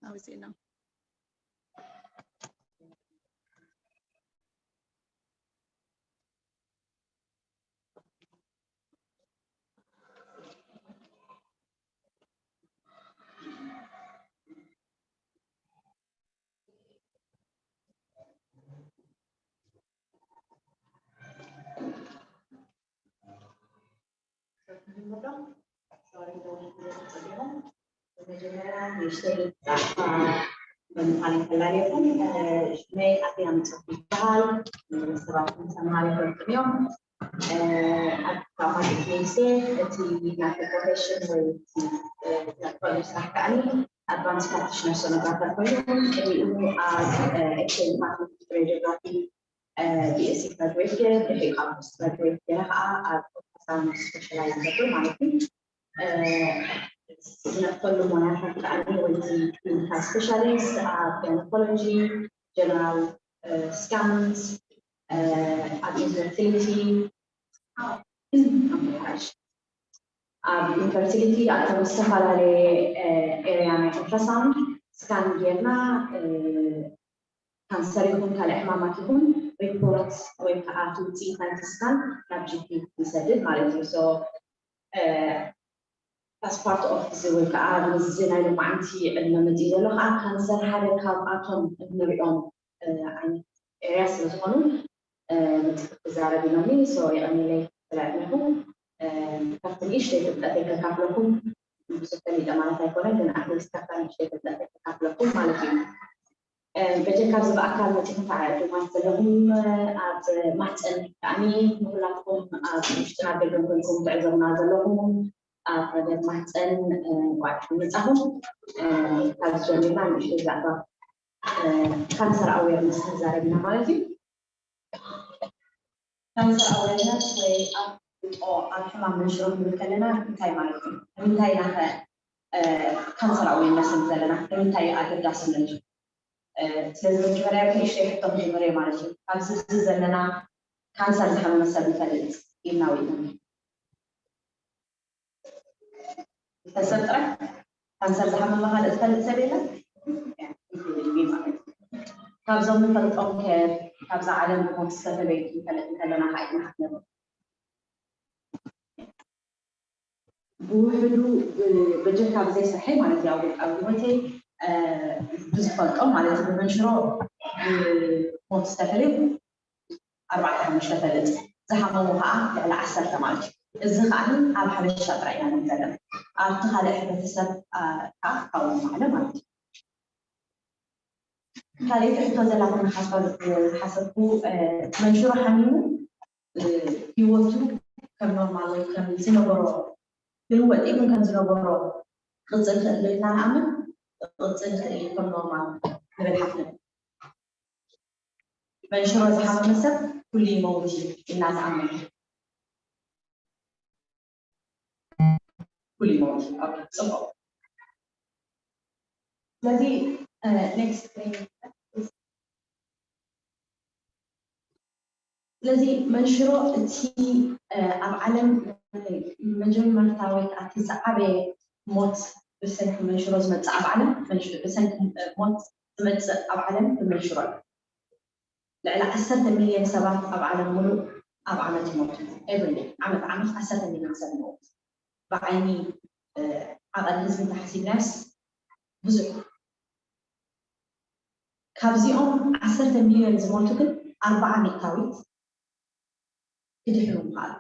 ኣውፅእና። መጀመርያ ንእሽተይ ይቅርታ ብምዃን ይፈላልየኩም። ሽመይ ኣትያ ምፅፍ ይበሃል። ሰባት ተማሪ ፈልጥም እዮም። ኣብ ካማቴክ ዩኒቨርሲቲ እቲ ናተይ ፕሮፌሽን ወይ እቲ ዘርፈሉ ስራሕ ከዓኒ ኣድቫንስ ፕራክቲሽነር ሶኖግራፈር ኮይኑ፣ ቅድሚኡ ኣብ ኤክስቼንጅ ዲፓርትመንት ኦፍ ሬዲዮግራፊ ቢኤስሲ ግራጅዌት ገይረ፣ ድሕሪኡ ካብ ፖስት ግራጅዌት ገይረ ከዓ ኣብ ኦልትራሳውንድ ስፔሻላይዝ ይገብር ማለት እዩ። ዝነጥፈሉ ሞያታት ከዓኒ ወይ ክሊኒካል ስፔሻሊስት ኣብ ጋይኖኮሎጂ፣ ጀነራል ስካንስ፣ ኣብ ኢንፈርቲሊቲ፣ ኣብ ኢንፈርቲሊቲ ኣብቶም ዝተፈላለየ ኤሪያ ናይ ኦልትራሳውንድ ስካን ጌርና፣ ካንሰር ይኹን ካልእ ሕማማት ይኹን ሪፖርት ወይ ከዓ እቲ ውፅኢት ናይቲ ስካን ናብ ጂፒ ይሰድድ ማለት እዩ። So as part of እዚ ወይ ከዓ ምስዚ ናይ ሎማዓንቲ ዕድመ መፅኡ ዘሎ ከዓ ካንሰር ሓደ ካብኣቶም እንሪኦም ዓይነት ኤሪያ ስለዝኾኑ መፅእ ክዛረብ ኢሎኒ። So የቐኒለይ ስለ ዕድመኹም። ካብቲ ንእሽተይ ፍልጠተይ ከካፍለኩም፣ ብዙሕ ፈሊጠ ማለት ኣይኮነን፣ ግን ኣትሊስት ካብታ ንእሽተይ ፍልጠተይ ከካፍለኩም ማለት እዩ። በጀካ ኣብዚ ብኣካል መፂኹም ከዓ ዕዱማት ዘለኹም ኣብ ማህፀን ብጣዕሚ ንኩላትኩም ኣብ ውሽጥን ኣብ ደገን ኮይንኩም ትዕዘቡና ዘለኹም ኣብ መደብ ማህፀን እንኳዕ ደሓን መፃኹም። ካብዚ ጀሚርና ንእሽተይ ብዛዕባ ካንሰር ኣዌርነስ ክንዛረብ ኢና ማለት እዩ። ካንሰር ኣዌርነስ ወይ ኣፍልጦ ኣብ ሕማም መንሽሮ ክንብል ከለና እንታይ ማለት እዩ? ንምንታይ ኢና ከ ካንሰር ኣዌርነስ ንብል ዘለና? ንምንታይ ኣገዳስነቱ? ስለዚ መጀመርያ ብንእሽተይ ሕቶ ክጅምር እየ ማለት እዩ። ኣብዚ እዚ ዘለና ካንሰር ዝሓመመ ሰብ ንፈልጥ ኢልና ውዒልና። ቤተሰብ ጥራይ ካንሰር ዝሓመመ ካልእ ዝፈልጥ ሰብ የለን። ካብዞም ንፈልጦም ከ ካብዛ ዓለም ብሞት ዝተፈለዩ ክንፈልጥ እንከለና ከዓ ኢና ክንብል። ብውሕዱ በጀካ ብዘይ ስርሐይ ማለት እዩ ኣብ ውልቃዊ ህይወተይ ብዝፈልጦም ማለት እዩ ብመንሽሮ ብሞት ዝተፈለዩ ኣርባዕተ ሓሙሽተ ፈልጥ፣ ዝሓመሙ ከዓ ልዕሊ ዓሰርተ ማለት እዩ። እዚ ከዓ ኣብ ሓበሻ ጥራይ ኢና ንርኢ ዘለና። ኣብቲ ካልእ ሕብረተሰብ ከዓ ካብኡ ንላዕሊ ማለት እዩ። ካልኣይቲ ሕቶ ዘላትና ሓሳብ ዝሓሰብኩ መንሽሮ ሓሚሙ ህይወቱ ከም ኖርማል ወይ ከም ዝነበሮ ክልወጥ ኢሉን ከም ዝነበሮ ክቕፅል ይኽእል ዶ ኢልና ንኣምን? ክቕፅል ይኽእል እዩ ከም ኖርማል ንብል ሓፍነት። መንሽሮ ዝሓመመ ሰብ ኩሉ ይመውት እዩ ኢልና ንኣምን። ኩሉ ይመውት እዩ። ኦኬ፣ ፅቡቕ። ስለዚ ኔክስት ስለዚ መንሽሮ እቲ ኣብ ዓለም መጀመርታ ወይ ከዓ እቲ ዝዓበየ ሞት ብሰንኪ መንሽሮ ዝመፅእ ኣብ ዓለም ብሰንኪ ሞት ዝመፅእ ኣብ ዓለም ብመንሽሮ እዩ። ልዕሊ ዓሰርተ ሚልዮን ሰባት ኣብ ዓለም ሙሉእ ኣብ ዓመት ይሞቱ። ኤቭሪ ዓመት ዓመት ዓሰርተ ሚልዮን ሰብ ይሞት። ብዓይኒ ዓቐን ህዝቢ እንተሓሲብናዮስ ብዙሕ። ካብዚኦም ዓሰርተ ሚልዮን ዝሞቱ ግን ኣርባዓ ሚእታዊት ክድሕኑ ምኽኣሉ።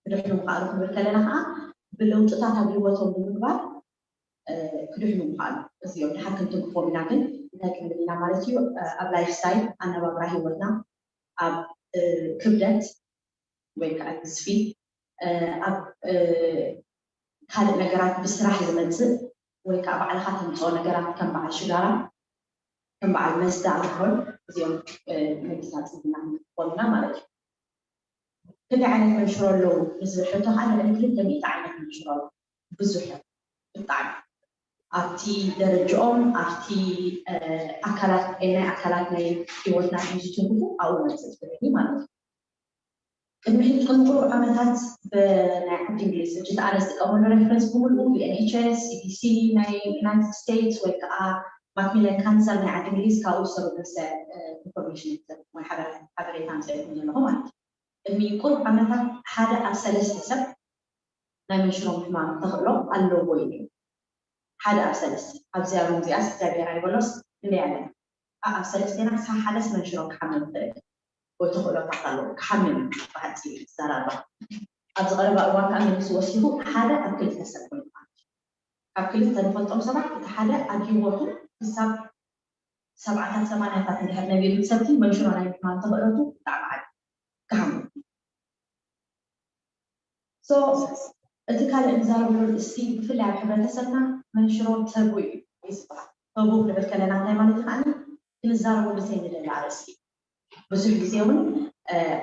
ክድሕኑ ምኽኣሉ ክንብል ከለና ከዓ ብለውጥታት ኣብ ህይወቶም ብምግባር ክድሕኑ ምኽኣሉ። እዚኦም ድሓር ክንትንክፎም ኢና። ግን እንታይ ክንብል ኢና ማለት እዩ? ኣብ ላይፍ ስታይል፣ ኣነባብራ ህይወትና፣ ኣብ ክብደት ወይ ከዓ ግዝፊ፣ ኣብ ካልእ ነገራት ብስራሕ ዝመፅእ ወይ ከዓ ባዕልኻ ተምፅኦ ነገራት ከም በዓል ሽጋራ፣ ከም በዓል መስተ፣ ኣልኮል፣ እዚኦም ምግታፅ ኢና ንክኾኑና ማለት እዩ። ክንደይ ዓይነት መንሽሮ ኣለዉ ንዝብል ሕቶ ከዓ ልዕሊ ክልተ ሚእቲ ዓይነት መንሽሮ ኣለዉ። ብዙሕ እዮም ብጣዕሚ። ኣብቲ ደረጅኦም ኣብቲ ኣካላት ናይ ኣካላት ናይ ህይወትና ዝትንክፉ ኣብኡ መፅእ ዝብል ማለት እዩ። ቅድሚ ሕጂ ቅድሚ ቁሩብ ዓመታት ብናይ ዓዲ እንግሊዝ ሕጂ ኣነ ዝጥቀመሉ ሬፈረንስ ብምሉኡ ብኤንኤችኤስ፣ ሲዲሲ ናይ ዩናይትድ ስቴትስ ወይ ከዓ ማክሚለን ካንሰር ናይ ዓዲ እንግሊዝ ካብኡ ዝሰሩ ነብሰ ኢንፎርሜሽን ወይ ሓበሬታ ምፅእኩም ዘለኹ ማለት እዩ። ቅድሚ ቁሩብ ዓመታት ሓደ ኣብ ሰለስተ ሰብ ናይ መንሽሮ ምሕማም ተኽእሎ ኣለዎ ኢሉ። ሓደ ኣብ ሰለስተ ኣብዚኣ ሩም እዚኣስ እግዚኣብሔር ኣይበሎስ ክንደይ ኣለና? ኣብ ሰለስቴና ክሳብ ሓደስ መንሽሮ ክሓመም ይኽእል ወይ ተኽእሎታት ኣለዎ ክሓመም እዩ ብሓፂር ዝዘራባ። ኣብዚ ቀረባ እዋን ከዓ መሊሱ ወሲኹ ሓደ ኣብ ክልተ ሰብ ኮይኑ ማለት እዩ። ካብ ክልተ ንፈልጦም ሰባት እቲ ሓደ ኣብ ሂወቱ ክሳብ ሰብዓታት ሰማንያታት እንድሕር ነቢሩ ሰብቲ መንሽሮ ናይ ምሕማም ተኽእሎቱ ብጣዕሚ ዓቢ ክሓሙ so እቲ ካልእ ንዛረበሉ እስቲ ብፍላይ ኣብ ሕብረተሰብና መንሽሮ ተቡ እዩ ዝበሃል። ተቡ ክንብል ከለና እንታይ ማለት እዩ ከዓኒ ክንዛረበሉ ዘይንደሊ ኣርእስቲ ብዙሕ ግዜ እውን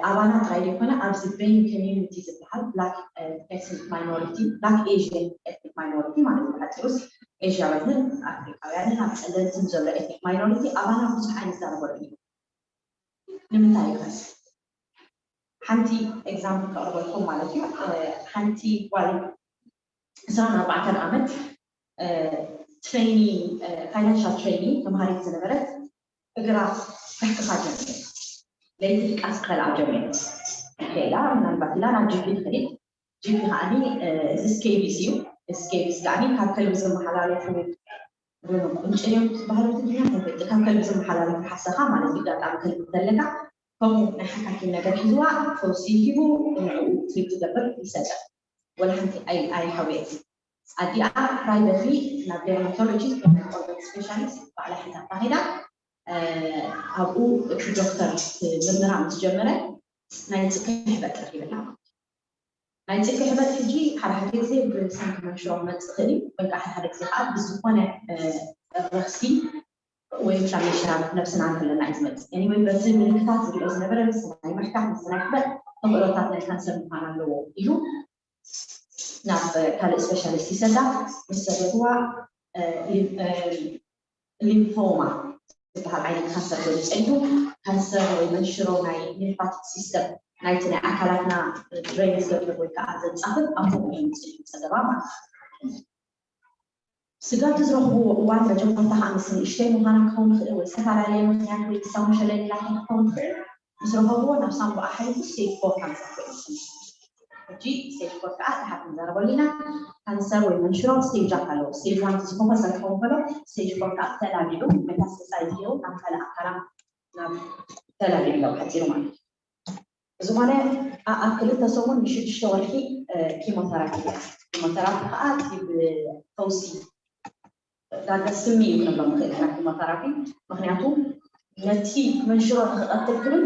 ኣባና ጥራይ ዘይኮነ ኣብዚ በይን ኮሚዩኒቲ ዝበሃል black ethnic minority black Asian ethnic minority ማለት እዩ ብሓፂሩስ ኤዥያውያንን ኣፍሪካውያንን ኣብ ፀለምትን ዘሎ ethnic minority ኣባና ብዙሕ ኣይንዛረበሉ እዩ። ንምንታይ እዩ ከስ ሓንቲ example ከቕርበልኩም ማለት እዩ። ሓንቲ ጓል ዕስራን ኣርባዕተን ዓመት ትሬኒ financial training ተምሃሪት ዝነበረት እግራ ክሕክኻ ጀሚሩ። ለይቲ ድቃስ ክኸልኣ ጀሚሩ። ከይዳ ምናልባት ኢላ ናብ ጂፒ ትኸይድ። ጂፒ ከዓኒ እዚ ስኬቢስ እዩ። ስኬቢስ ከዓኒ ካብ ከልቢ ዝመሓላለፉ ቁንጭን እዮም ዝበሃሉ ትግርኛ ከይፈልጥ ካብ ከልቢ ዝመሓላለፉ ሓሰኻ ማለት እዩ። ኣጋጣሚ ከልቢ ተለካ ከምኡ ናይ ሓካኪም ነገር ሒዝዋ ፈውሲ ሂቡ ንዕኡ ትሪት ትገብር ይሰጠ ወላ ሓንቲ ኣይሓውየት ኣዲኣ ፕራይቨትሊ ናብ ደርማቶሎጂስት ናይ ቆርበት ስፔሻሊስት ባዕላ ሒዛታ ከይዳ ኣብኡ እቲ ዶክተር ምርምራ ምስ ጀመረ ናይ ፅክሒ ሕበጥ ረኪብና ማለት እዩ። ናይ ፅክሒ ሕበጥ ሕጂ ሓደ ሓደ ግዜ ብሰንኪ መንሽሮ ክመፅእ ይኽእል እዩ ወይ ከዓ ሓደ ሓደ ግዜ ከዓ ብዝኾነ ረኽሲ ወይ ከዓ ምሽራብ ነብስና እንከለና እዩ ዝመፅእ። Anyway በቲ ምልክታት ዝሪኦ ዝነበረ ምስ ናይ ምሕካክ ምስ ናይ ሕበጥ ተኽእሎታት ናይ ካንሰር ምዃን ኣለዎ ኢሉ ናብ ካልእ ስፔሻሊስት ይሰዳ ምስ ሰደድዋ ሊምፎማ ዝበሃል ዓይነት ካንሰር ገሉ ፀኒሑ ካንሰር ወይ መንሽሮ ናይ ሊምፋቲክ ሲስተም ናይቲ ናይ ኣካላትና ድሬን ዝገብር ወይ ከዓ ዘንፃፍፍ ኣብ ከምኡ እዩ ፀኒሑ ፀገባ ማለት እዩ። ስጋብ ዝረኽብዎ እዋን መጀመርታ ከዓ ምስ ንእሽተይ ምዃና ክኸውን ይኽእል ወይ ዝተፈላለየ ምክንያት ወይ ክሳሙ ሸለል ኢላ ክኸውን ትኽእል ምስ ረኸብዎ ናብ ሳምቡኣ ሓሊፉ ስቴጅ ፎር ካንሰር ኮይኑ ሕጂ ስቴጅ ፎር ከዓ ድሓር ክንዛረበሉ ኢና። ካንሰር ወይ መንሽሮ ስቴጃት ኣለዎ። ስቴጅ ዋን ዝፈኾሰ ክኸውን ከሎ ስቴጅ ፎር ከዓ ተላቢዑ ሜታስታሳይዝ ገይሩ ናብ ካልእ ኣካላ ናብ ተላቢዑ ለው ሓፂሩ ማለት እዩ። ዝኾነ ኣብ ክልተ ሰሙን ንሽዱሽተ ወርሒ ኪሞተራፒ እያ። ኪሞተራፒ ከዓ እቲ ብፈውሲ ዳርጋ ስሚ እዩ ክንብሎ ንኽእል ኢና ኪሞተራፒ። ምክንያቱ ነቲ መንሽሮ ንክቐትል ክብል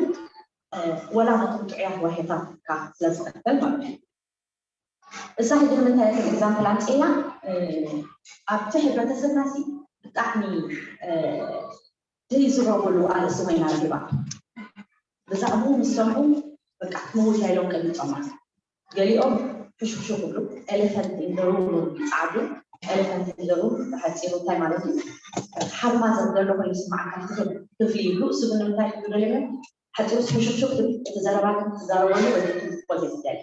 ወላ ነቶም ጥዑያት ዋሄታትካ ስለ ዝቐትል ማለት እዩ። እሳ ሕጂ ንምንታይ እቲ ኤግዛምፕል ኣምፅእያ ኣብቲ ሕብረተሰብና ሲ ብጣዕሚ ዘይዝረበሉ ኣርእስቲ ኮይና ረኪባ ብዛዕባኡ ምስ ሰምዑ በቃ ክመውት ኢሎም ቀሚጦማ ገሊኦም ሕሹክሹክ ይብሉ ኤሌፈንት ኢንደሩም ይፅዓዱ ኤሌፈንት ኢንደሩም ብሓፂሩ እንታይ ማለት እዩ ሓልማ ዘብደሎ ኮይኑ ስማዕካ ክፍሊ ይብሉ እሱ ግን ንምንታይ ክብሉ ደሊመ ሓፂሩ ሕሹክሹክ እቲ ዘረባኩም ትዛረበሉ ወይ ትኮ ዘይትደሊ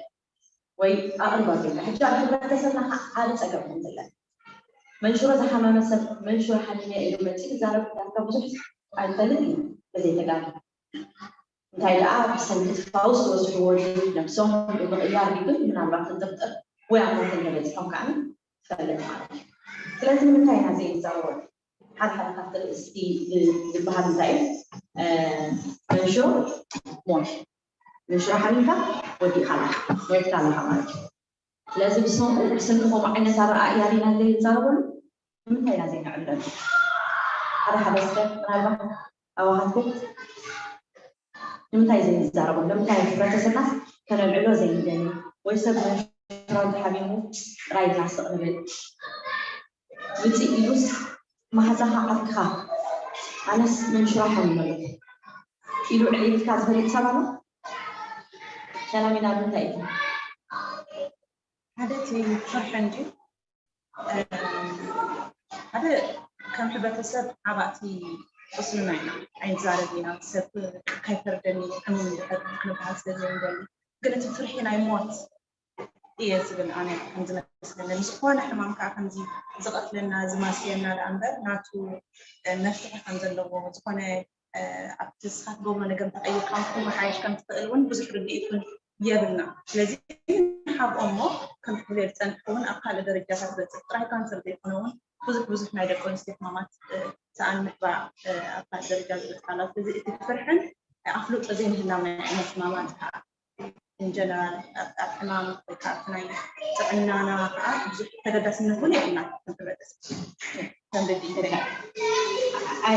ወይ ኣቕርባ ጌጋ ሕጂ ኣብ ሕብረተሰብና ከዓ ዓቢ ፀገም ከምዘለን መንሽሮ ዝሓመመ ሰብ መንሽሮ ሓሚመ ኢሉ መፂኡ ክዛረብ ዳርጋ ብዙሕ ኣይፈልጥ እዩ በዘይተጋሪ እንታይ ደኣ ብሰንኪ ትፋውስ ዝበዝሕዎ ነብሶም ብምቕያር ይብል ምናልባት ክንጥርጥር ወይ ኣብ ሞት እንተበፂሖም ከዓ ትፈልጥ ማለት እዩ ስለዚ ንምንታይ ኢና ዘይንዛረቦ ሓደ ሓደ ካብቲ ርእስቲ ዝበሃል እንታይ እዩ መንሽሮ ሞት ንሽሮ ሓሚምካ ወዲእካ ኣለካ ሞይትካ ኣለካ ማለት እዩ ስለዚ ብሰንኩ ብስንኪ ከምኡ ዓይነት ኣረኣእያ ዲና ዘይንዛረበሉ ንምንታይ ኢና ዘይንዕብለሉ ሓደ ሓደ ስለ ምናልባት ኣባሃትኩም ንምንታይ ዘይንዛረበሉ ንምንታይ ሕብረተሰብና ከነልዕሎ ዘይንደሊ ወይ ሰብ መንሽሮ ተሓሚሙ ጥራይ ኢልና ስቕ ንብል ውፅእ ኢሉስ መሓዛኻ ዓርክኻ ኣነስ መንሽሮ ሓሚመ ኣለኹ ኢሉ ዕልልካ ዝፈልጥ ሰብ ኣሎ? ሰላም ኢና ኣብ ምንታይ ኢኹም? ሓደ እቲ ፍርሒ እንድዩ ሓደ ከም ሕብረተሰብ ዓባእቲ ቁስልና ኢና ኣይንዛረብ ኢና ሰብ ከይፈርደኒ ሕሙም እንድሕር ክንበሃል ስለ ዘይንደሊ ግን እቲ ፍርሒ ናይ ሞት እየ ዝብል ኣነ ከም ዝመስለኒ። ዝኾነ ሕማም ከዓ ከምዚ ዝቐትለና ዝማስየና ደኣ እምበር ናቱ መፍትሒ ከም ዘለዎ ዝኾነ ኣብቲ ንስኻ ትገብሮ ነገር እንተቐይርካ ክመሓየሽ ከም ትኽእል እውን ብዙሕ ርድኢት እውን የብልና። ስለዚ ንሓብኦ እሞ ከም ትብልዮ ዝፀንሕኩ እውን ኣብ ካልእ ደረጃታት ዝበፅሕ ጥራይ ካንሰር ዘይኮነ እውን ብዙሕ ብዙሕ ናይ ደቂ ኣንስትዮ ሕማማት ሰኣን ምሕባእ ኣብ ካልእ ደረጃ ዝበፅሕ ኣሎ። ስለዚ እቲ ፍርሕን ኣፍልጦ ዘይምህላው ናይ ዓይነት ሕማማት ከዓ ኢንጀነራል ኣብ ሕማም ወይ ከዓ ናይ ጥዕናና ከዓ ብዙሕ ተገዳስነት እውን የብልና። ከም ሕብረተሰብ ከም ደቂ ኢትዮጵያ ኣይ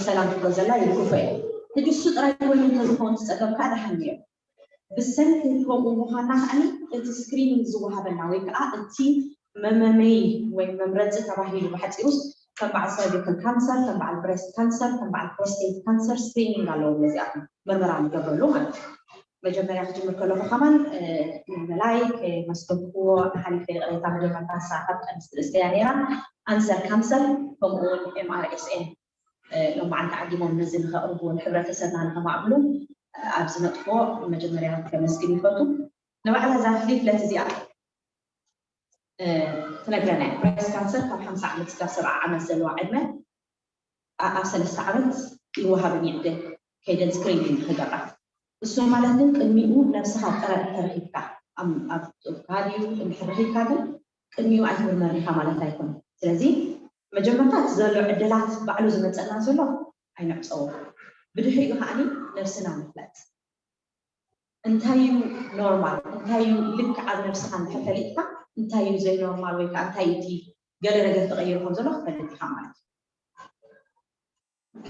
ሰላም ትብሎ ዘላ ይልኩፈ እዩ። ሕጂ እሱ ጥራይ ኮይኑ እንተዝኸውን ዝፀገም ከዓ ደሓን ነይሩ። ብሰንኪ ከምኡ ምዃና ከዓኒ እቲ ስክሪኒንግ ዝወሃበና ወይ ከዓ እቲ መመመይ ወይ መምረፂ ተባሂሉ ብሓፂሩስ ከም በዓል ሰርቪካል ካንሰር፣ ከም በዓል ብሬስት ካንሰር፣ ከም በዓል ፕሮስቴት ካንሰር ስክሪኒንግ ኣለዎም። ነዚኣቶም መርመራ ንገብረሉ ማለት እዩ። መጀመርያ ክጅምር ከለኹ ከማን መመላይ ከመስገንኩዎ ሓሊፈ ይቕሬታ። መጀመርታ ንሳ ካብ ቀንስቲ ርእስተያ ነይራ። ኣንሰር ካንሰር ከምኡ እውን ኤምኣርኤስኤን ሎም መዓልቲ ዓዲሞም ነዚ ንኸቕርቡ ንሕብረተሰብና ንኸማዕብሉ ኣብ ዝነጥፎ መጀመርያ ከመስግን ይፈቱ። ንባዕላ እዛ ፍሊፍለት እዚኣ ትነግረና እያ። ብሬስት ካንሰር ካብ ሓምሳ ዓመት እስካብ ሰብዓ ዓመት ዘለዋ ዕድመ ኣብ ሰለስተ ዓመት ይወሃበን ይዕደል ከይደን ስክሪኒንግ ንኽገብራ። እሱ ማለት ግን ቅድሚኡ ነብስኻ ጥረ እንተረኺብካ ኣብ ጡብካ ድዩ እንድሕር ረኺብካ ግን ቅድሚኡ ኣይትምርመርን ኢኻ ማለት ኣይኮነን። ስለዚ መጀመርታ እቲ ዘሎ ዕድላት ባዕሉ ዝመፀና ዘሎ ኣይንዕፀዎ። ብድሕሪኡ ከዓኒ ነብስና ንፍለጥ። እንታይ እዩ ኖርማል፣ እንታይ እዩ ልክዕ ኣብ ነብስኻ እንድሕር ፈሊጥካ እንታይ እዩ ዘይኖርማል ወይ ከዓ እንታይ እቲ ገለ ነገር ተቐይሩ ከም ዘሎ ክፈልጥ ኢኻ ማለት እዩ።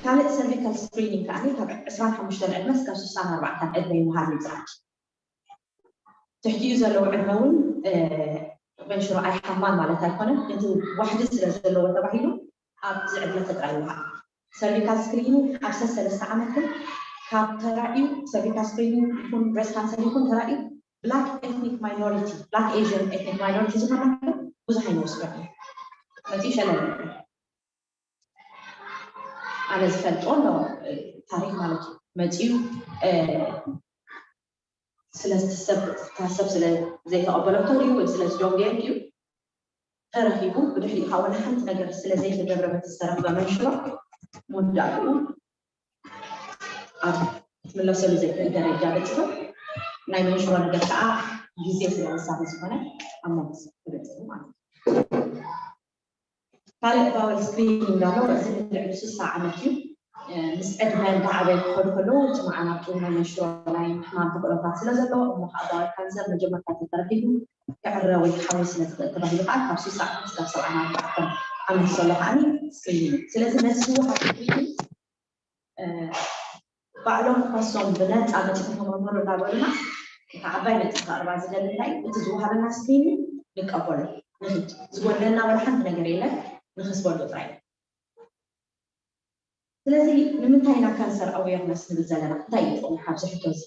ካልእ ሰርቪካል ስክሪኒንግ ከዓኒ ካብ ዕስራን ሓሙሽተን ዕድመ እስካብ ስሳን ኣርባዕተን ዕድመ ይወሃብ ይብፅሓኪ። ትሕቲኡ ዘለዉ ዕድመ እውን መንሽሮ ኣይሓማን ማለት ኣይኮነን። እቲ ዋሕዲ ስለ ዘለዎ ተባሂሉ ኣብዚ ዕድመ ጥራይ ይወሃብ። ሰርቪካል ስክሪኒንግ ኣብ ሰሰለስተ ዓመት ግን ካብ ተራእዩ ሰርቪካል ስክሪኒንግ ይኹን ብሬስት ካንሰር ይኹን ተራእዩ ብላክ ኤትኒክ ማይኖሪቲ ብላክ ኤዥን ኤትኒክ ማይኖሪቲ ዝኾና ብዙሕ ኣይንወስዶን እዩ መፂኡ ሸለል ኣነ ዝፈልጦ ኣሎ ታሪክ ማለት እዩ መፂኡ ስለዝትሰብ ታሰብ ስለ ዘይተቐበለቶ ድዩ ወይ ስለ ዝደንገየ ድዩ ተረኺቡ ብድሕሪኡ ከዓ ወላ ሓንቲ ነገር ስለ ዘይተገብረ በቲ ዝተረኽበ መንሽሮ መወዳእትኡ ኣብ ክትምለሰሉ ዘይክእል ደረጃ በፂሑ ናይ መንሽሮ ነገር ከዓ ግዜ ስለ ወሳኒ ዝኾነ ኣብ መንግስቲ ተበፂሑ ማለት እዩ። ካልእ ባወል ስክሪኒንግ ኣሎ። እዚ ልዕሊ ስሳ ዓመት እዩ። ምስ ዕድመ እንዳዓበዩ ክኸዱ ከለዉ እቲ መዓናጡ ናይ መንሽሮ ናይ ሕማም ተኽእሎታት ስለ ዘለዎ እሞ ከዓ ባወል ካንሰር መጀመርታ ተተረኪቡ ክዕረ ወይ ክሓዊ ስለ ዝኽእል ተባሂሉ ከዓ ካብ ስሳ ዓመት ክሳብ ሰብዓ ኣርባዕተ ዓመት ዘሎ ከዓ ስክሪኒንግ። ስለዚ ነዚ ዝወሃብ ስክሪኒንግ ባዕሎም ከሶም ብነፃ መፂኹም ተመርመሩ እንዳበሉና እታ ዓባይ ነጥቢ ከቕርባ ዝደሊ እንታይ እቲ ዝወሃበና ስክሪኒንግ ንቀበሎ ንኽድ ዝጎድለና ወላ ሓንቲ ነገር የለን ንኽስበሉ ጥራይ ስለዚ ንምንታይ ኢና ካንሰር ኣዌርነስ ንብል ዘለና እንታይ እዩ ጥቕሙ ካብዚ ሕቶ እዚ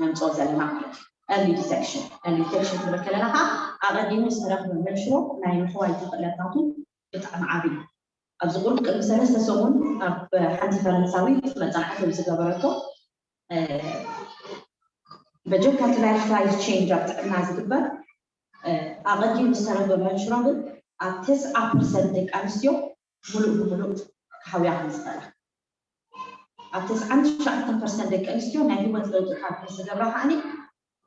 ነምፅኦ ዘለና ማለት እዩ early detection early detection ክንብል ከለና ከዓ ኣቐዲሙ ዝተረኽበ መንሽሮ ናይ ምሕዋይ ተኽእለታቱ ብጣዕሚ ዓብዪ ኣብዚ ቁሩብ ቅድሚ ሰለስተ ሰሙን ኣብ ሓንቲ ፈረንሳዊት መፅናዕቲ ዝገበረቶ በጀካ እቲ ላይፍ ስታይል ቼንጅ ኣብ ጥዕና ዝግበር ኣቐዲሙ ዝተረኽበ መንሽሮ ግን ኣብ ተስዓ ፐርሰንት ደቂ ኣንስትዮ ሙሉእ ብሙሉእ ክሓውያ ከም ዝኽእላ ኣብ ተስዓን ትሽዓተን ፐርሰንት ደቂ ኣንስትዮ ናይ ህይወት ለውጢ ካብ ዝገብራ ከዓኒ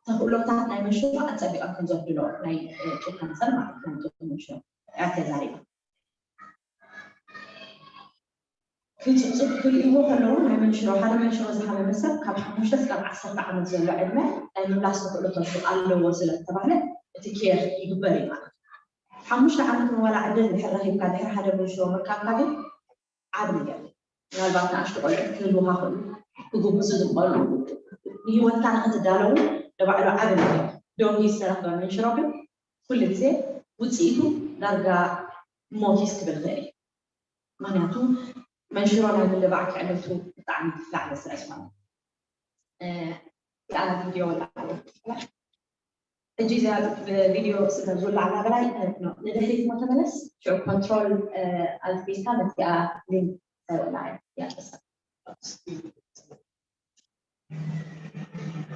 ተኽእሎታት ናይ መንሽሮ ኣፀቢቐን ከም ዘብድሎ ናይ ጡብ ካንሰር ማለት ናይ ጡብ መንሽሮ እያ ተዛሪባ። ክፅብፅብ ክርእይዎ ከለዉ ናይ መንሽሮ ሓደ መንሽሮ ዝሃመመ ሰብ ካብ ሓሙሽተ እስካብ ዓሰርተ ዓመት ዘሎ ዕድመ ናይ ምምላስ ተኽእሎታቱ ኣለዎ ስለ ዝተባህለ እቲ ኬር ይግበር እዩ ማለት እዩ። ሓሙሽተ ዓመት ንዋላ ዕድል ድሕር ረኺብካ ድሕሪ ሓደ መንሽሮ ምርካብካ ግን ዓብ ነገር ምናልባት ንኣሽቱ ቆልዑት ክህልውካ ክእሉ ክጉብዙ ዝኽእሉ ንህይወትካ ንክትዳለዉ ንባዕሉ ዓብ ነገር ደንጊ ዝተረኽበ መንሽሮ ግን ኩሉ ግዜ ውፅኢቱ ዳርጋ ሞቲስ ክብል ክእል እዩ። ምክንያቱ መንሽሮ ናይ ምልባዕ ክዕለቱ ብጣዕሚ ላዕሊ ስለ ዝኾነ ኣላ ቪድዮ ወላ ሕጂ እዚኣ ቪድዮ ስለ ዝውላዕ እናበላይ ንድሕሪት ሞ ተመለስ ሽዑ ኮንትሮል ኣልፊዝካ ነቲኣ ሊንክ ተውላ እያ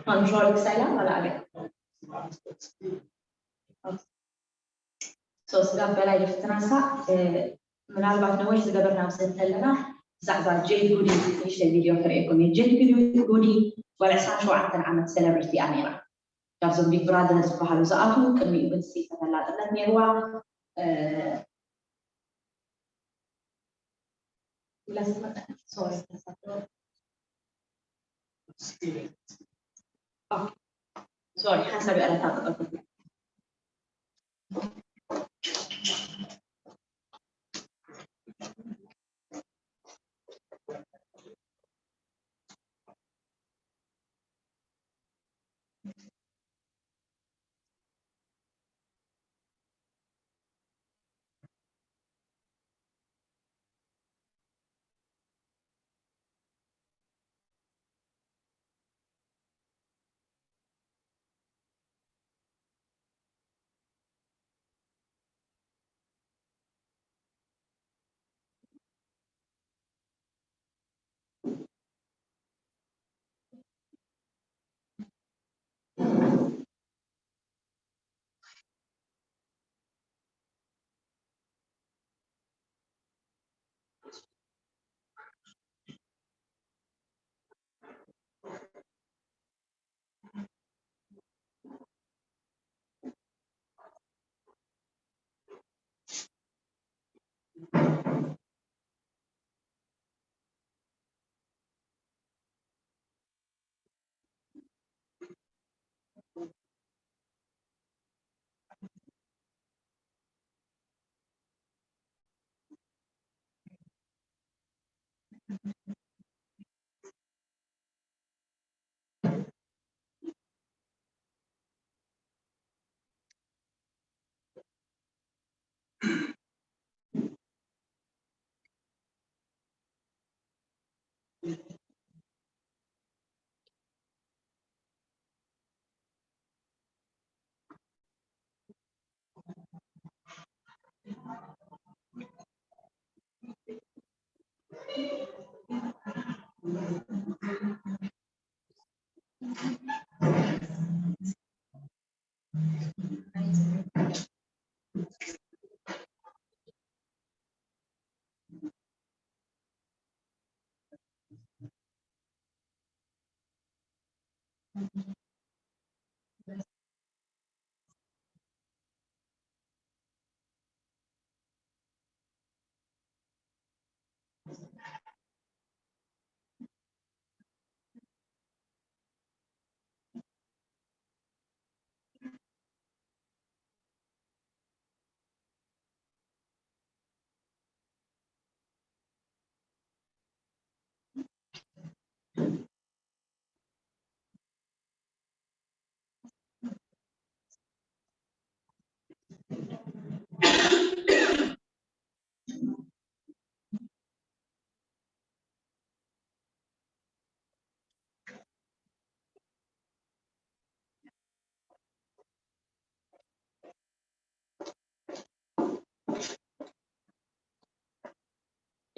ኮንትሮል ክሳይላ ዋላ ኣበይ So ስጋብ በላይ ድፍትናሳ ምናልባት ነዊሕ ዝገበርና ምስ እንተለና ብዛዕባ ጄድ ጉዲ ንእሽተይ ቪድዮ ከርእየኩም እየ። ጄድ ጉዲ ጉዲ ጓል ዕስራን ሸውዓተን ዓመት ሴሌብሪቲ እያ ነይራ። ካብዞም ቢግ ብራዘር ዝበሃሉ ዝኣትዉ ቅድሚኡ ግን ስቲ ተፈላጥነት ነይርዋ። ሶሪ ሓሳብ ያረታጠቁ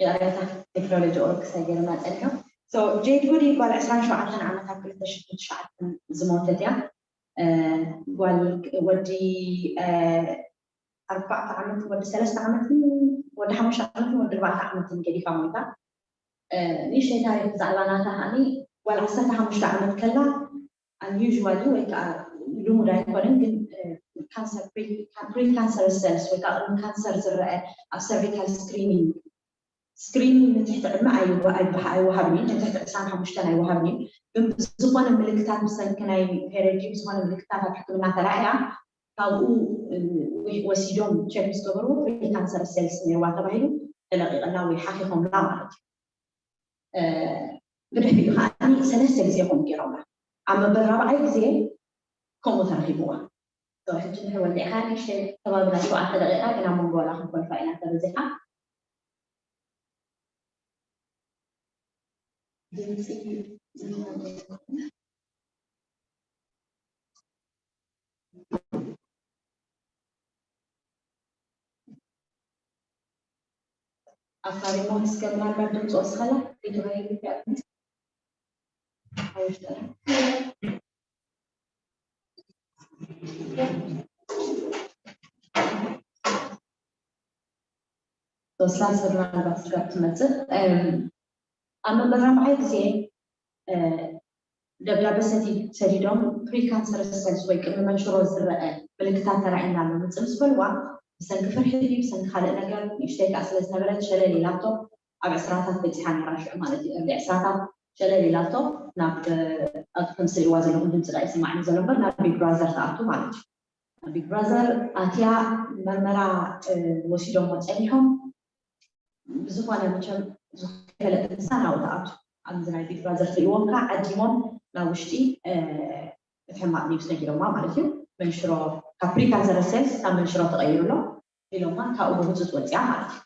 ይቕሬታ፣ ቴክኖሎጂ ኦርክ ሰጊርና ጸኒሑ። So ጄድ ጉዲ ጓል ዕስራን ሸውዓተን ዓመት ኣብ ክልተ ሽሕን ትሽዓተን ዝሞተት እያ። እ፣ ጓል ወዲ እ፣ ኣርባዕተ ዓመት፣ ወዲ ሰለስተ ዓመት፣ ወዲ ሓሙሽተ ዓመት፣ ወዲ ኣርባዕተ ዓመት ገዲፋ ሞይታ። እ፣ ንእሽተይ ታሪክ ብዛዕባ ናታ ከዓኒ ጓል ዓሰርተ ሓሙሽተ ዓመት ከላ unusual ወይ ከዓ ልሙድ ኣይኮነን፣ ግን ካንሰር ፕሪ ካንሰር ሰልስ ወይ ከዓ ቅድሚ ካንሰር ዝረአ ኣብ ሰርቪካል ስክሪኒንግ ስክሪኒንግ ንትሕቲ ዕድመ ኣይወ- ኣይበሃ- ኣይወሃብን እዩ። ንትሕቲ ዕስራን ሓሙሽተን ኣይወሃብን እዩ። ግን ብዝኾነ ምልክታት ብሰንኪ ናይ ፔሪድ ድዩ ብዝኾነ ምልክታት ኣብ ሕክምና ተራእያ ካብኡ እ፣ ወ- ወሲዶም ቸክ ምስ ገበርዎ ፕሪካንሰር ሴልስ ነይርዋ ተባሂሉ ተለቂቐላ ወይ ሓኺኾምላ ማለት እዩ። እ፣ ብድሕሪኡ ከዓ ሰለስተ ግዜ ከምኡ ገይሮምላ። ኣብ መበል ራብዓይ ግዜ ከምኡ ተረኺብዋ። ሕጂ ንሕወልቲ ኢኻ ንእሽተይ ከባቢ ናይ ሸውዓተ ደቂቃ ግን ኣብ መንጎ ዋላ ክንኮልፋ ኢና ተበዚሓ። ድምፂ ኣፋሪሞ እስከ ምናልባት ድምፂ ወስኸላ ሪትባይ ይግቢያ ኣይሽጠላ ስላይድ ሰብ ምናልባት ስጋብ ትመፅእ ኣብ መመራብዓይ ግዜ ደብዳበ ሰዲዶም ፕሪካንሰረስ ሴልስ ወይ ቅድሚ መንሽሮ ዝረአ ምልክታት ተራእየና ኣሎ ምፅእ ምስ በልዋ ብሰንኪ ፍርሒ ድዩ ብሰንኪ ካልእ ነገር ንእሽተይ ከዓ ስለ ዝነበረት ሸለል ኢላቶ ኣብ ዕስራታት በፂሓ ነይራ ሽዑ ማለት እዩ እርሊ ዕስራታት ሸለል ኢላቶ ናብ ከምስልዋ ዘለኹም ድምፂ ዳ ይስማዕኒ ዘሎ እምበር ናብ ቢግ ብራዘር ተኣቱ ማለት እዩ ቢግ ብራዘር ኣትያ መርመራ ወሲዶሞ ፀኒሖም ብዝኾነ መቸም ዝፈለጥ ንሳ ናብኡ ተኣቱ ኣብዚ ናይ ቢግ ብራዘር ትሪእዎም ከዓ ዓዲሞም ናብ ውሽጢ እቲ ሕማቕ ኒውስ ነጊሮማ ማለት እዩ መንሽሮ ካብ ፕሪካንሰረስ ሴልስ ናብ መንሽሮ ተቐይሩ ኣሎ ኢሎማ ካብኡ ብህፁፅ ወፂኣ ማለት እዩ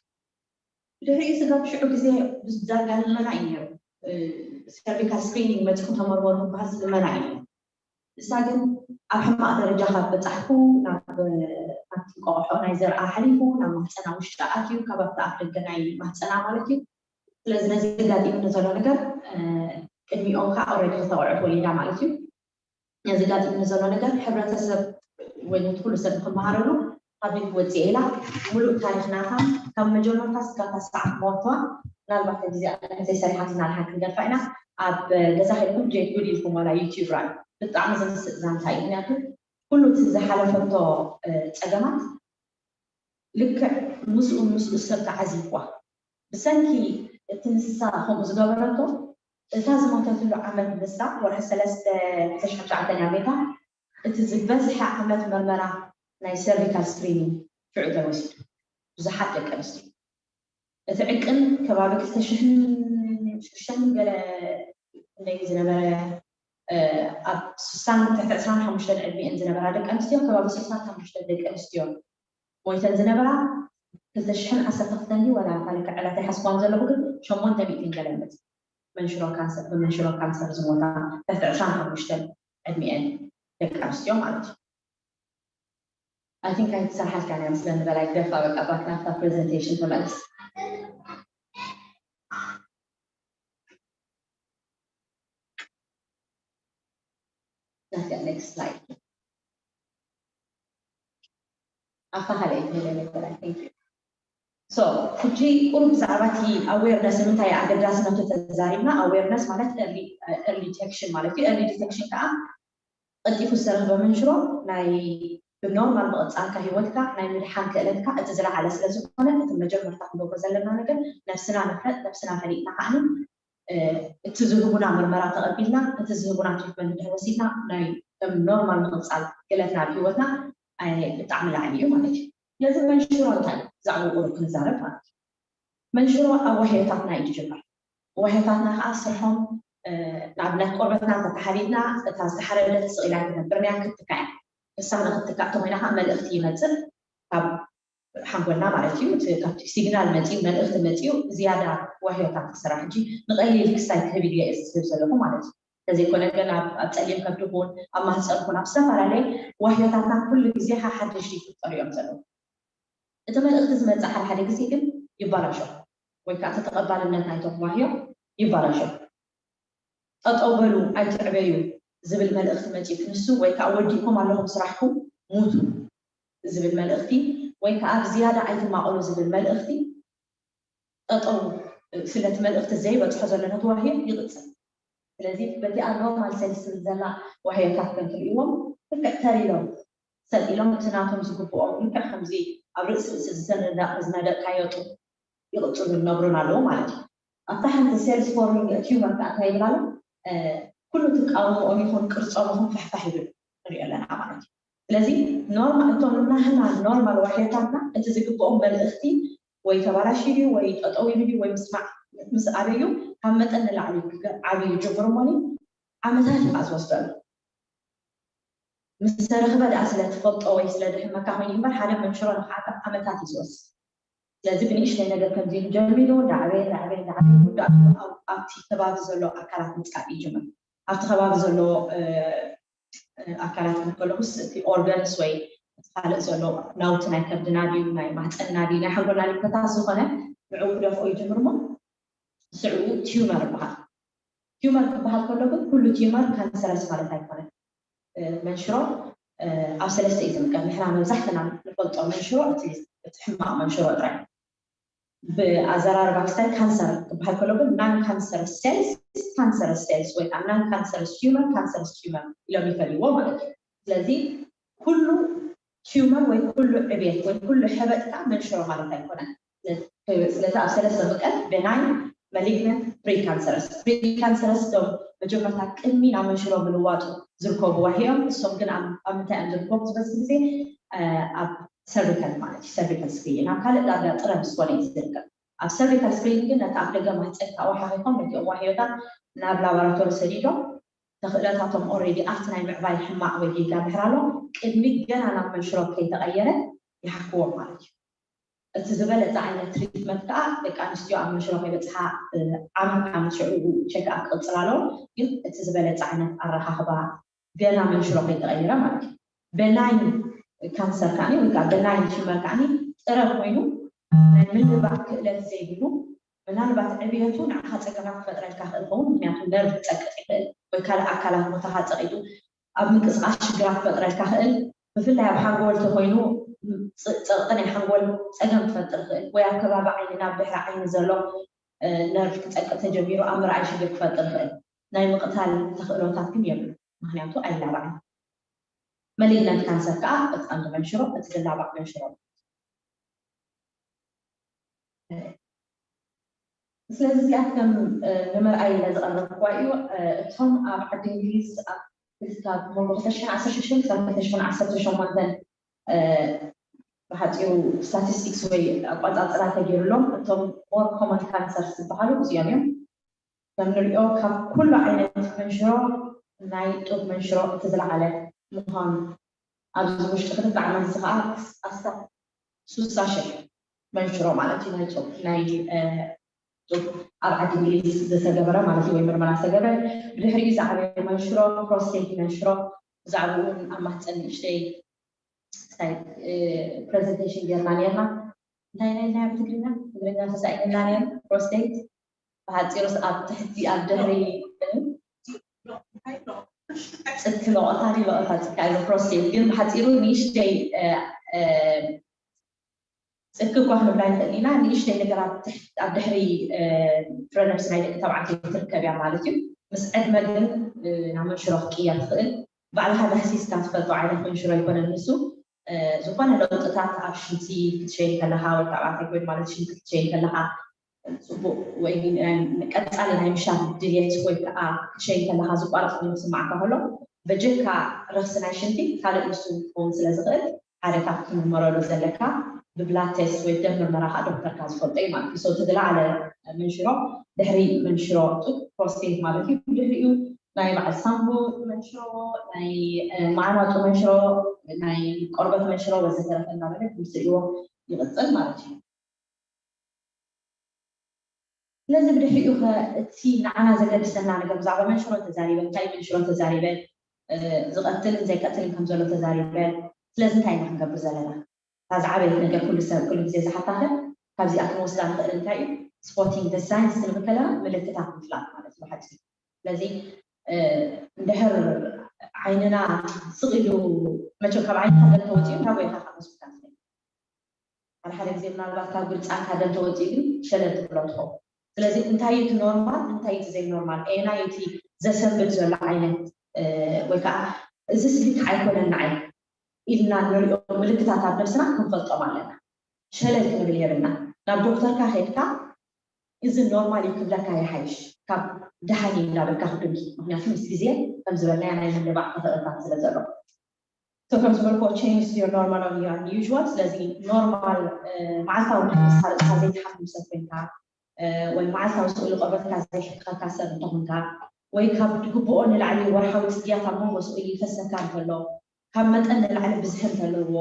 ድሕሪኡ ስጋብ ሽዑ ግዜ ዳርጋ ልመና እዩ ነይሩ ሰርቪካል ስክሪኒንግ መፅኩም ተመርመሩ ክበሃል ልመና እዩ ነይሩ ንሳ ግን ኣብ ሕማቕ ደረጃ ካብ በፃሕኩ ናብቲ ቆቕሖ ናይ ዘርኣ ሓሊፉ ናብ ማህፀና ውሽጢ ኣትዩ ካብ ኣብቲ ኣፍ ደገ ናይ ማህፀና ማለት እዩ ስለዚ ነዚ ጋጢምኒ ዘሎ ነገር ቅድሚኦም ከዓ ኦረዲ ክተቆዕት ወሊዳ ማለት እዩ ነዚ ጋጢምኒ ዘሎ ነገር ሕብረተሰብ ወይ ነቲ ኩሉ ሰብ ንክመሃረሉ ፓብሊክ ወፅኤ ኢላ ሙሉእ ታሪክ ናታ ካብ መጀመርታ ስጋታ ሰዓት ሞቷ ምናልባት ግዜ ዘይሰሪሓትና ንሓ ክንገድፋ ኢና ኣብ ገዛ ከድኩም ጀጉድ ኢልኩም ዋላ ዩቲዩብ ራን ብጣዕሚ ዘምስጥ ዛንታ እዩ ምክንያቱ ኩሉ እቲ ዝሓለፈቶ ፀገማት ልክዕ ምስኡ ምስኡ ሰብ ተዓዚብዋ ብሰንኪ እቲ ንሳ ከምኡ ዝገበረቶ እታ ዝሞተትሉ ዓመት ንሳ ወርሒ ሰለስተ ተሽዓተ ቤታ እቲ ዝበዝሐ ዓመት መርመራ ናይ ሰርቪካል ስክሪኒንግ ሽዑ ተወሲዱ ብዙሓት ደቂ ኣንስትዮ እቲ ዕቅን ከባቢ ክልተ ሽሕን ሽዱሽተን ገለ ክንደይ ዝነበረ ኣብ ስሳን ትሕቲ ዕስራን ሓሙሽተን ዕድሚአን ዝነበራ ደቂ ኣንስትዮ ከባቢ ስሳን ሓሙሽተን ደቂ ኣንስትዮ ሞይተን ዝነበራ ክልተ ሽሕን ዓሰርተ ክልተን ድዩ ወላ ካልእ ዕለት ኣይሓስብዋን ዘለኹ ግን ሸሞንተ ሚእትን ገለ መት መንሽሮ ካንሰር ብመንሽሮ ካንሰር ዝሞታ ትሕቲ ዕስራን ሓሙሽተን ዕድሚአን ደቂ ኣንስትዮ ማለት እዩ I think ኣይተሰርሓልካን እያ መስለኒ በላይ ግደፋ በቃ ባክ ናብታ ፕሬዘንቴሽን ተመለስ ናትያ next slide ኣፋ ካልኣይ ትህለ ነበር I think so ሕጂ ቁሩብ ብዛዕባ እቲ awareness ንምንታይ ኣገዳስነቱ ተዛሪብና awareness ማለት early detection ማለት እዩ early detection ከዓ ቀልጢፉ ዝተረኽበ መንሽሮ ናይ ብኖርማል ምቕፃልካ ሂወትካ ናይ ምድሓን ክእለትካ እቲ ዝለዓለ ስለ ዝኾነ እቲ መጀመርታ ክንገብሮ ዘለና ነገር ነብስና ንፍለጥ ነብስና ፈሊጥና ከዓኒ እቲ ዝህቡና መርመራ ተቐቢልና እቲ ዝህቡና ትሪትመንት ድሕር ወሲድና ናይ ከም ኖርማል ምቕፃል ክእለትና ኣብ ሂወትና ብጣዕሚ ላዕሊ እዩ ማለት እዩ ስለዚ መንሽሮ እንታይ ብዛዕባ ቁሩብ ክንዛረብ ማለት እዩ መንሽሮ ኣብ ዋህዮታትና እዩ ዝጅምር ዋህዮታትና ከዓ ስርሖም ንኣብነት ቆርበትና እንተተሓሪድና እታ ዝተሓረደት ስቕ ኢላ ትነብር ናይ ክትካ እያ ንሳ ንክትካእ ተኮይና ከዓ መልእክቲ ይመፅእ ካብ ሓንጎልና ማለት እዩ ካብቲ ሲግናል መፅኡ መልእክቲ መፅኡ ዝያዳ ዋህዮታት ክስራሕ ሕጂ ንቀሊል ክስታይ ክህብ ኢለ እየ ዝስብ ዘለኹ ማለት እዩ ተዘይኮነ ግን ኣብ ፀሊም ከብዲ ኹን ኣብ ማህፀን ኹን ኣብ ዝተፈላለየ ዋህዮታትና ኩሉ ግዜ ሓሓደሽቲ ይፍጠሩ እዮም ዘለዉ እቲ መልእክቲ ዝመፅእ ሓደ ሓደ ግዜ ግን ይባላሾ ወይ ከዓ ተተቐባልነት ናይቶም ዋህዮ ይባላሾ ጠጠው በሉ ኣይትዕበዩ ዝብል መልእክቲ መፂኡ ክንሱ ወይ ከዓ ወዲእኩም ኣለኹም ስራሕኩም ሙቱ ዝብል መልእክቲ ወይ ከዓ ብዝያዳ ኣይትማቐሉ ዝብል መልእክቲ ጠጠው ስለቲ መልእክቲ ዘይበፅሖ ዘሎ ነቲ ዋህዮ ይቕፅል ስለዚ በቲኣ ኖርማል ሴንስ ዘላ ዋህዮታት ከም ትርእዎም ልክዕ ተር ኢሎም ሰጥ ኢሎም እቲ ናቶም ዝግብኦም ልክዕ ከምዚ ኣብ ርእሲ ርእሲ ዝነደቅካዮ ጡብ ይቕፅሉ ዝነብሩን ኣለዉ ማለት እዩ ኣብታ ሓንቲ ሴልስ ፎርሚንግ ቲዩመር ከዓ እንታይ ይብል ኣሎ ኩሉ ትቃወምኦም ይኹን ቅርፆም ይኹን ፋሕፋሕ ይብል ንሪኦ ኣለና ማለት እዩ ስለዚ ኖርማል እቶም ናህና ኖርማል ዋሕዮታትና እቲ ዝግብኦም መልእኽቲ ወይ ተባላሽዩ ድዩ ወይ ጠጠው ኢሉ ድዩ ወይ ምስማዕ ምስ ኣበዩ ካብ መጠን ንላዕሊ ዓብዩ ጅምሩ እሞ ዓመታት እዩ ከዓ ዝወስደሉ ምስ ተረኽበ ደኣ ስለ ትፈልጦ ወይ ስለ ድሕመካ ኮይኑ እምበር ሓደ መንሽሮ ንክዓቢ ዓመታት እዩ ዝወስድ ስለዚ ብንእሽተይ ነገር ከምዚ ኢሉ ጀሚሩ እንዳዓበየ እንዳዓበየ እንዳዓበየ ጉዳቱ ኣብቲ ከባቢ ዘሎ ኣካላት ምፅቃጥ ይጅምር ኣብቲ ከባቢ ዘሎ ኣካላት ከለኹስ እቲ ኦርጋንስ ወይ ካልእ ዘሎ ናውቲ ናይ ከብድና ድዩ ናይ ማህፀንና ድዩ ናይ ሓንጎልና ድዩ ኮታ ዝኾነ ንዕኡ ክደፍኦ ይጅምር እሞ ስዕኡ ቲዩመር ይበሃል ቲዩመር ክበሃል ከሎ ግን ኩሉ ቲዩመር ካንሰረስ ማለት ኣይኮነን መንሽሮ ኣብ ሰለስተ እዩ ዝምቀል ንሕና መብዛሕትና ንፈልጦ መንሽሮ እቲ ሕማቕ መንሽሮ ጥራይ ብኣዘራርባ ክስታይ ካንሰር ክበሃል ከሎ ግን non cancerous cells፣ cancerous cells ወይ ከዓ non cancerous tumor፣ cancerous tumor ኢሎም ይፈልይዎ ማለት እዩ። ስለዚ ኩሉ tumor ወይ ኩሉ ዕብየት ወይ ኩሉ ሕበጥ ከዓ መንሽሮ ማለት ኣይኮነን። ስለዚ ኣብ ሰለስተ ምቀል benign፣ malignant፣ precancerous። Precancerous ቶም መጀመርታ ቅድሚ ናብ መንሽሮ ምልዋጡ ዝርከቡ ዋህዮም፣ እሶም ግን ኣብ ምንታይ እዮም ዝርከቡ ዝበዝሕ ግዜ ኣብ cervical ማለት እዩ። Cervical screen ኣብ ካልእ ዳርጋ ጥረ ምስ ኮነ እዩ ዝርከብ። ኣብ cervical screen ግን ነቲ ኣፍ ደገ ማህፀን ተወሓኺኾም ነቲኦም ዋህዮታት ናብ ላቦራቶሪ ሰዲዶም ተኽእሎታቶም already ኣብቲ ናይ ምዕባይ ሕማቕ ወይ ጌጋ ድሕር ኣሎ ቅድሚ ገና ናብ መንሽሮ ከይተቐየረ ይሓክዎም ማለት እዩ። እቲ ዝበለፀ ዓይነት ትሪትመንት ከዓ ደቂ ኣንስትዮ ኣብ መንሽሮ ከይበፅሓ ዓመት ዓመት ሽዑ ቸክ ኣፕ ክቕፅል ኣለዎ። ግን እቲ ዝበለፀ ዓይነት ኣረኻኽባ ገና መንሽሮ ከይተቐየረ ማለት እዩ። Benign cancer ከዓ ወይ ከዓ benign tumor ከዓ ጥረ ኮይኑ ናይ ምልባዕ ክእለት ዘይብሉ፣ ምናልባት ዕብየቱ ንዓኻ ፀገማት ክፈጥረልካ ክእል ኸውን። ምክንያቱ ነርቭ ክፀቅጥ ይኽእል ወይ ካልእ ኣካላት ቦታኻ ፀቂጡ ኣብ ምንቅስቃስ ሽግራት ክፈጥረልካ ክእል። ብፍላይ ኣብ ሓንጎል ተኮይኑ ፀቅጢ ናይ ሓንጎል ፀገም ክፈጥር ይኽእል ወይ ኣብ ከባቢ ዓይኒ ናብ ድሕሪ ዓይኒ ዘሎ ነርቭ ክፀቅጥ ተጀሚሩ ኣብ ምርኣይ ሽግር ክፈጥር ይኽእል። ናይ ምቕታል ተኽእሎታት ግን የብሉ፣ ምክንያቱ ኣይላባዕን። Malignant cancer ከዓ እቲ ቀንዲ መንሽሮ እቲ ዝላባዕ መንሽሮ። ስለዚ እዚኣ ከም ንምርኣይ ኢለ ዝቐረብክዋ እዩ። እቶም ኣብ ዓዲ እንግሊዝ ኣብ ክልተ ካብ መንጎ ክልተ ሽሕን ዓሰርተ ሽዱሽተን ክሳብ ክልተ ሽሕን ዓሰርተ ሸሞንተን ብሓፂሩ ስታቲስቲክስ ወይ ኣቋፃፅራ ተገይሩሎም እቶም more common cancer ዝበሃሉ እዚኦም እዮም። ከም ንሪኦ ካብ ኩሉ ዓይነት መንሽሮ ናይ ጡብ መንሽሮ እቲ ዝለዓለ ምዃኑ ኣብዚ ውሽጢ ክልተ ዓመት እዚ ከዓ ኣስታት ስሳ ሽሕ መንሽሮ ማለት እዩ ናይ ጡብ ናይ ጡብ ኣብ ዓዲ እንግሊዝ ዝተገበረ ማለት እዩ ወይ ምርመራ ዝተገበረ። ብድሕሪኡ ዝዓበየ መንሽሮ ፕሮስቴት መንሽሮ ብዛዕባኡ እውን ኣብ ማህፀን ንእሽተይ ስታይ ፕሬዘንቴሽን ጌርና ኔርና። እንታይ ናይ ናይ ትግርኛ ትግርኛ ተሳኢንና ኔር ፕሮስቴት ብሓፂሩ ኣብ ትሕቲ ኣብ ድሕሪ ፅኪ ለቆታ ዲ ለቆታ ፅካ እዚ ፕሮስቴት ግን ብሓፂሩ ንእሽተይ ፅኪ እኳ ክንብላ ንኽእል ኢና። ንእሽተይ ነገር ኣብ ድሕሪ ፍረነብሲ ናይ ደቂ ተባዕትዮ ትርከብ እያ ማለት እዩ። ምስ ዕድመ ግን ናብ መንሽሮ ክቅየር ትኽእል። ባዕልኻ ዳህሲስካ ትፈልጦ ዓይነት መንሽሮ ኣይኮነን ንሱ። ዝኾነ ለውጥታት ኣብ ሽንቲ ክትሸይን ከለኻ ወይ ተባዕታይ ኮይኑ ማለት ሽንቲ ክትሸይን ከለኻ ፅቡቅ ወይ ቀፃሊ ናይ ምሻት ድልየት ወይ ከዓ ክትሸይን ከለኻ ዝቋረፅ ኮይኑ ክስማዓካ ከሎ በጀካ ረክሲ ናይ ሽንቲ ካልእ ንሱ ክኸውን ስለ ዝኽእል ሓደ ካብ ክትምርመረሉ ዘለካ ብብላድ ቴስት ወይ ደም ምርመራ ከዓ ዶክተርካ ዝፈልጦ እዩ ማለት እዩ። እቲ ዝለዓለ መንሽሮ ድሕሪ መንሽሮ ጡብ ፕሮስቴት ማለት እዩ። ድሕሪኡ ናይ በዓል ሳምቡእ መንሽሮ፣ ናይ ማዕናጡ መንሽሮ፣ ናይ ቆርበት መንሽሮ ወዘተረፈ እናበለ ምስ እዎ ይቕፅል ማለት እዩ። ስለዚ ብድሕሪኡ ከ እቲ ንዓና ዘገድሰና ነገር ብዛዕባ መንሽሮ ተዛሪበ፣ እንታይ መንሽሮ ተዛሪበ፣ ዝቐትልን ዘይቀትልን ከም ዘሎ ተዛሪበ። ስለዚ እንታይ ኢና ክንገብር ዘለና? እታ ዝዓበየት ነገር ኩሉ ሰብ ኩሉ ግዜ ዝሓታኸ ካብዚኣ ክንወስዳ ንኽእል እንታይ እዩ? ስፖቲንግ ሳይንስ ክንብል ከለና ምልክታት ምፍላጥ ማለት እዩ ብሓፂሩ። ስለዚ እንድሕር ዓይንና ስቕ ኢሉ መቸም ካብ ዓይንካ ገለ ተወፂኡ ናብ ወይካ ካብ ሆስፒታል ሓደ ሓደ ግዜ ምናልባት ካብ ግርፃንካ ደም ተወፂኡ ግን ሸለል ትብሎ ትኸውን። ስለዚ እንታይ እቲ ኖርማል እንታይ እቲ ዘይኖርማል ኣየናይ እቲ ዘሰንብድ ዘሎ ዓይነት ወይ ከዓ እዚ ስሊክ ኣይኮነን ንዓይ ኢልና ንሪኦ ምልክታት ኣብ ነብስና ክንፈልጦም ኣለና። ሸለል ክንብል የብልና። ናብ ዶክተርካ ከድካ እዚ ኖርማል እዩ ክብለካ ይሓይሽ ካብ ደሓን እዩ እንዳበልካ ክድምሱ። ምክንያቱ ምስ ግዜ ከም ዝበልናዮ ናይ ምልባዕ ተኽእሎታት ስለ ዘሎ። So ከም ዝበልኮ change your normal on your unusual። ስለዚ ኖርማል መዓልታዊ ንሕንሳ ርእስኻ ዘይትሓክም ሰብ ኮይንካ ወይ መዓልታዊ ስእሊ ቆርበትካ ዘይሕክኸካ ሰብ እንተኾንካ ወይ ካብ ግብኦ ንላዕሊ ወርሓዊ ፅግያት ኣብ መንጎ ስእሊ ይፈሰካ እንተሎ ካብ መጠን ንላዕሊ ብዝሒ እንተለዎ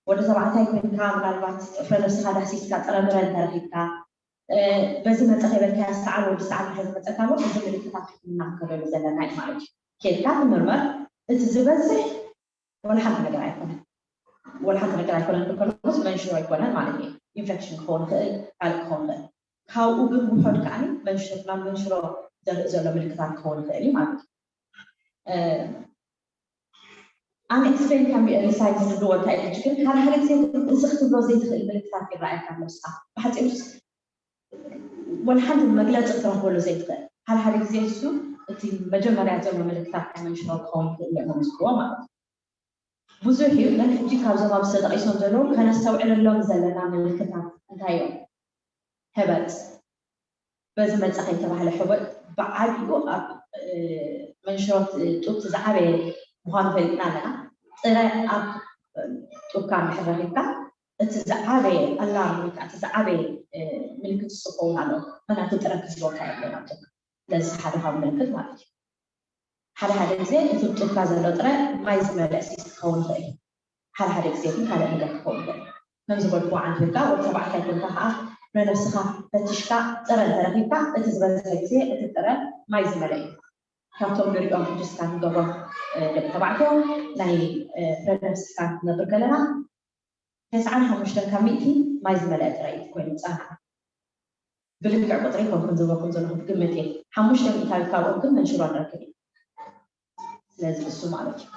ወዲ ተባዕታይ ኮይንካ ምናልባት ጥፍረ ነብስኻ ዳህሲስካ ጥረምረ እንተረኺብካ በዚ መፀ ከይበልካዮ ሰዓል ወዲ ሰዓል ድሕሪ ዝመፀካ ኣሎ እዚ ምልክታት ሕክምና ክንከደሉ ዘለና እዩ ማለት እዩ። ኬድካ ትምርመር። እቲ ዝበዝሕ ወላ ሓንቲ ነገር ኣይኮነን። ወላ ሓንቲ ነገር ኣይኮነን ክከለስ መንሽሮ ኣይኮነን ማለት እዩ። ኢንፌክሽን ክኸውን ይኽእል፣ ካልእ ክኸውን ይኽእል። ካብኡ ግን ውሑድ ከዓኒ መንሽሮ ናብ መንሽሮ ዘርኢ ዘሎ ምልክታት ክኸውን ይኽእል እዩ ማለት እዩ። ኣን ኤክስፕሌን ካን ቢ ኤርሊ ሳይንስ ዝብልዎ እንታይ እዩ ግን ሓደ ሓደ ግዜ እዚ ክትብሎ ዘይትኽእል ምልክታት ይረኣየካ ኣሎ። ብሓፂሩስ ወላ ሓንቲ መግለፂ ክትረኽበሉ ዘይትኽእል። ሓደ ሓደ ግዜ እሱ እቲ መጀመርያ ዘሎ ምልክታት ናይ መንሽሮ ክኸውን ይኽእል እዩ መምስክዎ ማለት እዩ። ብዙሕ እዩ። ግን ሕጂ ካብዞም ኣብዚ ተጠቒሶም ዘለዉ ከነስተውዕለሎም ዘለና ምልክታት እንታይ እዮም? ህበጥ፣ በዚ መጻ ከይተባህለ ሕበጥ ብዓቢኡ ኣብ መንሽሮት ጡብቲ ዝዓበየ ምዃኑ ፈሊጥና ኣለና። ጥረ ኣብ ጡብካ እንድሕር ረኺብካ እቲ ዝዓበየ ኣላርም ወይ ከዓ እቲ ዝዓበየ ምልክት እሱ ክኸውን ኣለዎ። ምክንያቱ ጥረ ክህልወካ የለን ኣብ ጡብካ። ስለዚ ሓደ ካብ ምልክት ማለት እዩ። ሓደ ሓደ ግዜ እቲ ጡብካ ዘሎ ጥረ ማይ ዝመልአ ሲስት ክኸውን ይኽእል። ሓደ ሓደ ግዜ ግን ካልእ ነገር ክኸውን ይኽእል። ከም ዝበልኩ ዓንተካ ወዲ ተባዕታይ ኮንካ ከዓ ነነብስኻ ፈቲሽካ ጥረ እንተረኺብካ እቲ ዝበዝሐ ግዜ እቲ ጥረ ማይ ዝመልአ እዩ። ካብቶም ንሪኦም ሕጂ ስካን ንገብሮም ደቂ ተባዕትዮ ናይ ፍረ ነብሲ ስካን ክንገብር ከለና ተስዓን ሓሙሽተን ካብ ሚእቲ ማይ ዝመልአ ጥረ እዩ ኮይኑ ዝፀንሓ። ብልክዕ ቁፅሪ ከምኩም ዝበልኩም ዘለኹ ትግምት እየ። ሓሙሽተ ሚእታዊት ካብኦም ግን መንሽሮ ንረክብ እዩ። ስለዚ እሱ ማለት እዩ።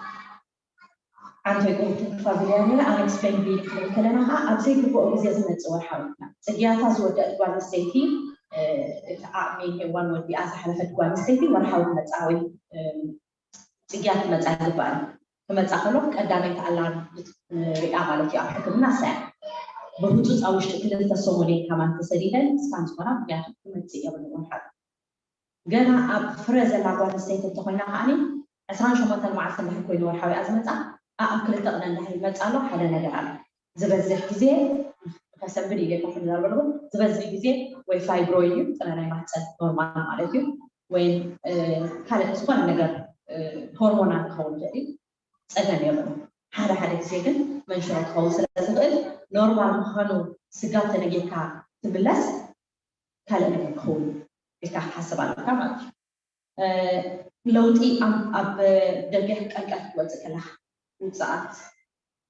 ዓንተይ ቁርቱ ፋብሪያ ሚራ ኣንኤክስፕሌን ብሊድ ክንብል ከለና ከዓ ኣብ ዘይግብኦ ግዜ ዝመፅእ ወርሓዊ ጽግያታ ዝወደአት ጓል ኣንስተይቲ እቲ ዓቕሚ ሄዋን ወዲኣ ዝሓለፈት ጓል ኣንስተይቲ ወርሓዊ ትመፅኣ ወይ ጽግያት ክመጻ ይግባእ። ክመጻ ከሎ ቀዳመይቲ ኣላርም ሪኣ ማለት እዩ ኣብ ሕክምና ሳያ ብህፁፅ ኣብ ውሽጢ ክልተ ሰሙን እየን ከማን ተሰዲደን ስካን ዝኾና ምክንያቱ ክመፅእ የብሉ ወርሓዊ ገና ኣብ ፍረ ዘላ ጓል ኣንስተይቲ እንተኮይና ከዓኒ ዕስራን ሸሞንተን መዓልቲ እንድሕር ኮይኑ ወርሓዊ እያ ዝመፃ ኣብ ክልተ ቅነ እንድሕር ይመፃ ኣሎ ሓደ ነገር ኣሎ ዝበዝሕ ግዜ ከሰንብድ ኢለ ኮፍ እንዳበልኩ ዝበዝሕ ግዜ ወይ ፋይብሮይድ እዩ ጥረ ናይ ማህፀን ኖርማል ማለት እዩ ወይ ካልእ ዝኾነ ነገር ሆርሞናል ክኸውን ይኽእል እዩ ፀገም የብሉ ሓደ ሓደ ግዜ ግን መንሽሮ ክኸውን ስለ ዝኽእል ኖርማል ምዃኑ ስጋብ ተነጊርካ ትምለስ ካልእ ነገር ክኸውን ኢልካ ክትሓስብ ኣለካ ማለት እዩ ለውጢ ኣብ ደገ ቀልቀል ክትወፅእ ከለካ ውፅኣት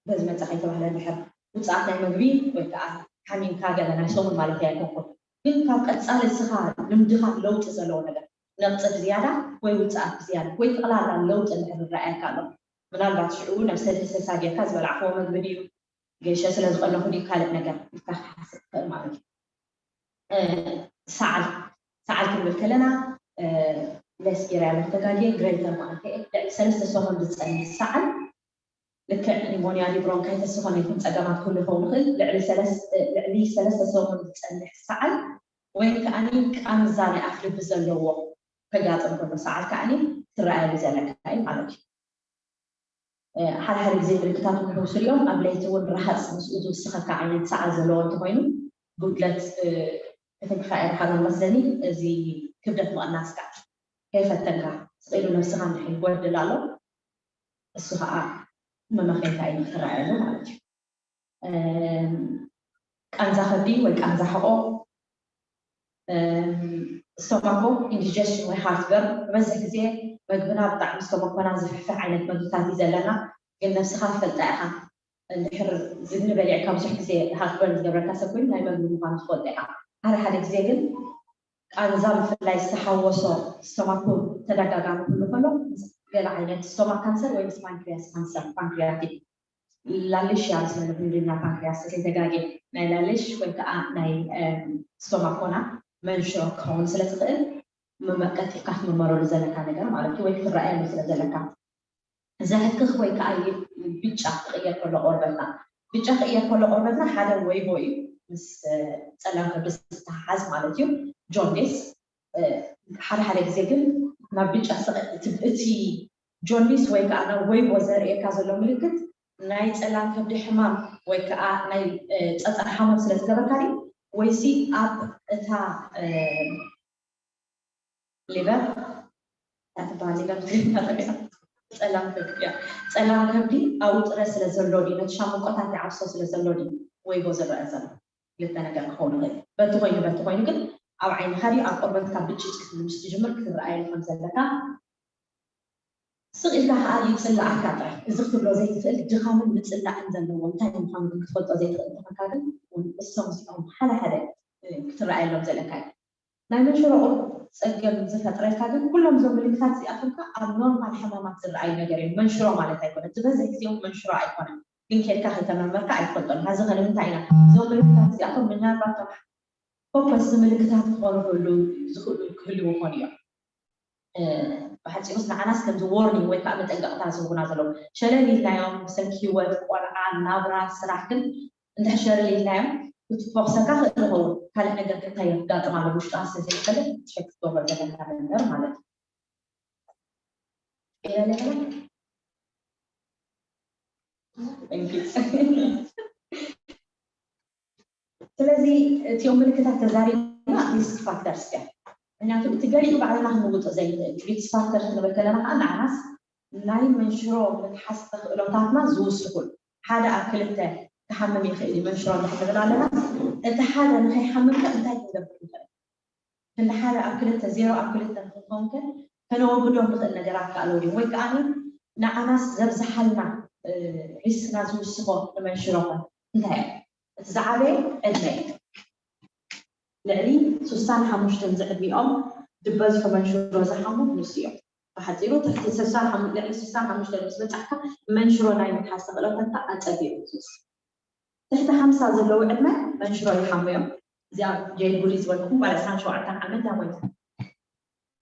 በዚ መፀ ከይተባህለ ድሕር ውፅኣት ናይ መግቢ ወይ ከዓ ሓሚምካ ገለ ናይ ሰሙን ማለት ኣይኮንኩን ግን ካብ ቀፃሊ እስኻ ልምድኻ ለውጢ ዘለዎ ነገር ነቕፂ ብዝያዳ ወይ ውፅኣት ብዝያዳ ወይ ጠቕላላ ለውጢ እንድሕር ዝረኣየካ ኣሎ ምናልባት ሽዑ ናብ ሰድሪ ሰሳ ጌርካ ዝበላዕክዎ መግቢ ድዩ ገሸ ስለ ዝቐነኹ ድዩ ካልእ ነገር ኢልካ ክትሓስብ ትኽእል ማለት እዩ ሰዓል ሰዓል ክንብል ከለና ለስጌርያ መተጋጌ ግሬተር ማለት ልዕሊ ሰለስተ ሰሙን ዝፀንሕ ሰዓል ልክዕ ኒሞንያ ዲብሮንካይተስ ዝኾነ ይኹን ፀገማት ክህሉ ይኸውን ይኽእል ልዕሊ ሰለስተ ሰሙን ዝፀንሕ ሰዓል ወይ ከዓኒ ቃንዛ ናይ ኣፍልቢ ዘለዎ ከጋጥም ከሎ ሰዓል ከዓኒ ትረኣየሉ ዘለካ እዩ ማለት እዩ ሓደ ሓደ ግዜ ምልክታት ንሕውስ ሪኦም ኣብ ለይቲ እውን ረሃፅ ምስኡ ዝውስኸካ ዓይነት ሰዓል ዘለዎ እንተኮይኑ ጉድለት ክትንክፋ ኢርካ መመስለኒ እዚ ክብደት ምቕናስካ ከይፈተንካ ስቕ ኢሉ ነብስኻ እንድሕር ይጎድል ኣሎ እሱ ከዓ መመኸይታ እዩ ክትረኣየሉ ማለት እዩ ቃንዛ ከብዲ ወይ ቃንዛ ሕቆ ስቶማኮ ኢንዲጀስሽን ወይ ሃርትበር ዝበዝሕ ግዜ መግብና ብጣዕሚ ስቶማኮና ዝፍሕፍሕ ዓይነት መግብታት እዩ ዘለና ግን ነብስኻ ትፈልጣ ኢኻ እንድሕር ዝግኒ በሊዕካ ብዙሕ ግዜ ሃርትበር ዝገብረካ ሰብ ኮይኑ ናይ መግቢ ምዃኑ ትፈልጦ ኢኻ ሓደ ሓደ ግዜ ግን ቃንዛ ብፍላይ ዝተሓወሶ ስቶማኮ ተደጋጋሚ ክህሉ ከሎ ገለ ዓይነት ስቶማክ ካንሰር ወይ ምስ ፓንክሪያስ ካንሰር ፓንክሪያቲክ ላልሽ እያ ምስ መለፍንድኛ ፓንክሪያስ ከይተጋጌ ናይ ላልሽ ወይ ከዓ ናይ ስቶማኮና መንሽሮ ክኸውን ስለ ዝኽእል መመቀት ኢልካ ክትምርመረሉ ዘለካ ነገር ማለት እዩ ወይ ክትረኣየሉ ስለ ዘለካ ዘሕክኽ ወይ ከዓ ብጫ ክቕየር ከሎ ቆርበትና ብጫ ክቕየር ከሎ ቆርበትና ሓደ ወይቦ እዩ ምስ ፀላም ከብዲ ዝተሓሓዝ ማለት እዩ ጆንዲስ ሓደ ሓደ ግዜ ግን ናብ ብጫ እቲ ጆንዲስ ወይ ከዓ ናብ ወይቦ ዘርእየካ ዘሎ ምልክት ናይ ፀላም ከብዲ ሕማም ወይ ከዓ ናይ ፀፀር ሓሞት ስለ ዝገበርካ ድዩ ወይሲ ኣብ እታ ሊቨር እታ ትበሃል ሊቨር ብትግርኛ ጠፊኣ ፀላም ከብዲ እያ ፀላም ከብዲ ኣብኡ ጥረ ስለ ዘሎ ድዩ ነቲ ሻምቆታት ይዓብሶ ስለ ዘሎ ድዩ ወይቦ ዝረአ ዘሎ ክልተ ነገር ክኸውን ይኽእል በቲ ኮይኑ በቲ ኮይኑ ግን ኣብ ዓይንኻ ድዩ ኣብ ቆርበትካ ብጭጭ ክትብል ምስ ትጅምር ክትረኣየሉ ከም ዘለካ ስቕ ኢልካ ከዓ ይፅላኣካ ጥራሕ እዚ ክትብሎ ዘይትኽእል ድኻምን ምፅላእን ዘለዎ እንታይ ምዃኑ ግን ክትፈልጦ ዘይትኽእል እንተኾንካ ግን እውን እሶም እዚኦም ሓደ ሓደ ክትረኣየሎም ዘለካ እዩ ናይ መንሽሮ ቁሩብ ፀገም ዝፈጥረልካ ግን ኩሎም እዞም ምልክታት እዚኣቶም ከ ኣብ ኖርማል ሕማማት ዝረኣዩ ነገር እዮም መንሽሮ ማለት ኣይኮነን ዝበዝሕ ግዜ እውን መንሽሮ ኣይኮነን ግን ኬድካ ከይተመርመርካ ኣይትፈልጦን ሀዚ ከ ንምንታይ ኢና እዞም ምልክታት እዚኣቶም ምናልባት ፖፐስ ምልክታት ክኾኑ ክህሉ ዝኽእሉ ክህልዉ ይኾኑ እዮም። ብሓፂሩስ ንዓናስ ከምዚ ዎርኒንግ ወይ ከዓ መጠንቀቕታ ዝህቡና ዘለዉ፣ ሸለል ኢልናዮም ብሰንኪ ህይወት ቆልዓ ናብራ ስራሕ ግን እንድሕር ሸለል ኢልናዮም ክትፎኽሰካ ክእል ኸውን። ካልእ ነገር ግን እንታይ የጋጥም ኣሎ ውሽጡ ኣስለ ዘይፈልጥ ሸክ ክትገብሮ ዘለና ነገር ማለት እዩ። ስለዚ እቲኦም ምልክታት ተዛሪብና ሪስክ ፋክተርስ እያ። ምክንያቱ እቲ ገሊኡ ባዕልና ክንውጦ ዘይንኽእል ሪስክ ፋክተር ክንብል ከለና ከዓ ንዓናስ ናይ መንሽሮ ምትሓስ ተኽእሎታትና ዝውስኹ ሓደ ኣብ ክልተ ክሓምም ይኽእል እዩ መንሽሮ እንድሕር ንብል ኣለና። እቲ ሓደ ንኸይሓምም ከ እንታይ ክንገብር ንኽእል? ክንዲ ሓደ ኣብ ክልተ ዜሮ ኣብ ክልተ ንክንከውን ከ ከነወግዶ ንኽእል ነገራት ከ ኣለዉ ድዮም? ወይ ከዓ ንዓናስ ዘብዝሓልና ሪስክና ዝውስኾ ንመንሽሮ ከ እንታይ እዩ? እቲ ዝዓበየ ዕድመ እዩ። ልዕሊ ስሳን ሓሙሽተን ዝዕድሚኦም ዝበዝሑ መንሽሮ ዝሓሙ ንሱ እዮም። ብሓፂሩ ትሕቲ ስሳን ሓሙ- ልዕሊ ስሳን ሓሙሽተን ምስ በፃሕካ መንሽሮ ናይ ምትሓዝ ተኽእሎታትካ ኣፀቢቑ ዝውስኽ። ትሕቲ ሓምሳ ዘለዉ ዕድመ መንሽሮ ይሓሙ እዮም። እዚኣ ጄል ጉሊ ዝበልኩኹም ጓል ዕስራን ሸውዓተን ዓመት እያ ሞይታ።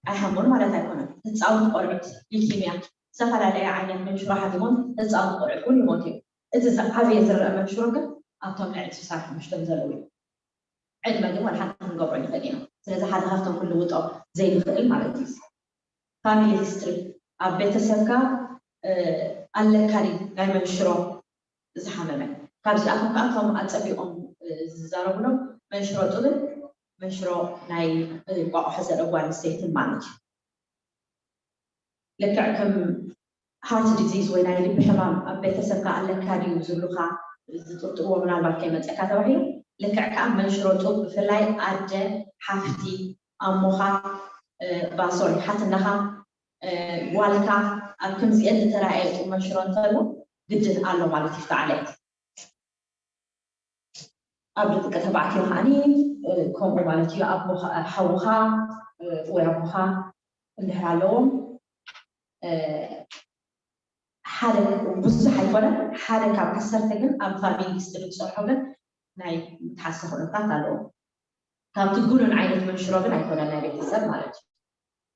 ኣይሓሙን ማለት ኣይኮነን። ህፃውንቲ ቆልዑት ሊኪምያ፣ ዝተፈላለየ ዓይነት መንሽሮ ሓሚሞም ህፃውንቲ ቆልዑት እውን ይሞቱ እዮም። እቲ ዝዓበየ ዝረአ መንሽሮ ግን ኣብቶም ልዕሊ ስሳን ሓሙሽተን ዘለዉ እዩ። ዕድመ ግን ዋላ ሓንቲ ክንገብሮ ንኽእል ኢና። ስለዚ ሓደ ካብቶም ክንልውጦ ዘይንኽእል ማለት እዩ። ፋሚሊ ሂስትሪ ኣብ ቤተሰብካ ኣለካ ድዩ ናይ መንሽሮ ዝሓመመ? ካብዚኣቶም ከዓ እቶም ኣፀቢቖም ዝዛረቡሎም መንሽሮ ጡብን መንሽሮ ናይ እንቋቑሖ ዘርኢ ጓል ኣንስተይትን ማለት እዩ። ልክዕ ከም ሃርት ዲዚዝ ወይ ናይ ልቢ ሕማም ኣብ ቤተሰብካ ኣለካ ድዩ ዝብሉካ ዝጥርጥርዎ ምናልባት ከይመፀካ ተባሂሉ ልክዕ ከዓ መንሽሮ ጡብ ብፍላይ ኣደ ሓፍቲ ኣሞኻ ባሶሪ ሓትነኻ ጓልካ ኣብ ከምዚአን ዝተረኣየ ጡብ መንሽሮ እንተሎ ግድን ኣሎ ማለት እዩ ተዓለየት ኣብ ደቂ ተባዕትዮ ከዓኒ ከምኡ ማለት እዩ ኣቦኻ ሓውኻ ወይ ኣቦኻ እንድሕር ኣለዎም ሓደ ብዙሕ ኣይኮነን ሓደ ካብ ዓሰርተ ግን ኣብ ፋሚሊ ሂስትሪ ዝሰርሖ ግን ናይ ምትሓስ ተኽእሎታት ኣለዎ ካብቲ ግኑን ዓይነት መንሽሮ ግን ኣይኮነን ናይ ቤተሰብ ማለት እዩ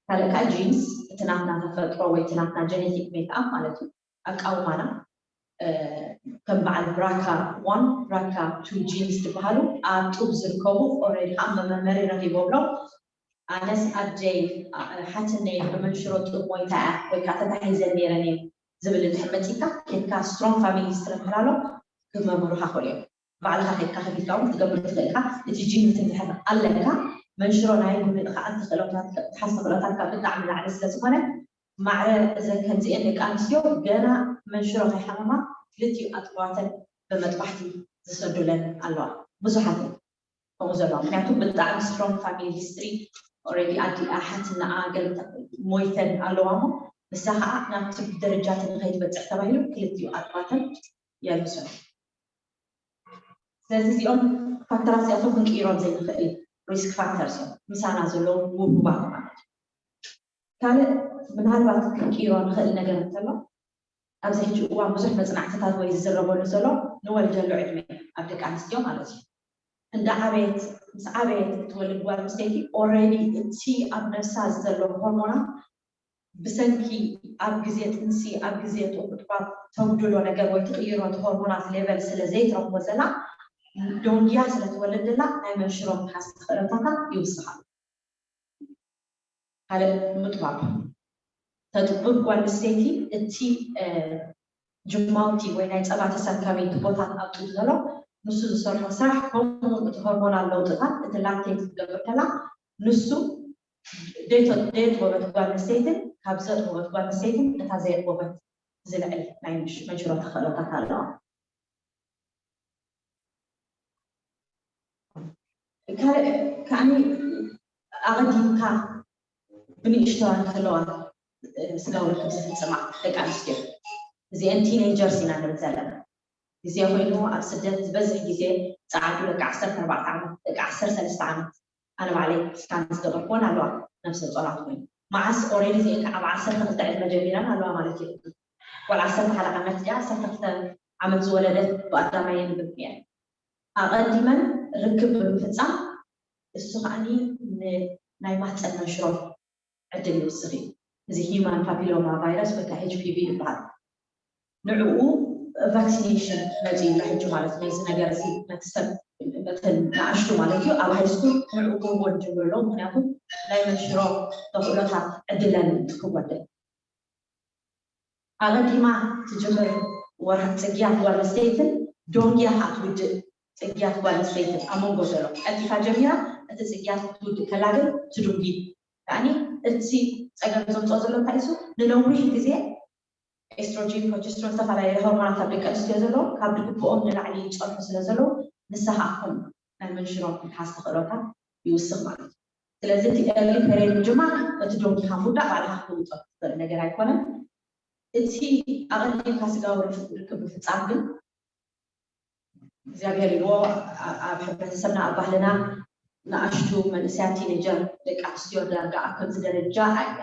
ካልእ ከዓ ጂንስ እቲ ናትና ተፈጥሮ ወይ እቲ ናትና ጀነቲክ ሜክኣፕ ማለት እዩ ኣቃውማና ከም በዓል ብራካ ዋን ብራካ ቱ ጂንስ ዝበሃሉ ኣብ ጡብ ዝርከቡ ኦረዲ ከዓ መመርመሪ ረኪቦምሎም ኣነስ ኣደይ ሓትነይ ብመንሽሮ ጡብ ሞይታ እያ ወይ ከዓ ተታሒዘን ነይረን እየ ዝብል እንድሕር መፂካ ኬድካ ስትሮንግ ፋሚሊ ሂስትሪ ምህላሎ ክመርምሩካ ክእሉ እዮም ባዕልኻ ከይድካ ከፊትካ እውን ክትገብር ትኽእል ኢኻ። እቲ ጂን እንድሕር ኣለካ መንሽሮ ናይ ጉንእኻ ኣትኽእሎታት ትሓዝ ተኽእሎታትካ ብጣዕሚ ላዕሊ ስለ ዝኾነ ማዕረ እዘን ከምዚኤን ደቂ ኣንስትዮ ገና መንሽሮ ከይሓመማ ክልቲኡ ኣጥዋተን ብመጥባሕቲ ዝሰዱለን ኣለዋ ብዙሓት ከምኡ ዘለዋ ምክንያቱ ብጣዕሚ ስትሮንግ ፋሚሊ ሂስትሪ ኦረዲ ኣዲኣ ሓትናኣ ገለ ሞይተን ኣለዋ እሞ ንሳ ከዓ ናብቲ ደረጃ እቲ ንኸይትበፅሕ ተባሂሉ ክልቲኡ ኣጥዋተን የልብሶም። ስለዚ እዚኦም ፋክተራት እዚኣቶም ክንቅይሮም ዘይንኽእል ሪስክ ፋክተርስ እዮም። ምሳና ዘለዉ ውሁባት ማለት እዩ። ካልእ ምናልባት ክንቅይሮ ንኽእል ነገር እንተሎ ኣብዚ ሕጂ እዋን ብዙሕ መፅናዕትታት ወይ ዝዝረበሉ ዘሎ ንወልደሉ ዕድመ ኣብ ደቂ ኣንስትዮ ማለት እዩ። እንዳ ዓበየት ምስ ዓበየት እትወልድ ጓል ኣንስተይቲ ኦረዲ እቲ ኣብ ነብሳ ዘሎ ሆርሞናት ብሰንኪ ኣብ ግዜ ጥንሲ ኣብ ግዜ ጡብ ምጥባብ ተጉድሎ ነገር ወይ ትቕይሮ እቲ ሆርሞናት ሌቨል ስለ ዘይትረኽቦ ዘላ ደንጉያ ስለ ትወልድ ዘላ ናይ መንሽሮ ምትሓዝ ተኽእሎታታ ይውስኽ ኣሎ። ካልእ ምጥባብ ተጥብብ ጓል ኣንስተይቲ እቲ ጅማውቲ ወይ ናይ ጸባ ተሰካቢ ቱቦታት ኣብ ጡብ ዘሎ ንሱ ዝሰርሖ ስራሕ ከምኡ እቲ ሆርሞናል ለውጥታት እቲ ላክቴት ክትገብር ከላ ንሱ ደይተጥበበት ጓል ኣንስተይትን ካብ ዘጥበበት ጓል ኣንስተይትን እታ ዘየጥበበት ዝልዕል ናይ መንሽሮ ተኽእሎታት ኣለዋ። ካልእ ከዓኒ ኣቐዲምካ ብንእሽተዋ እንከለዋ ስጋዊ ርክብ ዝፍፅማ ደቂ ኣንስትዮ እዚአን ቲኔጀርስ ኢና ንብል ዘለና ግዜ ኮይኑ ኣብ ስደት ዝበዝሕ ግዜ ፀዓዱ ደቂ ዓሰርተ ኣርባዕተ ዓመት ደቂ ዓሰርተ ሰለስተ ዓመት ኣነ ባዕለይ ስካን ዝገበርክወን ኣለዋ ነብሰ ፆራት ኮይኑ መዓስ ኦሬዲ እዚአን ከዓ ዓሰርተ ክልተ ዕድመ ጀሚረን ኣለዋ ማለት እዩ ጓል ዓሰርተ ሓደ ዓመት ድያ ዓሰርተ ክልተ ዓመት ዝወለደት ብኣዳማይ ንብል እየን ኣቐዲመን ርክብ ብምፍፃም እሱ ከዓኒ ናይ ማህፀን መንሽሮ ዕድል ይውስኽ እዩ። እዚ ሂማን ፓፒሎማ ቫይረስ ወይ ከዓ ኤች ፒ ቪ ይበሃል። ንዕኡ ቫክሲኔሽን መፂኡ ኣሎ ሕጂ ማለት ነዚ ነገር እዚ ነቲ ሰብ ነተን ንኣሽቱ ማለት እዩ ኣብ ሃይስኩል ንዕኡ ክህቦ ንጀምር ኣለዉ። ምክንያቱ ናይ መንሽሮ ተኽእሎታት ዕድለን ትክወደ ኣቐዲማ ትጅምር ወርሒ ፅግያት ጓል ኣንስተይትን ዶንግያ ከዓ ትውድእ ፅግያት ጓል ኣንስተይትን ኣብ መንጎ ዘሎ ቀልጢፋ ጀሚራ እቲ ፅግያት ክትውድእ ከላ ግን ትድንጊ። ያኒ እቲ ፀገም ዘምፅኦ ዘሎ እንታይ እሱ ንነዊሕ ግዜ ኤስትሮጂን ፕሮጀስትሮን ዝተፈላለዩ ሆርሞናት ኣብ ደቂ ኣንስትዮ ዘለዉ ካብ ድግብኦም ንላዕሊ ይፀንሑ ስለ ዘለዉ ንስኻ ከም ናይ መንሽሮ ምትሓዝ ተኽእሎታት ይውስኽ ማለት እዩ። ስለዚ እቲ ኤርሊ ፔሪድ ምጅማር እቲ ዶንጊኻ ምውዳእ ባዕልኻ ክትውጦ ትኽእል ነገር ኣይኮነን። እቲ ኣቐዲምካ ስጋዊ ርክብ ምፍፃም ግን እግዚኣብሔር ይዎ ኣብ ሕብረተሰብና ኣብ ባህልና ንኣሽቱ መንእሰያት ቲኔጀር ደቂ ኣንስትዮ ዳርጋ ኣብ ከምዚ ደረጃ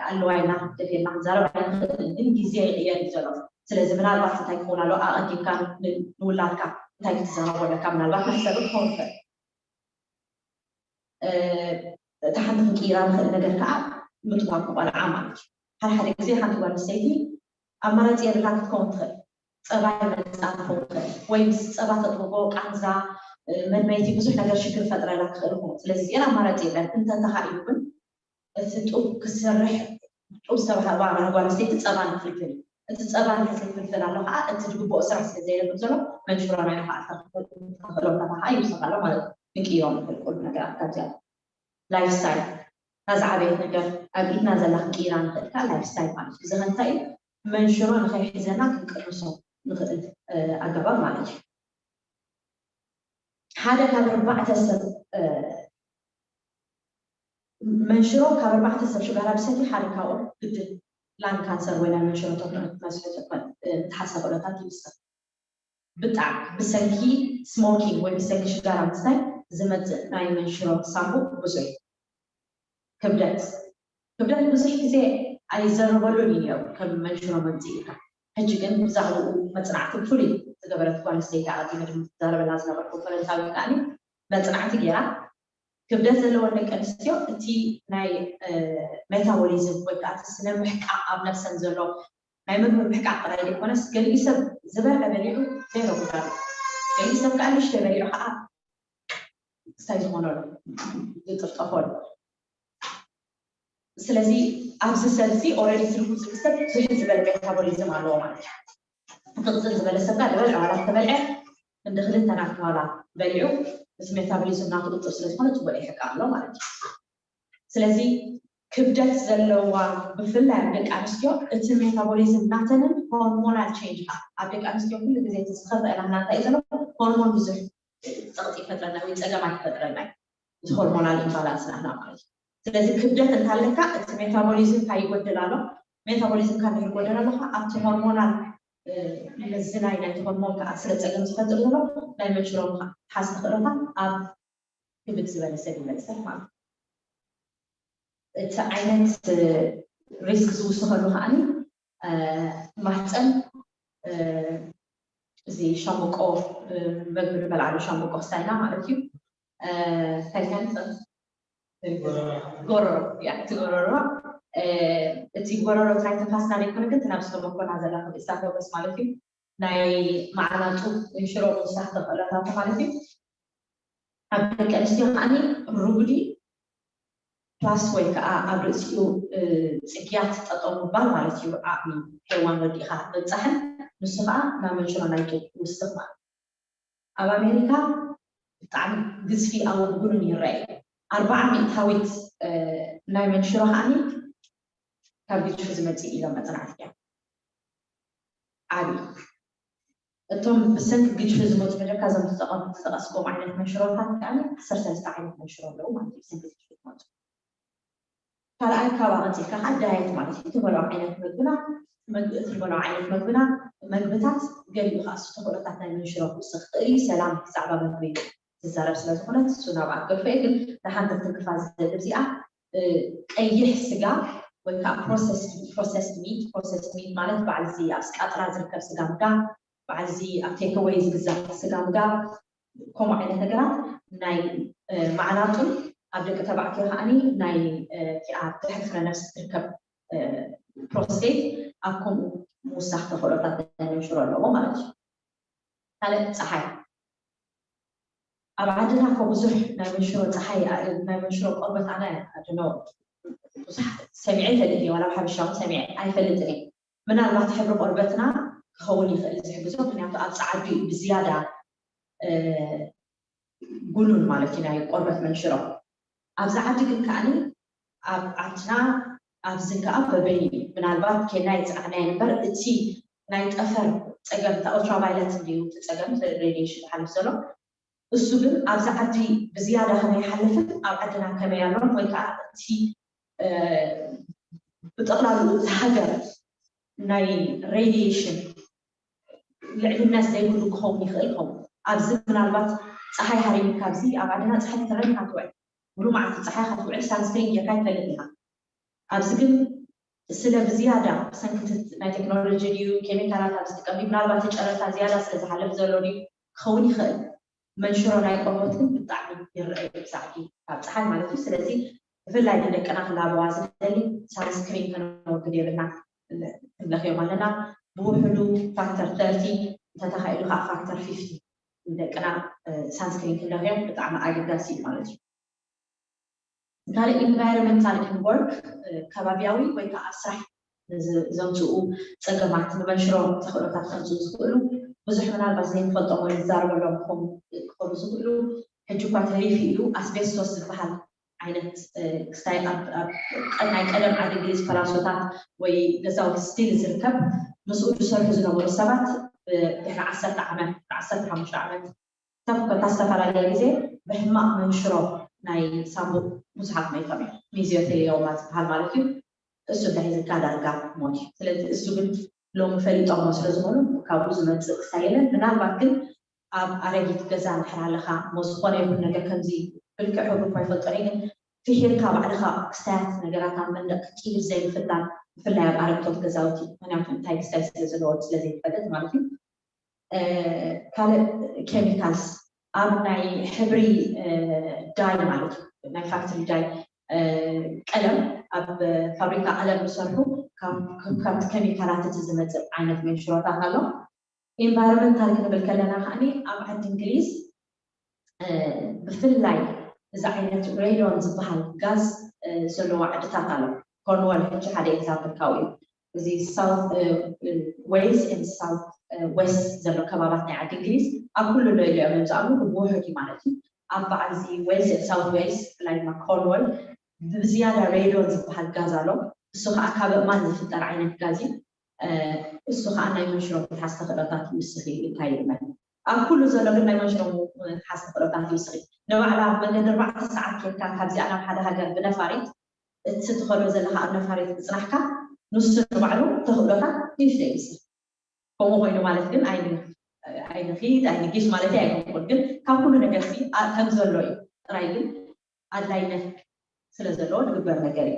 ኣለዋ ኢልና ደፊርና ክንዛረብ ኣይንኽእልን ግን ግዜ ይቕየር እዩ ዘሎ ስለዚ ምናልባት እንታይ ክኸውን ኣሎ ኣቐዲምካ ንውላድካ እንታይ ክትዛረቦ ኣለካ ምናልባት መሕሰቢ ክኸውን ይኽእል እታ ሓንቲ ክንቅይራ ንኽእል ነገር ከዓ ምጥዋቅ ቆልዓ ማለት እዩ ሓደ ሓደ ግዜ ሓንቲ ጓል ኣንስተይቲ ኣማራፂ የብላ ክትከውን ትኽእል ፀባ ይመፃ ክኸውን ይኽእል ወይ ምስ ፀባ ተጥብቦ ቃንዛ መድመይቲ ብዙሕ ነገር ሽግር ፈጥረላ ክኽእል ይኸውን ስለዚ እዚአን ኣማራፂ የብለን እንተተኻኢሉ ግን እቲ ጡብ ክሰርሕ ጡብ ዝተባህባ ጓል ኣንስተይቲ ፀባ ንክፍልፍል እዩ እቲ ፀባ ንክፍልፍል ኣሎ ከዓ እቲ ዝግብኦ ስራሕ ስለ ዘይረክብ ዘሎ መንሽሮ ናይ ከዓ ተኽእሎታት ከዓ ይውስኽ ኣሎ ማለት እዩ ንቅይሮ ንክእል ኩሉ ነገራት ካብዚኣ ላይፍ ስታይል እታ ዝዓበየት ነገር ኣብ ኢድና ዘላ ክንቅይራ ንክእል ከዓ ላይፍ ስታይል ማለት እዩ እዚ ከ እንታይ እዩ መንሽሮ ንከይሕዘና ክንቅንሶ ንክእል ኣገባብ ማለት እዩ ሓደ ካብ ኣርባዕተ ሰብ መንሽሮ ካብ ኣርባዕተ ሰብ ሽጋራ ብሰቲ ሓደ ካብኦም ግድን ላንግ ካንሰር ወይ ናይ መንሽሮ ተኽሎ ክትመስሎ ትኽእል ምትሓዝ ተኽእሎታት ይውስኽ ብጣዕሚ ብሰንኪ ስሞኪንግ ወይ ብሰንኪ ሽጋራ ምስታይ ዝመፅእ ናይ መንሽሮ ሳንቡእ ብዙሕ ክብደት ክብደት ብዙሕ ግዜ ኣይዘረበሉን እዩ ነሩ ከም መንሽሮ መምፅኢካ ሕጂ ግን ብዛዕባኡ መፅናዕቲ ፍሉይ ዝገበረት ጓል ኣንስተይቲ ኣቐዲመ ድማ ትዛረበላ ዝነበርኩ ፈረንሳዊት ከዓኒ መፅናዕቲ ገይራ ክብደት ዘለወን ደቂ ኣንስትዮ እቲ ናይ ሜታቦሊዝም ወይ ከዓ እቲ ስነ ምሕቃቕ ኣብ ነብሰን ዘሎ ናይ ምግቢ ምሕቃቕ ጥራይ ዘይኮነስ ገሊኡ ሰብ ዝበልዐ በሊዑ ዘይረጉዳሉ ገሊኡ ሰብ ከዓ ንሽተ በሊዑ ከዓ እንታይ ዝኾነሉ ዝጥፍጠፈሉ ስለዚ ኣብዚ ሰብ እዚ ኦረዲ ትርጉ ዝብል ሰብ ብዙሕ ዝበለ ሜታቦሊዝም ኣለዎ ማለት እዩ ክቕፅል ዝበለ ሰብ ጋር ዝበልዐ ዋላ ተበልዐ እንደ ክልተ ናት ዋላ በሊዑ እቲ ሜታቦሊዝም ናቱ ቁጥር ስለ ዝኾነ ፅቡቅ ይሕቃ ኣሎ ማለት እዩ ስለዚ ክብደት ዘለዋ ብፍላይ ኣብ ደቂ ኣንስትዮ እቲ ሜታቦሊዝም ናተንን ሆርሞናል ቼንጅ ካ ኣብ ደቂ ኣንስትዮ ኩሉ ግዜ እቲ ዝኸፍአ ናህና እንታይ ዘሎ ሆርሞን ብዙሕ ፀቕጢ ይፈጥረና ወይ ፀገማት ይፈጥረና እዩ እቲ ሆርሞናል ኢምባላንስ ናህና ማለት እዩ ስለዚ ክብደት እንታለካ እቲ ሜታቦሊዝም ካ ይጎድል ኣሎ ሜታቦሊዝም ካ ድሕር ጎደል ኣለካ ኣብቲ ሆርሞናል ምዝናይ ናይቲ ሆርሞን ከዓ ስለ ፀገም ዝፈጥር ዘሎ ናይ መንሽሮ ሓዝ ተኽእሎታ ኣብ ክብድ ዝበለ ሰብ ይበፅሕ ማለት እቲ ዓይነት ሪስክ ዝውስኸሉ ከዓኒ ማህፀን እዚ ሻምቆ መግቢ ንበልዓሉ ሻምቆ ክሳይና ማለት እዩ እንታይ ጎረሮ እቲ ጎረሮ እቲ ጎረሮ ትራይ ትንፋስና ዘይኮነ ግን ናብ ዝተመኮና ዘላ ክብእሳ ተወስ ማለት እዩ ናይ መዓናጡ ሽሮ ምውሳኽ ተኽእሎታት ማለት እዩ ኣብ ደቂ ኣንስትዮ ከዓኒ ሩጉዲ ፕላስ ወይ ከዓ ኣብ ርእሲኡ ፅግያት ጠጠው ምባል ማለት እዩ ዓቕሚ ሄዋን ወዲእካ ምብፃሕን ንሱ ከዓ ናብ መንሽሮ ናይ ጡብ ውስኽ ማለት ኣብ ኣሜሪካ ብጣዕሚ ግዝፊ ኣወግኑን ይረአ ኣርባዓ ሚእታዊት ናይ መንሽሮ ከዓኒ ካብ ግጭፉ ዝመፅእ ኢሎም መፅናዕቲ እዮም ዓብዩ እቶም ብሰንኪ ግጭፉ ዝመፁ መጀካ እዞም ዝጠቐስኩም ዓይነት መንሽሮታት ከዓኒ ዓሰርተ ሰለስተ ዓይነት መንሽሮ ኣለዉ ማለት እዩ ብሰንኪ ግጭፉ ዝመፁ ካልኣይ ካብ ኣቐፂልካ ከዓ ዳየት ማለት እዩ ትበልዖ ዓይነት መግብና ትበልዖ ዓይነት መግብና መግብታት ገሊኡ ከዓ ተኽእሎታት ናይ መንሽሮ ክውስኽ ክኽእል እዩ ሰላም ብዛዕባ መግቢ ትዛረብ ስለ ዝኾነት እሱ ናብ ኣገድፎ እየ ግን ንሓንቲ ክትንክፋ ዝደሊ እዚኣ ቀይሕ ስጋ ወይ ከዓ ፕሮሰስድ ሚት ፕሮሰስድ ሚት ማለት በዓል እዚ ኣብ ስቃጥራ ዝርከብ ስጋ ምዳ በዓል እዚ ኣብ ቴክወይ ዝግዛእ ስጋ ምዳ ከምኡ ዓይነት ነገራት ናይ መዓናጡን ኣብ ደቂ ተባዕትዮ ከዓኒ ናይ እቲ ኣብ ትሕቲ ፍረ ነፍሲ ትርከብ ፕሮስቴት ኣብ ከምኡ ምውሳኽ ተኽእሎታት ናይ መንሽሮ ኣለዎ ማለት እዩ። ካልእ ፀሓይ ኣብ ዓድና እኮ ብዙሕ ናይ መንሽሮ ፀሓይ ናይ መንሽሮ ቆርበት ኣነ ኣድኖ ብዙሕ ሰሚዐ ይፈልጥ እየ፣ ዋላ ሓበሻ እውን ሰሚዐ ኣይፈልጥን እየ። ምናልባት ሕብሪ ቆርበትና ክኸውን ይኽእል ዝሕግዞ፣ ምክንያቱ ኣብ ፃዓዱ እዩ ብዝያዳ ጉሉል ማለት እዩ ናይ ቆርበት መንሽሮ። ኣብዚ ዓዲ ግን ከዓኒ ኣብ ዓድና ኣብዚ ከዓ በበይኑ እዩ። ምናልባት ኬንያ ይፅናዕና እምበር እቲ ናይ ጠፈር ፀገም እታ ኦልትራቫይለት እንድዩ እቲ ፀገም ሬዲሽን ዝሓልፍ ዘሎ። እሱ ግን ኣብዚ ዓዲ ብዝያዳ ከመይ ይሓልፍን ኣብ ዓድና ከመይ ኣሎን ወይ ከዓ እቲ ብጠቕላሉ እቲ ሃገር ናይ ሬዲሽን ልዕልነት ዘይብሉ ክኸውን ይኽእል ኸውን። ኣብዚ ምናልባት ፀሓይ ሃሪምካ ኣብዚ ኣብ ዓድና ፀሓይ ተረኒካ ትውዕል ሙሉ መዓልቲ ፀሓይ ክትውዕል ሳንስክሪን ጌርካ ይፈልጥ ኢኻ። ኣብዚ ግን ስለ ብዝያዳ ብሰንክቲ ናይ ቴክኖሎጂ ድዩ ኬሚካላት ኣብ ዝጥቀም ድዩ ምናልባት እቲ ጨረታ ዝያዳ ስለ ዝሓልፍ ዘሎ ድዩ ክኸውን ይኽእል። መንሽሮ ናይ ቆርበት ግን ብጣዕሚ ይረአ እዩ ብሳዕዲ ካብ ፀሓይ ማለት እዩ። ስለዚ ብፍላይ ንደቅና ክላበዋ ዝደሊ ሳንስክሪን ከነወግድ የብልና ክንለኽዮም ኣለና። ብውሕዱ ፋክተር ተርቲ እንተተኻኢሉ ከዓ ፋክተር ፊፍቲ ንደቅና ሳንስክሪን ክንለኽዮም ብጣዕሚ ኣገዳሲ እዩ ማለት እዩ። ካልእ ኢንቫይሮንመንታል ኤንድ ወርክ ከባቢያዊ ወይ ከዓ ኣብ ስራሕ ዘምፅኡ ፀገማት ንመንሽሮ ተኽእሎታት ከምፅኡ ዝኽእሉ ብዙሕ ምናልባት ዘይንፈልጦም ወይ ንዛረበሎም ክኾኑ ዝኽእሉ ሕጂ እኳ ተሪፉ እዩ ኣስቤስቶስ ዝበሃል ዓይነት ክስታይ ናይ ቀደም ዓዲ እንግሊዝ ፈላሶታት ወይ ገዛውቲ ስቲል ዝርከብ ምስኡ ዝሰርሑ ዝነበሩ ሰባት ድሕሪ ዓሰርተ ዓመት ዓሰርተ ሓሙሽተ ዓመት ካብ ኮታ ዝተፈላለየ ግዜ ብሕማቕ መንሽሮ ናይ ሳምቡእ ብዙሓት መይቶም እዮም። ሚዚዮቴሊዮማ ዝበሃል ማለት እዩ። እሱ እንታይ ዝካ ዳርጋ ሞት እዩ። ስለዚ እሱ ግን ሎሚ ፈሊጦሞ ስለ ዝኾኑ ካብኡ ዝመፅእ ክሳይ የለን። ምናልባት ግን ኣብ ኣረጊት ገዛ እንድሕር ኣለኻ እሞ ዝኾነ ይኹን ነገር ከምዚ ብልክዕ ሕብሩ እኳ ይፈልጦ እየ ግን ፍሒርካ ባዕልኻ ክስታያት ነገራት ኣብ መንደቕ ክትቅይር ዘይምፍታን ብፍላይ ኣብ ኣረግቶት ገዛውቲ ምክንያቱ እንታይ ክስታይ ስለ ዘለዎ ስለ ዘይትፈልጥ ማለት እዩ። ካልእ ኬሚካልስ ኣብ ናይ ሕብሪ ዳይ ማለት እዩ ናይ ፋክትሪ ዳይ ቀለም ኣብ ፋብሪካ ቀለም ዝሰርሑ ካብቲ ኬሚካላት እቲ ዝመፅእ ዓይነት መንሽሮታት ኣሎ። ኢንቫይሮንመንታል ክንብል ከለና ከዓኒ ኣብ ዓዲ እንግሊዝ ብፍላይ እዚ ዓይነት ሬዶን ዝበሃል ጋዝ ዘለዎ ዓድታት ኣሎ። ኮርንወል ሕጂ ሓደ ኤግዛምፕል ካብኡ እዩ። እዚ ሳውት ዌልስ ን ሳውት ዌስት ዘሎ ከባባት ናይ ዓዲ እንግሊዝ ኣብ ኩሉ ሎ ኢሎም እዮም ዝኣምኑ ብውሕድ እዩ ማለት እዩ። ኣብ በዓል እዚ ዌልስ ን ሳውት ዌልስ ብፍላይ ድማ ኮርንወል ብዝያዳ ሬዶን ዝበሃል ጋዝ ኣሎ። እሱ ከዓ ካብ እማን ዝፍጠር ዓይነት ጋዝ እዩ። እሱ ከዓ ናይ መንሽሮ ምትሓዝ ተኽእሎታት ይውስኽ እዩ እንታይ ይበል ኣብ ኩሉ ዘሎ ግን ናይ መንሽሮ ምትሓዝ ተኽእሎታት ይውስኽ እዩ። ንባዕላ ኣብ መንገዲ ኣርባዕተ ሰዓት ኬድካ ካብዚኣ ናብ ሓደ ሃገር ብነፋሪት እቲ ትኸዶ ዘለካ ኣብ ነፋሪት ምፅናሕካ ንሱ ንባዕሉ ተኽእሎታት ይውስኽ ይውስኽ። ከምኡ ኮይኑ ማለት ግን ኣይንኺድ ኣይንጊሽ ማለት ኣይኮንኩን ግን ካብ ኩሉ ነገር ከም ዘሎ እዩ ጥራይ ግን ኣድላይነት ስለ ዘለዎ ዝግበር ነገር እዩ።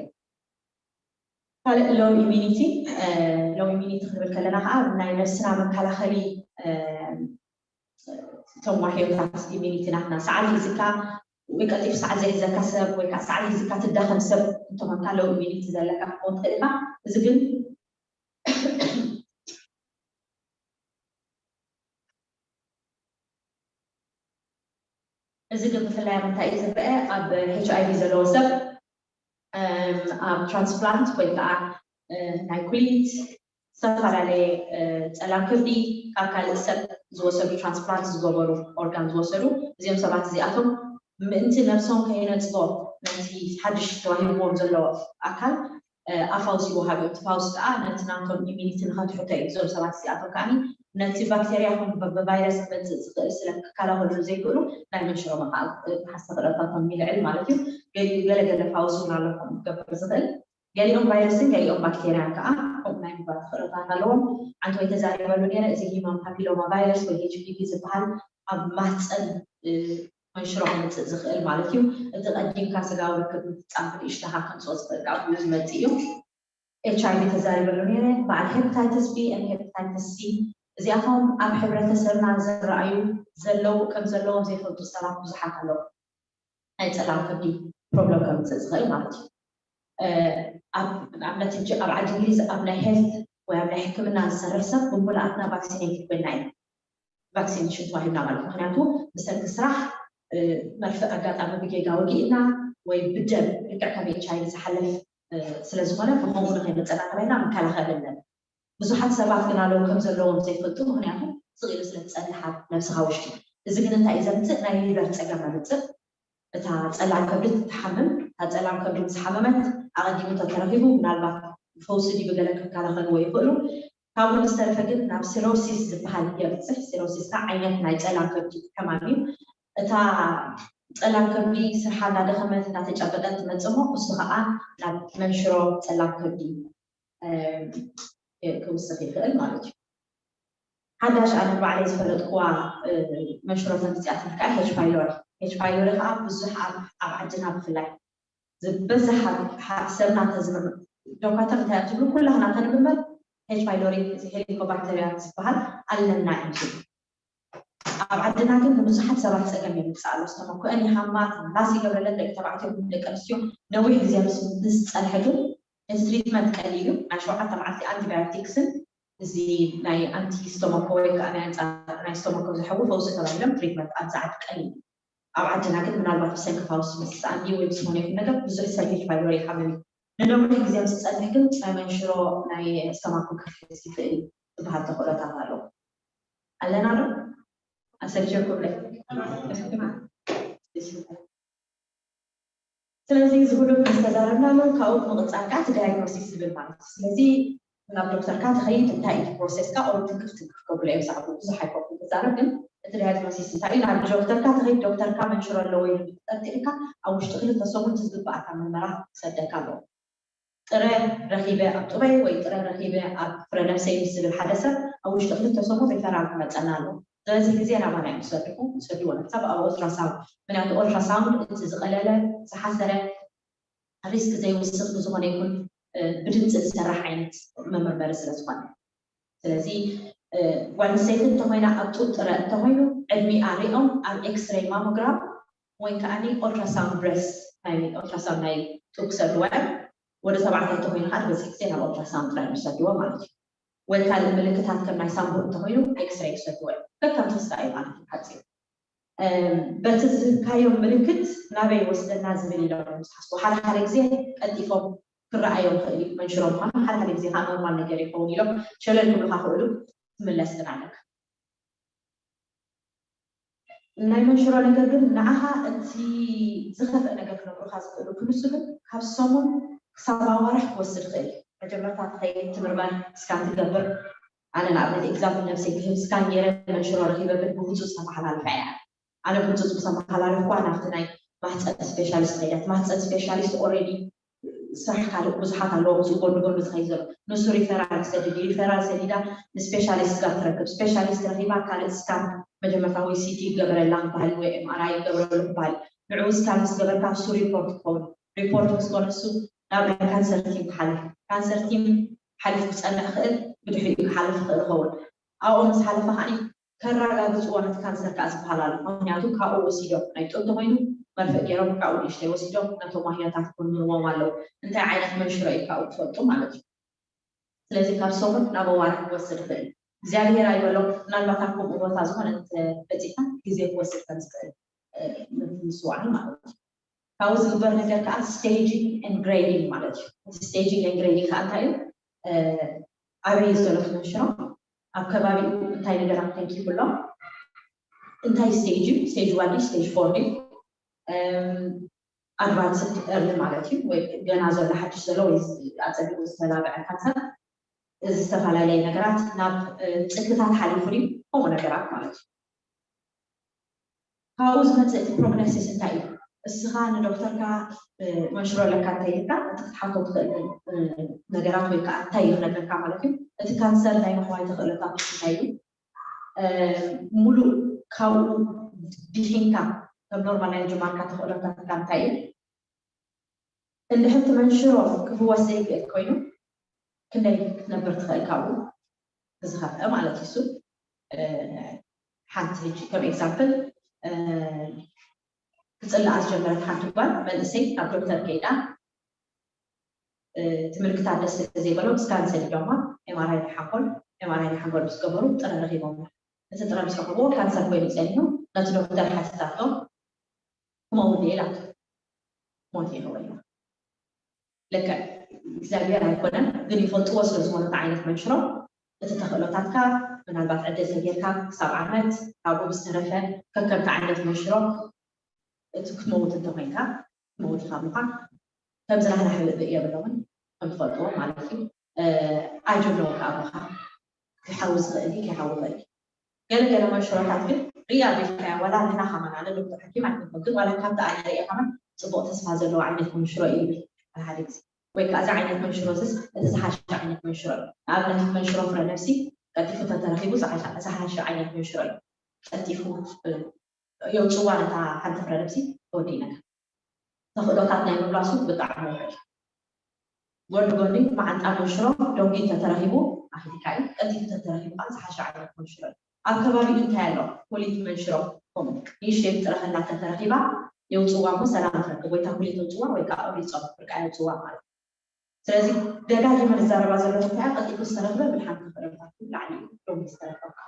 ካልእ ሎው ኢሚኒቲ ሎው ኢሚኒቲ ክንብል ከለና ከዓ ናይ ነብስና መከላኸሊ እቶም ዋህዮታት ኢሚኒቲ ናትና ሰዓል ሒዝካ ወይ ቀልጢፉ ሰዓል ዘይሕዘካ ሰብ ወይ ከዓ ሰዓል ሒዝካ ትዳኸም ሰብ እንተኾንካ ሎው ኢሚኒቲ ዘለካ ክትከውን ትኽእል ኢኻ። እዚ ግን እዚ ግን ብፍላይ ኣብ እንታይ እዩ ዝረአ ኣብ ኤች ኣይ ቪ ዘለዎ ሰብ ኣብ ትራንስፕላንት ወይ ከዓ ናይ ኩሊት ዝተፈላለየ ፀላም ከብዲ ካብ ካልእ ሰብ ዝወሰዱ ትራንስፕላንት ዝገበሩ ኦርጋን ዝወሰዱ እዚኦም ሰባት እዚኣቶም ምእንቲ ነብሶም ከይነፅጎ ነቲ ሓድሽ ተዋሂብዎም ዘሎ ኣካል ኣፋውስ ይወሃብ እዩ። እቲ ፋውስ ከዓ ነቲ ናቶም ኢሚኒቲ ንኸትሕቶ እዩ። እዞም ሰባት እዚኣቶም ከዓ ነቲ ባክቴርያ ኹን ብቫይረስ ክመፅእ ዝኽእል ስለ ክከላኸሉ ዘይክእሉ ናይ መንሽሮ መቃል መሓዝ ተኽእሎታቶም ይልዕል ማለት እዩ። ገሊኡ ገለገለ ፋውስ እውን ኣሎ ከምኡ ክገብር ዝኽእል። ገሊኦም ቫይረስን ገሊኦም ባክቴርያን ከዓ ከምኡ ናይ ምግባር ተኽእሎታት ኣለዎም። ዓንተ ወይ ተዛሪበሉ ነይረ እዚ ሂማን ፓፒሎማ ቫይረስ ወይ ኤች ፒ ቪ ዝበሃል ኣብ ማህፀን መንሽሮ ክመፅእ ዝኽእል ማለት እዩ። እቲ ቀዲምካ ስጋዊ ርክብ ምፍፃም ብንእሽተኻ ከምፅኦ ዝኽእል ካብ ብኡ ዝመፅእ እዩ። ኤች ኣይ ቪ ተዛሪበሉ ነይረ። በዓል ሄፕታይተስ ቢ ን ሄፕታይተስ ሲ እዚኣቶም ኣብ ሕብረተሰብና ዝረኣዩ ዘለዉ ከም ዘለዎም ዘይፈልጡ ሰባት ብዙሓት ኣለዉ። ናይ ፀላም ከብዲ problem ከምፅእ ዝኽእል ማለት እዩ። ኣብ ንኣብነት ሕጂ ኣብ ዓዲ እንግሊዝ ኣብ ናይ ሄልት ወይ ኣብ ናይ ሕክምና ዝሰርሕ ሰብ ብምሉኣትና ቫክሲኔትድ ኮይና ኢና። ቫክሲኔሽን ተዋሂብና ማለት ምክንያቱ ብሰንኪ ስራሕ መርፍእ ኣጋጣሚ ብጌጋ ወጊእና ወይ ብደም ልክዕ ከም ኤች ኣይ ቪ ዝሓለፍ ስለ ዝኾነ ብከምኡ ንከይመፀና ተባሂልና መከላኸሊ ኣለና። ብዙሓት ሰባት ግን ኣለዉ ከም ዘለዎም ዘይፈልጡ፣ ምክንያቱ ስቕ ኢሉ ስለ ትጸንሕ ኣብ ነብስኻ ውሽጢ። እዚ ግን እንታይ እዩ ዘምጽእ? ናይ ሊቨር ጸገም የምጽእ። እታ ጸላም ከብዲ ትሓምም። እታ ጸላም ከብዲ ምስ ሓመመት ኣቐዲሙ እንተተረኺቡ ምናልባት ብፈውሲ ድዩ ብገለ ክከላኸልዎ ይኽእሉ። ካብኡ ዝተረፈ ግን ናብ ሲሮሲስ ዝበሃል የብጽሕ። ሲሮሲስ ከዓ ዓይነት ናይ ጸላም ከብዲ ሕማም እዩ። እታ ጸላም ከብዲ ስርሓ እናደኸመት እናተጨበጠት ትመጽእ እሞ እሱ ከዓ ናብ መንሽሮ ጸላም ከብዲ ክውስኽ ይኽእል ማለት እዩ። ሓዳሽ ኣነ ባዕለይ ዝፈለጥኩዋ መንሽሮ ተምፅኣ ትብል ከዓ ሄች ፓይሎሪ። ሄች ፓይሎሪ ከዓ ብዙሕ ኣብ ዓድና ብፍላይ ዝበዝሕ ሰብና እንተዝምርመር ዶኳተር እንታይ ትብሉ ኩላህና እንተንምርመር ሄች ፓይሎሪ ሄሊኮባክተሪያ ዝበሃል ኣለና እዩ። ኣብ ዓድና ግን ንብዙሓት ሰባት ፀገም የምፅእ ኣሎ። ዝተመኮ እኒ ሃማ ላስ ይገብረለን ደቂ ተባዕትዮ ደቂ ኣንስትዮ ነዊሕ ግዜ ምስ ዝፀንሐ ግን እቲ ትሪትመንት ቀሊል እዩ። ናይ ሸውዓተ መዓልቲ ኣንቲባዮቲክስን እዚ ናይ ኣንቲ ስቶመኮ ወይ ከዓ ናይ ኣንፃር ናይ ስቶመኮ ዝሕዊ ፈውሲ ተባሂሎም ትሪትመንት ኣብዛ ዓዲ ቀሊል እዩ። ኣብ ዓድና ግን ምናልባት ብሰንኪ ፋውስ ምስ ዝኣንዲ ወይ ብዝኾነ ይኹን ነገር ብዙሕ ሰብ ሄች ፓይሎሪ ይሓምም እዩ። ንነዊሕ ግዜ ምስ ዝፀንሕ ግን ናይ መንሽሮ ናይ ስቶማኮ ክፍልስ ይኽእል እዩ ዝበሃል ተኽእሎታት ኣለዉ። ኣለና ዶ? ኣሰልቸኩም ዶ? ስለዚ እዚ ኩሉ ዝተዛረብናሉ ካብኡ ብምቕፃል ከዓ እቲ ዳያግኖሲስ ዝብል ማለት እዩ። ስለዚ ናብ ዶክተርካ ትኸይድ እንታይ እዩ ፕሮሴስካ ኦር ትንክፍ ትንክፍ ከብሎ እዮም ዛዕቡ ብዙሕ ኣይኮንኩ ክዛረብ ግን እቲ ዳያግኖሲስ እንታይ እዩ ናብ ዶክተርካ ትኸይድ ዶክተርካ መንሽሮ ኣለዎ ኢሉ ጠርጢርካ ኣብ ውሽጢ ክልተ ሰሙን ዝግባኣካ ምርመራ ክሰደካ ኣለዎ። ጥረ ረኺበ ኣብ ጡበይ ወይ ጥረ ረኺበ ኣብ ፍረነብሰይ ምስ ዝብል ሓደ ሰብ ኣብ ውሽጢ ክልተ ሰሙን ሪፈራል ክመፀና ኣለዎ። ዝበዝሕ ግዜ ናባና እዮም ዝሰድኹ ዝሰድዎ ክሳብ ኣብ ኦልትራሳውንድ ምክንያቱ ኦልትራሳውንድ እቲ ዝቐለለ ዝሓሰረ ሪስክ ዘይውስኽ ብዝኾነ ይኹን ብድምፂ ዝሰራሕ ዓይነት መመርመሪ ስለ ዝኾነ ስለዚ ጓል ኣንስተይቲ እንተኮይና ኣብ ጡብ ጥረ እንተኮይኑ ዕድሚኣ ሪኦም ኣብ ኤክስሬይ ማሞግራም ወይ ከዓ ኦልትራሳውንድ ብሬስት ናይ ኦልትራሳውንድ ናይ ጡብ ክሰድዋ እዮም። ወዲ ተባዕታይ እንተኮይኑ ከዓ ዝበዝሕ ግዜ ናብ ኦልትራሳውንድ ጥራይ ይሰድዎ ማለት እዩ። ወይ ካልእ ምልክታት ከም ናይ ሳምቡእ እንተኮይኑ ኤክስሬይ ክሰድዎ እዮም። ከከም ተስፋ እዩ ማለት እዩ ሓፂሩ። በቲ ዝህብካዮም ምልክት ናበይ ወስደና ዝብል ኢሎም እዮም ዝሓስቡ። ሓደ ሓደ ግዜ ቀልጢፎም ክረኣዮም ይኽእል እዩ መንሽሮ ምዃኑ፣ ሓደ ሓደ ግዜ ከዓ ኖርማል ነገር ይኸውን ኢሎም ሸለል ክብሉኻ ክእሉ ትምለስ ግን ኣለካ። ናይ መንሽሮ ነገር ግን ንዓኻ እቲ ዝኸፍአ ነገር ክነግሩኻ ዝኽእሉ ክንሱ ግን ካብ ሰሙን ክሳብ ኣዋርሕ ክወስድ ይኽእል እዩ። መጀመርታ ትኸይድ ትምርመር፣ ስካን ትገብር። ኣነ ንኣብነት ኤግዛምፕል ነብሰይ ክህብ ስካን ገይረ መንሽሮ ረኺበ ግን ብህፁፅ ተመሓላልፋ እያ። ኣነ ብህፁፅ ምስ ኣመሓላለፍኳ ናብቲ ናይ ማህፀን ስፔሻሊስት ከይዳ። እቲ ማህፀን ስፔሻሊስት ኦልሬዲ ስራሕ ካልእ ብዙሓት ኣለዎ ምስኡ ጎኒ ጎኒ ዝኸይድ ዘሎ ንሱ ሪፈራል ክሰድድ እዩ። ሪፈራል ሰዲዳ ንስፔሻሊስት ጋር ትረክብ። ስፔሻሊስት ረኺባ ካልእ ስካን መጀመርታ ወይ ሲቲ ይገበረላ ክበሃል ወይ ኤምኣርኣይ ይገበረሉ ክበሃል። ንዕኡ ስካን ምስ ገበርካ ንሱ ሪፖርት ክኸውን ሪፖርት ምስ ኮነ ንሱ ናብ ናይ ካንሰር ቲም ክሓልፍ ካንሰር ቲም ሓሊፉ ክፀንዕ ክእል ብድሕሪኡ ክሓልፍ ክእል ይኸውን ኣብኡ ምስ ሓለፈ ከዓ ከረጋግፅዎ ነቲ ካንሰር ከዓ ዝበሃል ኣሎ። ምክንያቱ ካብኡ ወሲዶም ናይ ጡብ ተኮይኑ መርፍእ ገይሮም ካብኡ ንእሽተይ ወሲዶም ነቶም ዋህዮታት ኮንንዎም ኣለዉ። እንታይ ዓይነት መንሽሮ እዩ ካብኡ ትፈልጡ ማለት እዩ። ስለዚ ካብ ሰሙን ናብ ኣዋርሕ ክወስድ ይኽእል። እግዚኣብሔር ኣይበሎ ምናልባት ኣብ ከምኡ ቦታ ዝኾነ በፂሕካ ግዜ ክወስድ ከም ዝኽእል ንምስዋዕን ማለት እዩ። ካብኡ ዝግበር ነገር ከዓ staging and grading ማለት እዩ። እቲ staging and grading ከዓ እንታይ እዩ? ኣበይ ዘሎ ትመንሽሮ ኣብ ከባቢኡ እንታይ ነገራት ተንኪፉ ኣሎ እንታይ stage እዩ stage one ድዩ stage four ድዩ advanced early ማለት እዩ ወይ ገና ዘሎ ሓድሽ ዘሎ ወይ ኣፀቢቑ ዝተላብዐ ካንሰር እዚ ዝተፈላለየ ነገራት ናብ ፅግታት ሓሊፉ ድዩ ከምኡ ነገራት ማለት እዩ። ካብኡ ዝመፅእ እቲ prognosis እንታይ እዩ? እስኻ ንዶክተርካ መንሽሮ ኣለካ እንታይ ኢልካ እቲ ክትሓቶ ትኽእል ነገራት ወይ ከዓ እንታይ እዩ ክነግረካ ማለት እዩ። እቲ ካንሰር ናይ ምሕዋይ ተኽእሎታት እንታይ እዩ? ሙሉእ ካብኡ ድሒንካ ከም ኖርማል ናይ ጅማርካ ተኽእሎታትካ እንታይ እዩ? እንድሕር እቲ መንሽሮ ክፍወስ ዘይክእል ኮይኑ ክንደይ ክትነብር ትኽእል ካብኡ ብዝኸፍአ ማለት እዩ። እሱ ሓንቲ ሕጂ ከም ኤግዛምፕል ክትፅላኣ ዝጀመረት ሓንቲ ጓል መንእሰይ ናብ ዶክተር ከይዳ፣ እቲ ምልክታት ደስ ዘይበሎም ስካን ሰዲዶማ፣ ኤምኣርኣይ ናይ ሓንጎል፣ ኤምኣርኣይ ናይ ሓንጎል ምስ ገበሩ ጥረ ረኺቦም። እቲ ጥረ ምስ ረኸብዎ ካንሰር ኮይኑ ፀኒሑ፣ ነቲ ዶክተር ሓቲታቶ፣ ክመውት እየ ኢላቶ። ሞት እየ ክበላ። ልክዕ እግዚኣብሔር ኣይኮነን፣ ግን ይፈልጥዎ ስለ ዝኾነ እቲ ዓይነት መንሽሮ፣ እቲ ተኽእሎታትካ ምናልባት ዕድል ተጌርካ ክሳብ ዓመት፣ ካብኡ ብዝተረፈ ከከምቲ ዓይነት መንሽሮ እቲ ክትመውት እንተኮይንካ ክትመውት ኢኻ ምዃን ከምዚ ናህና ሕብእብእ የብሎምን ከም ትፈልጥዎ ማለት እዩ። ኣይጅብለወካ ኣቦኻ ክሓዊ ዝኽእል እዩ ክሓዊ ይኽእል እዩ። ገለ ገለ መንሽሮታት ግን ሪኣ ሪኢኻያ ዋላ ንሕና ከማን ኣነ ዶክተር ሓኪም ኣይኮንኩን ግን ዋላ ካብቲ ኣነ ሪኣ ከማን ፅቡቕ ተስፋ ዘለዎ ዓይነት መንሽሮ እዩ ይብል ሓደ ሓደ ግዜ ወይ ከዓ እዚ ዓይነት መንሽሮ ዝስ እቲ ዝሓሸ ዓይነት መንሽሮ እዩ። ንኣብነት መንሽሮ ፍረ ነብሲ ቀልጢፉ ተተረኺቡ ዝሓሸ ዓይነት መንሽሮ እዩ። ቀልጢፉ የውፅዋ ነታ ሓንቲ ፍረ ነብሲ ተወዲእነካ ተኽእሎታት ናይ ምምላሱ ብጣዕሚ ውሕድ። ጎኒ ጎኒ መዓንጣ መንሽሮ ደንጉዩ ተተረኺቡ ኣኽሊካ እዩ። ቀልጢፉ ተተረኺቡ ከዓ ዝሓሸ ዓይነት መንሽሮ እዩ። ኣብ ከባቢኡ እንታይ ኣሎ? ኩሊት መንሽሮ ከምኡ ንእሽተይ ጥረኸላ ተተረኺባ የውፅዋ እሞ ሰላም ትረክብ ወይ እታ ኩሊት የውፅዋ ወይ ከዓ ቆሪፆም ፍርቃ የውፅዋ ማለት እዩ። ስለዚ ደጋጊመ ዝዛረባ ዘለኹ እንታይ ቀልጢፉ ዝተረኽበ ብልሓንቲ ክረታት ላዕሊ እዩ። ደንጉዩ ዝተረኽበ ከዓ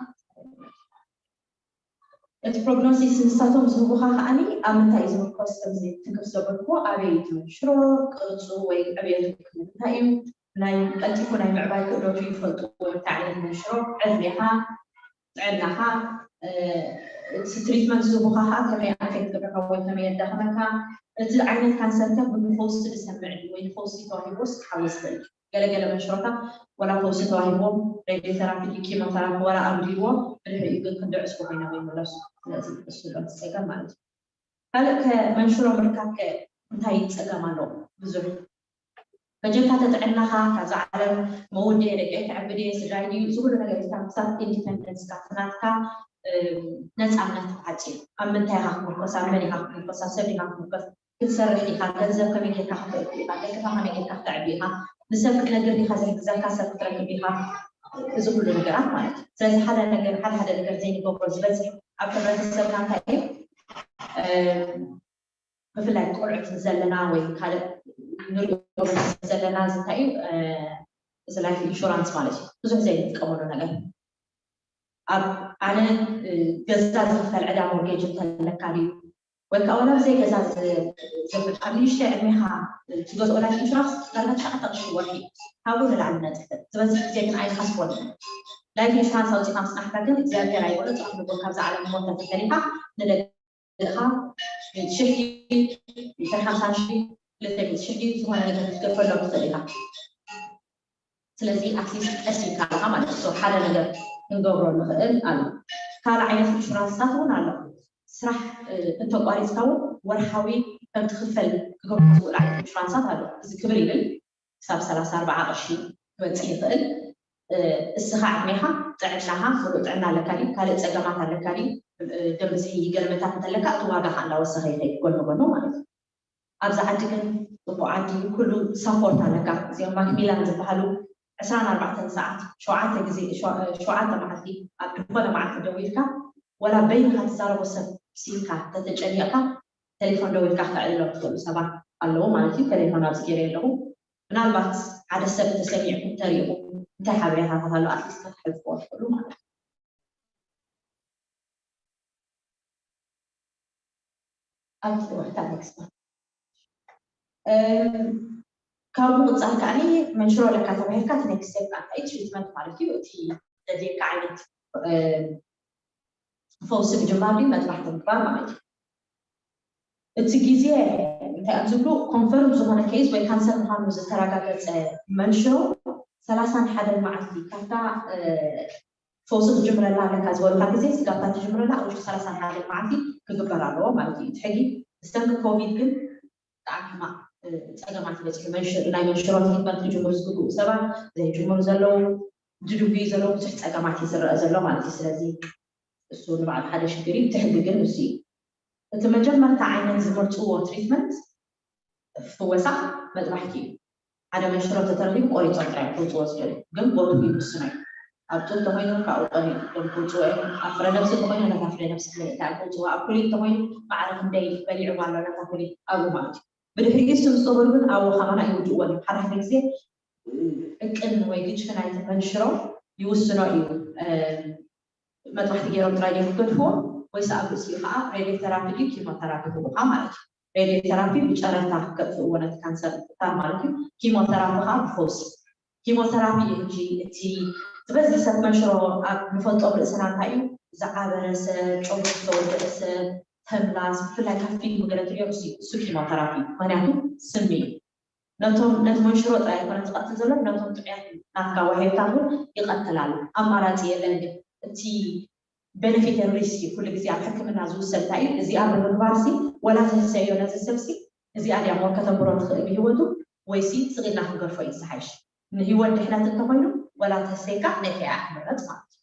እቲ ፕሮግኖሲስ ንሳቶም ዝህቡኻ ከዓኒ ኣብ ምንታይ እዩ ዝምርኮስ ከምዚ ትንክፍ ዘበልኩዎ ኣበይ እዩ እቲ መንሽሮ ቅርፁ ወይ ዕብየቱ እንታይ እዩ ናይ ቀልጢፉ ናይ ምዕባይ ክእለቱ ይፈልጡ እንታይ ዓይነት መንሽሮ ዕድሜኻ ጥዕናኻ እቲ ትሪትመንት ዝህቡኻ ከዓ ከመይ ኣፌክት ገብረካ ወይ ከመይ የዳኽመካ እቲ ዓይነት ካንሰር ከ ብፈውሲ ዝሰምዕ ድዩ ወይ ንፈውሲ ተዋሂቦስ ክሓወስ ይኽእል ገለገለ መንሽሮታት ወላ ፈውሲ ተዋሂቦም ሬድዮቴራፒ ኪሞቴራፒ ወላ ኣምዲልዎ ብድሕሪኡ ግን ክንዲ ዕስቡ ኮይኖም ይምለሱ ስለዚ እሱ ዶ እቲ ፀገም ማለት እዩ ካልእ ከ መንሽሮ ምርካብ ከ እንታይ ፀገም ኣለዎ ብዙሕ በጀካ ተጥዕናኻ ካብዛ ዓለም መውደ ደቂ ተዕብደ ስድራይ ድዩ እዚ ኩሉ ነገር ኢልካ ክሳብ ኢንዲፐንደንስካ ናትካ ነፃነት ተዓፅዩ ኣብ ምንታይ ኢኻ ክምርኮስ ኣብ መን ኢኻ ክምርኮስ ኣብ ሰብ ኢኻ ክምርኮስ ክትሰርሕ ኢኻ፣ ገንዘብ ከመይ ጌርካ ክተእቱ ኢኻ፣ ደቅኻ ከመይ ጌርካ ክተዕቢ ኢኻ፣ ንሰብ ክትነግር ዲኻ ዝሕግዘካ ሰብ ክትረክብ ኢኻ፣ እዚ ኩሉ ነገራት ማለት እዩ። ስለዚ ሓደ ነገር ሓደ ሓደ ነገር ዘይንገብሮ ዝበዝሕ ኣብ ሕብረተሰብና እንታይ እዩ ብፍላይ ቆልዑት ዘለና ወይ ካልእ ንሪኦ ዘለና እዚ እንታይ እዩ እዚ ላይፍ ኢንሹራንስ ማለት እዩ ብዙሕ ዘይንጥቀመሉ ነገር ኣብ ኣነ ገዛ ዝኽፈል ዕዳ ሞርጌጅ እንተለካ ድዩ ወይ ከዓ ወላ ብዘይ ገዛ ዝብል ኣብ ንእሽተይ ዕድሜኻ ትገዝኦ ላይፍ ኢንሹራንስ ዳርጋ ትሽዓተ ቅርሺ ወርሒ ካብኡ ንላዕሊ ነጥፍእ ዝበዝሕ ግዜ ግን ኣይንሓስቦን ላይፍ ኢንሹራንስ ኣውፂኻ ምፅናሕካ ግን እግዚኣብሔር ኣይበሎ ፅባሕ ንጎ ካብዛ ዓለም ሞተ ተፈሊኻ ንደቅኻ ሚእቲ ሽሕ ሚእትን ሓምሳን ሽሕ ክልተ ሚእቲ ሽሕ ዝኾነ ነገር ክትከፈሎም ትኽእል ኢኻ ስለዚ ኣትሊስት ቀስ ኢልካ ኣለኻ ማለት እዩ ሓደ ነገር ክንገብሮ ንኽእል ኣሎ ካልእ ዓይነት ኢንሹራንስታት እውን ኣሎ ስራሕ እንተቋሪፅካ እውን ወርሓዊ ከም ትኽፈል ክገብሩ ዝኽእሉ ዓይነት ኢንሹራንሳት ኣሎ እዚ ክብር ይብል ክሳብ ሰላሳ ኣርባዓ ቅርሺ ክበፅሕ ይኽእል እስኻ ዕድሜኻ ጥዕናኻ ሙሉእ ጥዕና ኣለካ ድዩ ካልእ ፀገማት ኣለካ ድዩ ደም ብዝሒ ገለመታት እንተለካ እቲ ዋጋ ከዓ እንዳወሰኸ ይኸይድ ጎኒ ጎኑ ማለት እዩ ኣብዚ ዓዲ ግን ፅቡቅ ዓዲ ኩሉ ሳፖርት ኣለካ እዚኦም ማክሚላን ዝበሃሉ ዕስራን ኣርባዕተን ሰዓት ሸውዓተ ግዜ ሸውዓተ መዓልቲ ኣብ ዝኾነ መዓልቲ ደዊልካ ወላ በይንካ ትዛረቦ ሰብ ሲልካ ተተጨኒቕካ ቴሌፎን ደዊልካ ክተዕልሎም ትኽእሉ ሰባት ኣለዉ ማለት እዩ ቴሌፎን ኣብዚ ገይረ ኣለኹ ምናልባት ሓደ ሰብ ተሰሚዕኩም ተሪእኹም እንታይ ሓበሬታታት ኣሎ ኣትሊስት ከተሕልፍዎ ትኽእሉ ማለት እዩ ኣብቲ ወርታ ኔክስት ካብኡ ምቕፃል ከዓ መንሽሮ ኣለካ ተባሂልካ እቲ ኔክስት ስቴፕ እንታይ ትሪትመንት ማለት እዩ እቲ ዘድልየካ ዓይነት ፈውሲ ምጅማር ድዩ መጥባሕቲ ምግባር ማለት እዩ እቲ ግዜ እንታይ እዮም ዝብሉ ኮንፈርም ዝኾነ ኬዝ ወይ ካንሰር ምዃኑ ዝተረጋገፀ መንሽሮ ሰላሳን ሓደን መዓልቲ ካብታ ፈውሲ ክጅምረላ ኣለካ ዝበሉካ ግዜ ስጋብታ ትጅምረላ ኣብ ውሽጢ ሰላሳን ሓደን መዓልቲ ክግበር ኣለዎ ማለት እዩ እቲ ሕጊ ብሰንኪ ኮቪድ ግን ብጣዕሚ ሕማቕ ፀገማት ይበፅሑ ናይ መንሽሮ ትሪትመንት ክጅምሩ ዝግብኡ ሰባት ዘይጅምሩ ዘለዉ ዝድውዩ ዘለዉ ብዙሕ ፀገማት እዩ ዝረአ ዘሎ ማለት እዩ ስለዚ እሱ ንባዕሉ ሓደ ሽግር እዩ እቲ ሕጊ ግን ንሱ እዩ እቲ መጀመርታ ዓይነት ዝመርፅዎ ትሪትመንት ፍወሳ መጥባሕቲ እዩ ሓደ መንሽሮ ተተረኺቡ ቆሪፆም ጥራይ ክውፅዎ ዝደልዩ ግን ቦትኡ ይውስኖ እዩ ኣብ ጡብ ተኮይኑ ካብኡ ቀኒኡ እዮም ክውፅዎ እዮም። ኣብ ፍረ ነብሲ ተኮይኑ ነታ ፍረ ነብሲ ክመይ ኢልካ እዮም ክውፅዎ። ኣብ ኩሊት ተኮይኑ ማዕረ ክንደይ በሊዕዋ ኣሎ ነታ ኩሊት ኣብኡ ማለት እዩ። ብድሕሪኡ እሱ ምስ ገበሩ ግን ኣብ ወኻባና ይውድእዎ እዮም። ሓደ ሓደ ግዜ ዕቅን ወይ ግጭፊ ናይቲ መንሽሮ ይውስኖ እዩ። መጥባሕቲ ገይሮም ጥራይ ድዮም ክገድፍዎ ወይስ ኣብ ርእሲኡ ከዓ ሬድዮ ቴራፒ ድዩ ኪሞቴራፒ ክህቡኻ ማለት እዩ። ሬድዮ ቴራፒ ብጨረርታ ከጥፍእዎ ነቲ ካንሰር ምፍጣር ማለት እዩ። ኪሞቴራፒ ከዓ ብፈውሲ። ኪሞቴራፒ እዩ እንጂ እቲ ዝበዝሕ ሰብ መንሽሮ ኣብ ንፈልጦ ርእስና እንታይ እዩ ዝዓበረ ሰብ፣ ጨጉሩ ዝተወደአ ሰብ፣ ተምላስ፣ ብፍላይ ካብ ፊልም ገለ ትሪኦ እሱ ኪሞቴራፒ እዩ። ምክንያቱ ስሚ እዩ። ነቶም ነቲ መንሽሮ ጥራይ ኣይኮነን ዝቐትል ዘሎ፣ ነቶም ጥዑያት ናትካ ዋህዮታት እውን ይቐትል ኣሎ። ኣማራፂ የለን። ግን እቲ ቤነፊት ን ሪስክ እዩ። ኩሉ ግዜ ኣብ ሕክምና ዝውሰድ እንታይ እዩ? እዚኣ ብምግባር ሲ ወላ ተህሰዮ ነዚ ሰብ ሲ እዚኣ ድያ ሞት ከተንብሮ ትኽእል ብህይወቱ ወይ ሲ ስቕ ኢልና ክንገድፎ እዩ ዝሓይሽ። ንህይወት ድሕነት እንተኾይኑ ወላ ተህሰይካ ነከያ ክምረፅ ማለት እዩ።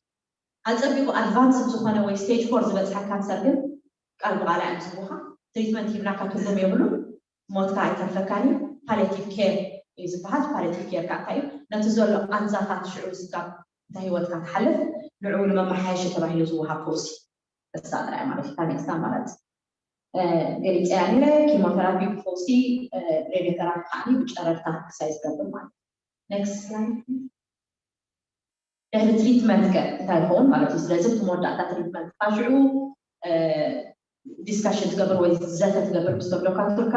ኣፀቢቑ ኣድቫንስ ዝኾነ ወይ ስቴጅ ፎር ዝበፅሐ ካንሰር ግን ቃል ብቓል እዮም ዝህቡኻ። ትሪትመንት ሂብናካ ትርጉም የብሉን። ሞትካ ኣይተርፈካን እዩ። ፓሌቲቭ ኬር እዩ ዝበሃል። ፓሌቲቭ ኬር ከዓ እንታይ እዩ? ነቲ ዘሎ ቃንዛታት ሽዑ ስጋብ እታ ህይወትካ ትሓልፍ ንዕኡ ንመመሓየሺ ተባሂሉ ዝወሃብ ፈውሲ። እሳ ጥራይ ማለት እዩ። ካልእ ክሳብ ማለት ገሊፀያ ነይረ። ኪሞቴራፒ ብፈውሲ፣ ሬድዮቴራፒ ከዓ ብጨረርታ ክሳይ ዝገብር ማለት እዩ። ኔክስት ስላይድ። ድሕሪ ትሪትመንት ከ እንታይ ይኸውን ማለት እዩ? ስለዚ እቲ መወዳእታ ትሪትመንት ሽዑ ዲስካሽን ትገብር ወይ ዘተ ትገብር ምስ ተብለካ ቱርካ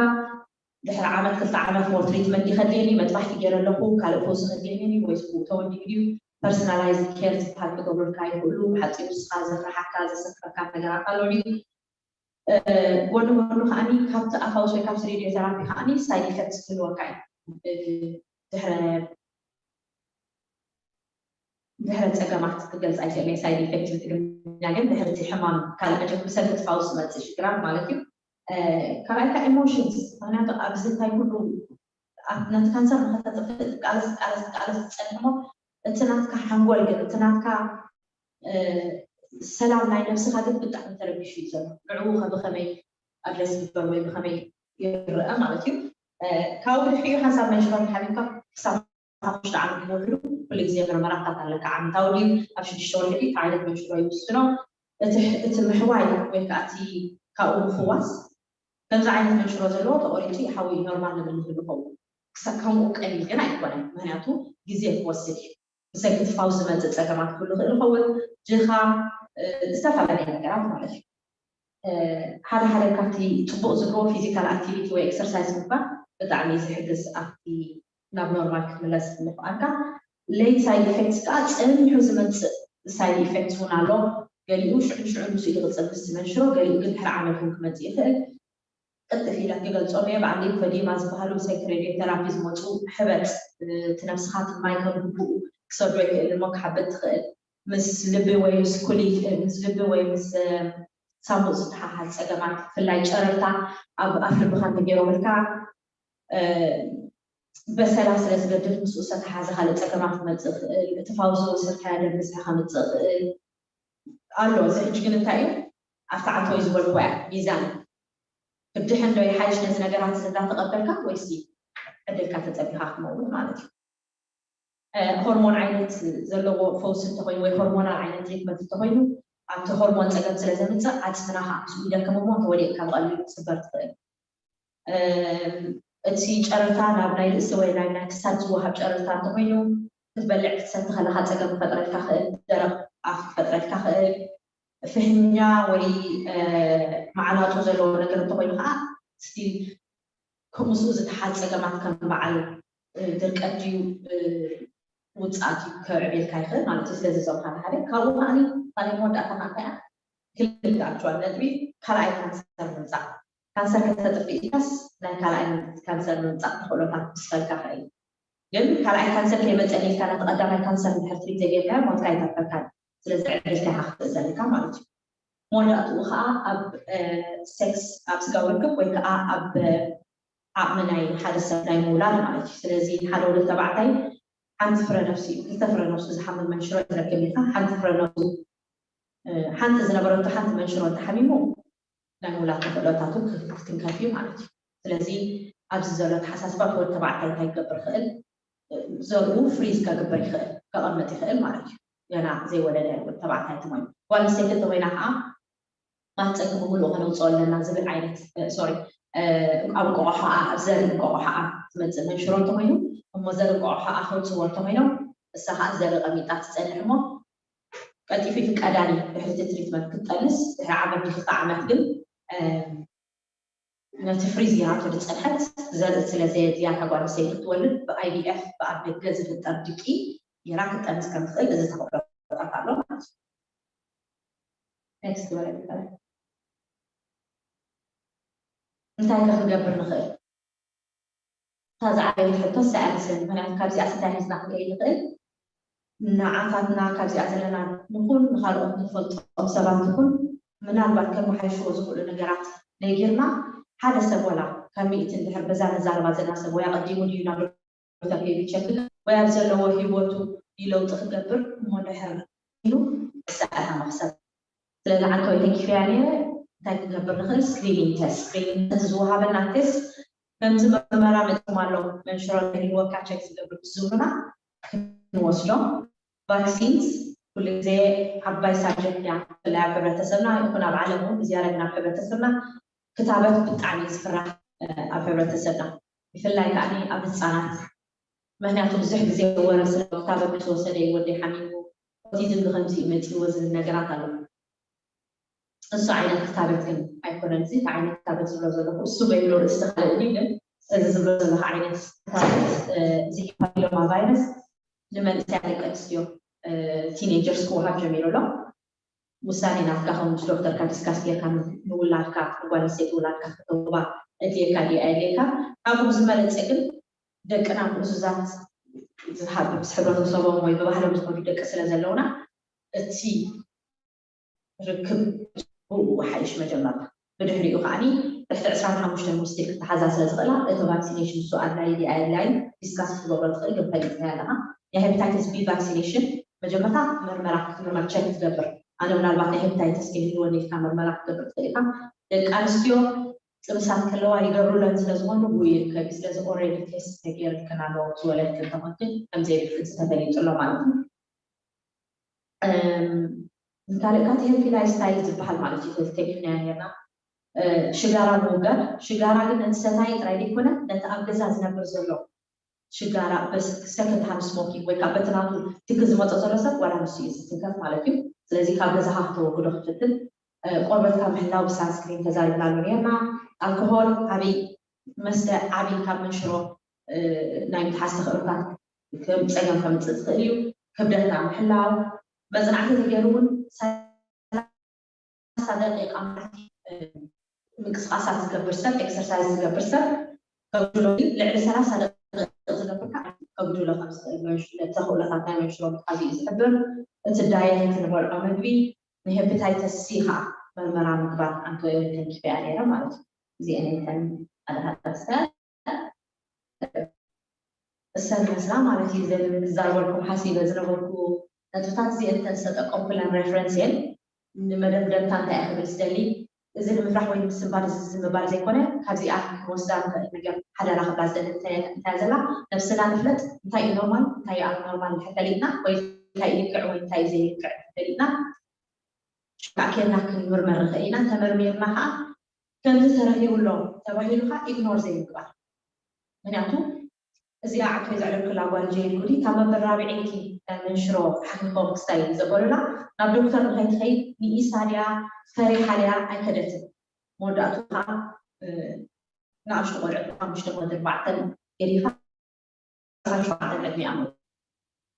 ድሕሪ ዓመት ክልተ ዓመት ሞር ትሪትመንት ይኸድልየኒ መጥባሕቲ ገይረ ኣለኹ ካልእ ፈውሲ ከድልየኒ ወይ ስቡእ ተወዲኡ ድዩ ፐርሰናላይዝ ኬር ዝበሃል ክገብሩልካ ይኽእሉ። ሓፂሩ ንስኻ ዘፍርሓካ ዘሰክፈካ ነገራት ኣሎ ድዩ? ጎኒ ጎኒ ከዓኒ ካብቲ ኣፋውስ ወይ ካብቲ ሬድዮ ቴራፒ ከዓኒ ሳይድ ኢፌክትስ ክህልወካ እዩ። ድሕረ ድሕረ ፀገማት ክገልፅ ኣይክእልን። ሳይድ ኢፌክት ብትግርኛ ግን ድሕርቲ ሕማም ካልእ መቸም ብሰንኪ ትፋውስ ዝመፅእ ሽግራት ማለት እዩ። ካልኣይካ ኢሞሽንስ፣ ምክንያቱ ኣብዚ እንታይ ኩሉ ነቲ ካንሰር ንኸተጥፍእ ትቃለስ ትቃለስ ትቃለስ ትፀንሕ እሞ እቲ ናትካ ሓንጎል ግን እቲ ናትካ ሰላም ናይ ነብስኻ ግን ብጣዕሚ ተረቢሹ እዩ ዘሎ። ንዕኡ ከ ብኸመይ ኣድረስ ይግበር ወይ ብኸመይ ይረአ ማለት እዩ። ካብኡ ብድሕሪኡ ሓንሳብ ናይ ሽፋን ሓቢብካ ክሳብ ሓሙሽተ ዓመት ንወድሉ ኩሉ ግዜ ምርመራታት ኣለካ። ዓመታዊ ድዩ ኣብ ሽዱሽተ ወርሒ ድዩ እቲ ዓይነት መንሽሮ ይውስኖ። እቲ ምሕዋይ ወይ ከዓ እቲ ካብኡ ምፍዋስ ከምዚ ዓይነት መንሽሮ ዘለዎ ተቆሪፁ ይሓዊ ኖርማል ንብል ንክእል ይኸውን። ክሳብ ከምኡ ቀሊል ግን ኣይኮነን፣ ምክንያቱ ግዜ ክወስድ እዩ። ብሰንኪ ትፋው ዝመፅእ ፀገማት ክህሉ ይኽእል ይኸውን፣ ድኻ፣ ዝተፈላለዩ ነገራት ማለት እዩ። ሓደ ሓደ ካብቲ ፅቡቅ ዝብልዎ ፊዚካል ኣክቲቪቲ ወይ ኤክሰርሳይዝ ምግባር ብጣዕሚ ዝሕግዝ ኣብቲ ናብ ኖርማል ክትምለስ ምኽኣልካ። ሌት ሳይድ ኢፌክትስ ከዓ ፀኒሑ ዝመፅእ ሳይድ ኢፌክትስ እውን ኣሎ። ገሊኡ ሽዑ ሽዑ ንሱ ይቕፅል ምስቲ መንሽሮ፣ ገሊኡ ግን ድሕሪ ዓመት እውን ክመፅእ ይኽእል። ቅልጥፍ ኢለ ክገልፆም እየ። ብዓንዲ ኢንፈዲማ ዝበሃሉ ብሰንኪ ሬድዮ ቴራፒ ዝመፁ ሕበጥ እቲ ነብስኻ ትማይ ከም ግቡኡ ክሰዶ ይኽእል እሞ ክሓብጥ ትኽእል። ምስ ልቢ ወይ ምስ ኩሊት ምስ ልቢ ወይ ምስ ሳሙእ ዝተሓሓዝ ፀገማት ብፍላይ ጨረርታ ኣብ ኣፍ ልብኻ እንተገይሮምልካ በሰላ ስለ ዝገድፍ ምስኡ ዝተተሓዘ ካልእ ፀገማት ክመፅእ ይኽእል። እቲ ፋውስ ዝወሰድካዮ ደም ብዝሒ ከምፅእ ይኽእል ኣሎ። እዚ ሕጂ ግን እንታይ እዩ ኣብቲ ዓንተወይ ዝበልኩ እያ ሚዛን ክድሕን ዶ ይሓይሽ ነዚ ነገራት እዚ እንዳተቐበልካ ወይሲ ዕድልካ ተፀቢኻ ክመውት ማለት እዩ። ሆርሞን ዓይነት ዘለዎ ፈውሲ እንተኮይኑ ወይ ሆርሞናል ዓይነት ትሪትመንት እንተኮይኑ ኣብቲ ሆርሞን ፀገም ስለ ዘምፅእ ዓፅምና ከዓ ምስኡ ይደክም እሞ እንተወዲቅካ ብቀሊሉ ክትስበር ትኽእል። እቲ ጨረርታ ናብ ናይ ርእሲ ወይ ናይ ናይ ክሳድ ዝወሃብ ጨረርታ እንተኮይኑ ክትበልዕ ክትሰቲ ከለካ ፀገም ክፈጥረልካ ክእል፣ ደረቅ ኣፍ ክፈጥረልካ ክእል፣ ፍሕኛ ወይ መዓናጡ ዘለዎ ነገር እንተኮይኑ ከዓ ስቲል ከምኡ ምስኡ ዝተሓዝ ፀገማት ከም በዓል ድርቀት ድዩ ውፅኣት እዩ ከዕብየልካ ይኽእል ማለት እዩ። ስለዚ እዞም ሓደ ሓደ ካብኡ ከዓኒ ካልኣይ መወዳእታ ከዓ እንታይ እያ ክልተ ኣክቹዋል ነጥቢ ካልኣይ ካንሰር ምምፃእ ካንሰር ከተጥፍእ ኢልካስ ናይ ካልኣይ ካንሰር ምምፃእ ተኽእሎታት ክስፈልካ ይኽእል። ግን ካልኣይ ካንሰር ከይመፀኒ ኢልካ ነቲ ቀዳማይ ካንሰር እንድሕር ትሪት ዘይጌርካዮ ሞትካ ኣይተርፈካን። ስለዚ ዕድልካ ኢኻ ክትርኢ ዘለካ ማለት እዩ። መወዳእትኡ ከዓ ኣብ ሴክስ ኣብ ስጋዊ ርክብ ወይ ከዓ ኣብ ዓቕሚ ናይ ሓደ ሰብ ናይ ምውላድ ማለት እዩ። ስለዚ ሓደ ወዲ ተባዕታይ ሓንቲ ፍረ ነብሲ እዩ ክልተ ፍረ ነብሱ ዝሓምም መንሽሮ ይረክብ ኢልካ ሓንቲ ፍረ ነብሱ ሓንቲ ዝነበረቶ ሓንቲ መንሽሮ እንተሓሚሙ ናይ ምውላድ ተኽእሎታቱ ክትንከፍ እዩ ማለት እዩ። ስለዚ ኣብዚ ዘሎ ተሓሳስባ እቲ ወዲ ተባዕታይ እንታይ ክገብር ይኽእል? ዘርኡ ፍሪዝ ከግብር ይኽእል ከቐምጥ ይኽእል ማለት እዩ። ገና ዘይወለደ ወዲ ተባዕታይ እንተኾይኑ። ጓል ኣንስተይቲ እንተኾይና ከዓ ማህፀንኪ ብምሉኡ ከነውፅኦ ኣለና ዝብል ዓይነት ሶሪ ኣብ እንቆቆሖኣ ኣብ ዘር እንቆቆሖኣ ዝመፅእ መንሽሮ እንተኾይኑ እሞ ዘር እንቆቆሖኣ ከውፅዎ እንተኾይኖም እሳ ከዓ ዘር ቀሚጣ ትፀንሕ እሞ ቀልጢፊ ፍቀዳኒ ድሕሪ ትሪትመንት ክትጠንስ ድሕሪ ዓመት ክልተ ዓመት ግን ነቲ ፍሪዝ ጌራቶ ዝፀንሐት ዘርኢ ስለ ዘየድልያ እታ ጓል ኣንስተይቲ ክትወልድ ብ IVF ብኣፍ ደገ ዝፍጠር ድቂ ጌራ ክትጠንስ ከም ትኽእል እዚ ተኽእሎታት ኣሎ ማለት እዩ። ኔክስት ወረድ ይባላል። እንታይ ከ ክንገብር ንኽእል? እታ ዝዓበየት ሕቶ እሳ እያ ትመስለኒ። ምክንያቱ ካብዚኣ እንታይ ሒዝና ክንከይድ ንኽእል? ንዓታትና ካብዚኣ ዘለና ንኹን ንኻልኦት ንፈልጦም ሰባት ይኹን ምናልባት ከመሓይሽዎ ዝኽእሉ ነገራት ነጊርና ሓደ ሰብ ወላ ካብ ሚእቲ እንድሕር በዛ ንዛረባ ዘለና ሰብ ወይ ኣቐዲሙ ድዩ ናብ ዶክተር ከይዱ ቸክ ወይ ኣብ ዘለዎ ህይወቱ እዩ ለውጢ ክገብር እሞ እንድሕር ኢሉ እሳ እያ መኽሰብ ስለዚ ዓንተወይ ተኪፈያ ነይረ እንታይ ክገብር ንኽእል ስክሪኒንግ ተስት ስክሪኒንግ ተስት ዝወሃበና ቴስት ከምዚ መርመራ መፂኦም ኣሎ መንሽሮ ተሪህወካ ቸክ ዝገብር ዝብሉና ክንወስዶ ቫክሲንስ ኩሉ ግዜ ዓባይ ሳብጀክት እያ ብፍላይ ኣብ ሕብረተሰብና ይኹን ኣብ ዓለም እውን ብዝያዳ ግን ኣብ ሕብረተሰብና ክታበት ብጣዕሚ ዝፍራሕ ኣብ ሕብረተሰብና ብፍላይ ከዓ ኣብ ህፃናት ምክንያቱ ብዙሕ ግዜ ወረ ስለ ክታበት ምስ ወሰደ እዩ ወደይ ሓሚሙ ኦቲዝም ብከምዚ እዩ መፂዎ ዝብል ነገራት ኣሎ እሱ ዓይነት ክታበት ግን ኣይኮነን እዚ ዓይነት ክታበት ዝብሎ ዘለኹ እሱ በይብሎ ርእስቲ ካልእ እዩ ግን እዚ ዝብሎ ዘለኹ ዓይነት ክታበት እዚ ፓፒሎማ ቫይረስ ንመንእሰያ ደቂ ኣንስትዮ ቲኔጀርስ ክወሃብ ጀሚሩ ኣሎ ውሳኔ ናትካ ከም ምስ ዶክተርካ ዲስካስ ጌርካ ንውላድካ ንጓል ኣንስተይቲ ውላድካ ከተውባ እድልየካ ድዩ ኣየድልየካ ካብኡ ዝበለፀ ግን ደቅና ምእዙዛት ዝሃብ ምስ ሕብረተሰቦም ወይ ብባህሎም ዝኸዱ ደቂ ስለ ዘለውና እቲ ርክብ ብኡ ሓይሽ መጀመርታ ብድሕሪኡ ከዓኒ ትሕቲ ዕስራን ሓሙሽተን ውስቲ ክተሓዛ ስለ ዝኽእላ እቲ ቫክሲኔሽን እሱ ኣድላይ ድዩ ኣየድላይን ዲስካስ ክትገብሮ ትኽእል ግን ፈሊጥካዮ ኣለኻ ናይ ሄፓታይተስ ቢ ቫክሲኔሽን መጀመርታ መርመራ ክትምርመር ቸክ ትገብር ኣነ ምናልባት ናይ ሄፓታይተስ ከይህልወኒ ኢልካ መርመራ ክትገብር ትኽእል ኢኻ ደቂ ኣንስትዮ ጥብሳት ከለዋ ይገብሩለን ስለ ዝኾኑ ብኡ ይርከብ እዩ ስለዚ ኦልሬዲ ቴስት ተገይርልክን ኣሎ ዝወለድክን ተኾንክን ከም ዘይብልክን ተፈሊጡ ኣሎ ማለት እዩ ካልእ ካቲ ሄልቲ ላይፍ ስታይል ዝበሃል ማለት እዩ ተልተጊብናዮ ነርና ሽጋራ ምውጋድ ሽጋራ ግን ነቲ ሰታይ ጥራይ ዘይኮነ ነቲ ኣብ ገዛ ዝነብር ዘሎ ሽጋራ በስ ሰከንድ ሃንድ ስሞኪንግ ወይ ከዓ በቲ ናቱ ትክ ዝመፆ ዘሎ ሰብ ዋላ ንሱ እዩ ዝትንከፍ ማለት እዩ ስለዚ ካብ ገዛካ ክተወግዶ ክትፍትን ቆርበትካ ምሕላው ብሳንስክሪን ተዛሪብናሉ ነርና ኣልኮሆል ዓብይ መስተ ዓብይ ካብ መንሽሮ ናይ ምትሓዝ ተኽእሎታት ከም ፀገም ከምፅእ ዝኽእል እዩ ክብደትና ምሕላው መፅናዕቲ ተገይሩ እውን ሰላሳ ደቂቃ ምንቅስቃሳት ዝገብር ሰብ ኤክሰርሳይዝ ዝገብር ሰብ ከጉድሎ ልዕሊ ሰላሳ ደቂቃ ዝገብር ከዓ ከጉድሎ ከም ዝኽእል ተኽእሎታት ናይ መንሽሮ ምትሓዝ እዩ ዝሕብር እቲ ዳየት እቲ ንበልዖ ምግቢ ንሄፕታይተስ ሲ ከዓ መርመራ ምግባር ኣንተ ተንኪፈያ ነይረ ማለት እዩ እዚአን እተን ሓደ ሓደ እሰን መስላ ማለት እዩ ዘን ክዛረበልኩም ሓሲበ ዝነበርኩ ነጥብታት እዚአን እተን ዝተጠቀምኩለን ሬፈረንስ እየን ንመደምደምታ እንታይ እየ ክብል ዝደሊ እዚ ንምፍራሕ ወይ ንምስንባድ እዚ ዝምባል ዘይኮነ ካብዚኣ ክንወስዳ ንኽእል ነገር ሓደራ ክባል ዝደሊ እንታይ ዘላ ነብስና ንፍለጥ እንታይ እዩ ኖርማል እንታይ እዩ ኣብኖርማል እንድሕር ፈሊጥና ወይ እንታይ እዩ ልክዕ ወይ እንታይ እዩ ዘይልክዕ ፈሊጥና ሽካዕ ኬድና ክንምርመር ንኽእል ኢና ተመርሚርና ከዓ ከምዚ ተረኺቡ ኣሎ ተባሂሉ ከዓ ኢግኖር ዘይምግባር ምክንያቱ እዚኣ ዓቶይ ዘዕለልኩላ ጓል ጀይድ ጉዲ ካብ መበል ራብዒ ኢልኪ ናይ መንሽሮ ሓኪም ክስታይ ዘበሉላ ናብ ዶክተር ንኸይትኸይድ ንኢሳ ድያ ፈሪሓ ድያ ኣይከደትን መወዳእቱ ከዓ ንኣሽቱ ቆልዑ ሓሙሽተ ወዲ ኣርባዕተን ገዲፋ ዓሰርተ ሸውዓተ ዕድሚኣ ሞ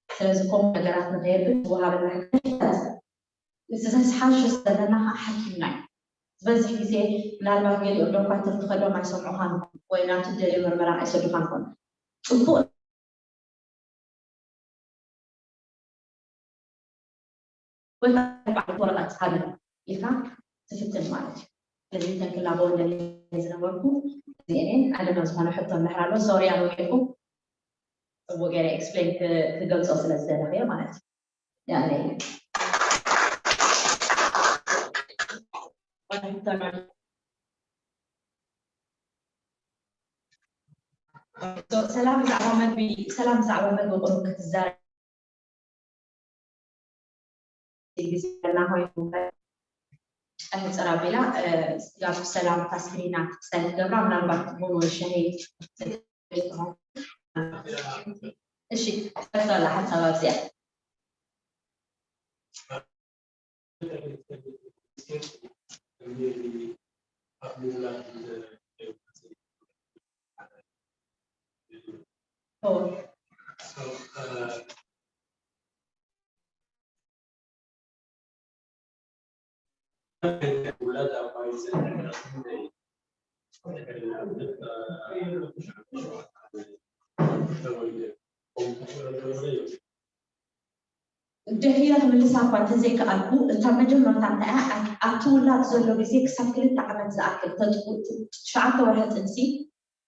ስለዚ ከምኡ ነገራት ንኸየብል ዝወሃበና ሕግታት እቲ ዘዝሓሸ ዘለና ከዓ ሓኪምና እዩ ዝበዝሕ ግዜ ምናልባት ገሊኦም ዶኳትር ትኸዶም ኣይሰምዑኻን ወይ ናብ ትደልዮ ምርመራ ኣይሰዱኻን ኾን ፅቡቅ ወይ ከዓ በዓል ወረቐት ሃበ ኢልካ ትፍትን ማለት እዩ። ስለዚ እተን ክላበወን ደልየ ዝነበርኩ እዚአን እየን። ዓለምና ዝኾነ ሕቶ እንድሕር ኣሎ ሶርያ ወቂዕኩ ጽቡቅ ገይረ ኤክስፕሌን ክገልጾ ስለ ዝደለኽዮ ማለት እዩ። ያኔ ሰላም ብዛዕባ መግቢ ሰላም ብዛዕባ መግቢ ቁሩብ ክትዛረብ ግዜ ዘለና ኮይኑ፣ ሕጽር ኣቢላ፣ እ፣ ያው ሰላምታ ስክሪና ክሳይ ትገብራ፣ ምናልባት ቡን ወይ ሻሂ እሺ፣ ቀጥላ ሓሳብ ኣብዚኣ። ኦ። ድሕሪት ክምልሳ እኳ እንተዘይከኣልኩ፣ እታ መጀመርታ እንታይ እያ? ኣብ፣ ኣብቲ ውላድ ዘሎ ግዜ ክሳብ ክልተ ዓመት ዝኣክል ተጥቡ-፣ ትሽዓተ ወርሒ ጥንሲ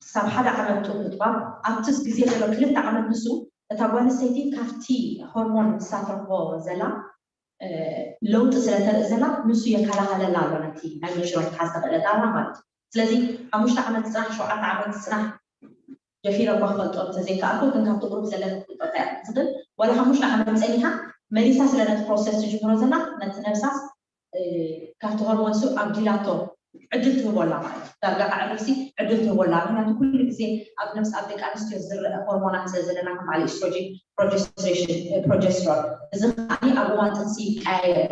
ክሳብ ሓደ ዓመት ጡብ ምጥባብ፣ ኣብቲ ግዜ ዘሎ ክልተ ዓመት ንሱ፣ እታ ጓል ኣንስተይቲ ካብቲ ሆርሞን ንሳ ትረኽቦ ዘላ፣ እ፣ ለውጢ ስለ ተርኢ ዘላ፣ ንሱ የከላኸለላ ኣሎ ነቲ ናይ መንሽሮ ክትሓዝ ተኽእል እታ ማለት እዩ። ስለዚ ሓሙሽተ ዓመት ዝፅናሕ፣ ሸውዓተ ዓመት ዝፅናሕ፣ ደፊረ እኳ ክፈልጦ እንተዘይከኣልኩ፣ ግን ካብቲ ግሩፕ ዘለኒ ክፈልጦ እንታይ እያ ትኽእል፣ ዋላ ሓሙሽተ ዓመት ፀኒሓ መሊሳ ስለ ነቲ ፕሮሰስ ትጅምሮ ዘላ፣ ነቲ ነብሳስ፣ እ፣ ካብቲ ሆርሞን ሱ ኣብዲላቶ ዕድል ትህቦላ ማለት እዩ። ዳርጋ ከዕርፍሲ ዕድል ትህቦላ። ምክንያቱ ኩሉ ግዜ ኣብ ነብሲ ኣብ ደቂ ኣንስትዮ ዝረአ ሆርሞናት ስለ ዘለና፣ ከም በዓል ኢስትሮጂን፣ ፕሮጀስትሬሽን፣ እ፣ ፕሮጀስትሮን፣ እዚ ከዓኒ ኣብ እዋን ጥንሲ ይቀያየር።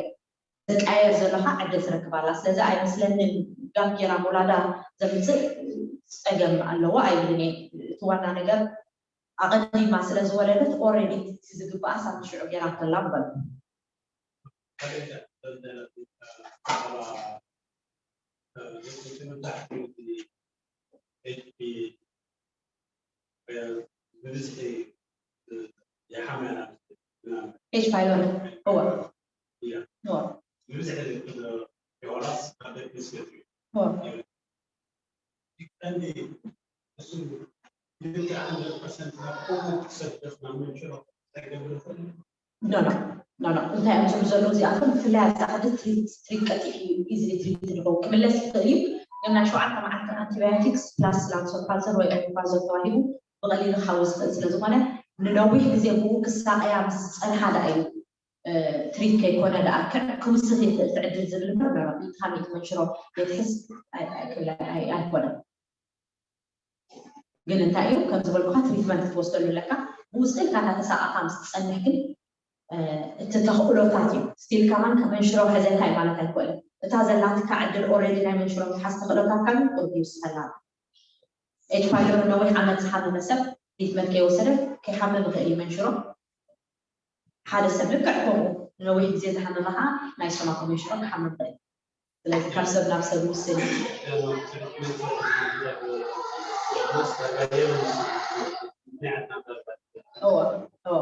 ዝቀያየር ዘሎ ከዓ ዕድል ትረክብ ኣላ። ስለዚ ኣይመስለንን ጋፕ ጌራ ምውላዳ ዘምፅእ ፀገም ኣለዎ ኣይብልን እየ። እቲ ዋና ነገር ኣቐዲማ ስለ ዝወለደት ኦልሬዲ እቲ ዝግብኣ ሳብ ሽዑ ጌራቶ ኣላ ምበል። ኤች ፓይሎሪ፣ እወ። እወ። እወ። ኖ፣ ኖ፣ ኖ፣ ኖ። እንታይ እዮም ዝብሉ ዘለዉ እዚኣቶም? ብፍላይ ኣብዚ ዓዲ ትሪት፣ ትሪት ቀልጢፉ እዩ፣ ኢዝሊ ትሪት ዝኸውን ክምለስ ይኽእል እዩ። ግን ናይ ሸውዓተ መዓልቲ ኣንቲባዮቲክስ ፕላስ ላንሶፓዘል ወይ ኦሜፓዞል ተዋሂቡ ብቐሊሉ ክሓዊ ዝኽእል ስለ ዝኾነ፣ ንነዊሕ ግዜ ብኡ ክሳቐያ ምስ ዝጸንሓ ደኣ እዩ፣ እ፣ ትሪት ከይኮነ ደኣ ክዕ-፣ ክውስኽ ይኽእል እቲ ዕድል ዝብል እምበር፣ ኖ፣ ኖ፣ ሚእቲ ካብ ሚእቲ መንሽሮ የትሕዝ ኣይ-፣ ኣይክለ-፣ ኣይ-፣ ኣይኮነን። ግን እንታይ እዩ፣ ከም ዝበልኩኻ ትሪትመንት ክትወስደሉ ኣለካ። ብኡ ስቲል ካታ ተሳቓኻ ምስ ትጸንሕ ግን፣ እ፣ እቲ ተኽእሎታት እዩ። ስቲል ከማን ከም መንሽሮ ሒዘካ እዩ ማለት ኣይኮነን። እታ ዘላትካ ዕድል ኦልሬዲ ናይ መንሽሮ ምትሓዝ ተኽእሎታትካ ግን ቁሩብ ይውስኸላ። ኤች ፓይሎሪ ነዊሕ ዓመት ዝሓመመ ሰብ ትሪትመንት ከይወሰደ ከይሓምም ይኽእል እዩ መንሽሮ። ሓደ ሰብ ልክዕ ከምኡ ነዊሕ ግዜ ዝሓመመ ከዓ ናይ ስቶማክ መንሽሮ ክሓምም ይኽእል። ስለዚ ካብ ሰብ ናብ ሰብ ይውስን እዩ። እወ፣ እወ።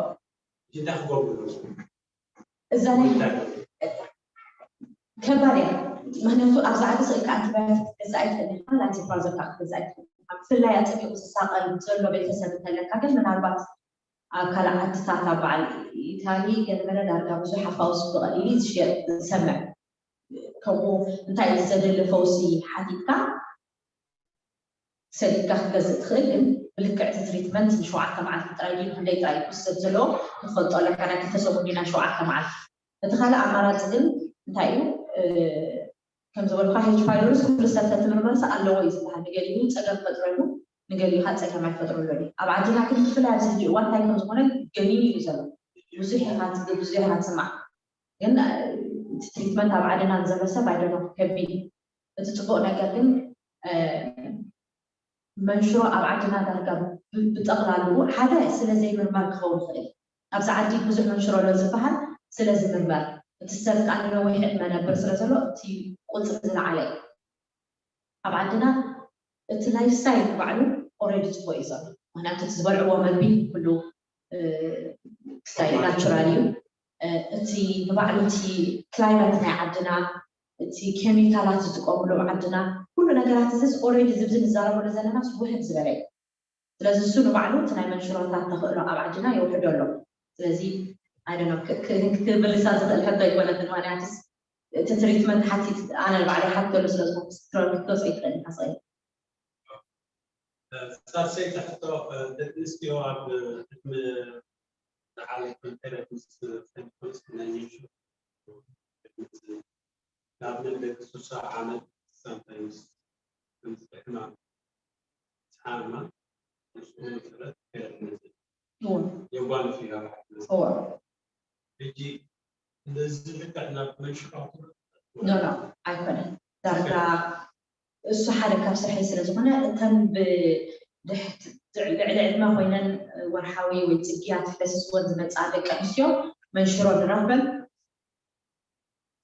እዛ ናይ ከባድ እያ። ምክንያቱ ኣብዚ ዓዲ ስእልካ ኣንቲባዮቲክ ክትገዝእ ኣይትኽእልን ኢኻ፣ ላንቲፕራዞል ከዓ ክትገዝእ ኣይትኽእልን ኢኻ። ብፍላይ ኣጸቢቑ ዝሳቐ ዘሎ ቤተሰብ እንተለካ ግን ምናልባት ኣብ ካልእ ዓድታት ኣብ በዓል ኢታሊ ገለመለ ዳርጋ ብዙሕ ኣፋውስ ብቐሊሉ ዝሽየጥ ዝሰምዕ። ከምኡ እንታይ እዩ ዘድሊ ፈውሲ ሓቲትካ ሰዲድካ ክትገዝእ ትኽእል፣ ግን ብልክዕ እቲ ትሪትመንት ንሸውዓተ መዓልቲ ጥራይ ድዩ፣ ክንደይ ጥራይ ክውሰድ ዘለዎ ክትፈልጦ ኣለካ። ናይ ክልተ ሰሙን ድዩ፣ ናይ ሸውዓተ መዓልቲ። እቲ ካልእ ኣማራጺ ግን እንታይ እዩ? እ፣ ከም ዝበልካ ኤች ፓይሎሪስ ኩሉ ሰብ ተትምርመርስ ኣለዎ እዩ ዝበሃል። ንገሊኡ ጸገም ፈጥረሉ፣ ንገሊኡ ከዓ ጸገም ኣይፈጥረሉን እዩ። ኣብ ዓድና ግን ብፍላይ ኣብዚ ሕጂ እዋን እንታይ ከም ዝኾነ ገኒኑ እዩ ዘሎ። ብዙሕ ኢኻ ትግ-፣ ብዙሕ ኢኻ ትስማዕ። ግን፣ እ፣ እቲ ትሪትመንት ኣብ ዓድና ንዘሎ ሰብ ኣይደኖ ከቢድ እዩ። እቲ ጽቡቕ ነገር ግን፣ እ፣ መንሽሮ ኣብ ዓድና ዳርጋ ብ-፣ ብጠቕላሉ ሓደ ስለ ዘይምርመር ክኸውን ይኽእል። ኣብዚ ዓዲ ብዙሕ መንሽሮ ኣሎ ዝበሃል ስለ ዝምርመር፣ እቲ ሰብ ከዓ ንነዊሕ ዕድመ ነብር ስለ ዘሎ እቲ ቁፅሪ ዝለዓለ እዩ። ኣብ ዓድና እቲ ላይፍ ስታይል ባዕሉ ኦልሬዲ ፅቡቅ እዩ ዘሎ። ምክንያቱ እቲ ዝበልዕዎ መግቢ ኩሉ፣ እ፣ ስታይል ናቹራል እዩ። እ፣ እቲ ንባዕሉ እቲ ክላይመት ናይ ዓድና፣ እቲ ኬሚካላት ዝጥቀምሉ ኣብ ዓድና፣ ኩሉ ነገራት እዚ ኦልሬዲ ዝብዚ ንዛረበሉ ዘለና ውሕድ ዝበለ እዩ። ስለዚ እሱ ንባዕሉ እቲ ናይ መንሽሮታት ተኽእሎ ኣብ ዓድና የውሕዶ ኣሎ። ስለዚ ኣይ ዶንት ኖ፣ ክ-፣ ክ-፣ ክምልሳ ዝኽእል ሕቶ ኣይኮነትን። ምክንያቱስ እቲ ትሪትመንት ሓቲት ኣነ ንባዕለይ ሓተሉ ስለ ዝኾንኩ፣ ክትወስድ ኣይትኽእልን ኢኻ ስቕ ኢልካ። ሳልሰይቲ ሕቶ፣ ደቂ ኣንስትዮ ኣብ ዕድመ ዝዓበየ ኮንተረት ምስ፣ ምስ ናይ መንሽሮ ንኣብነት ደቂ ስሳ ዓመት ሳምታይምስ ከምዚ ሕማም ዝሓማ ንስኡ መሰረት ገለ ትመስል እወ የጓንፍ እዩ ኣብ ሓደ እወ ሕጂ እንደዚ ልክዕ ናብ መንሽሮ ኖ ኖ ኣይኮነን ዳርጋ እሱ ሓደ ካብ ስርሐይ ስለ ዝኾነ እተን ብድሕት ልዕሊ ዕድመ ኮይነን ወርሓዊ ወይ ፅግያት ክፈስስወን ዝመፃ ደቂ ኣንስትዮ መንሽሮ ንረኽበን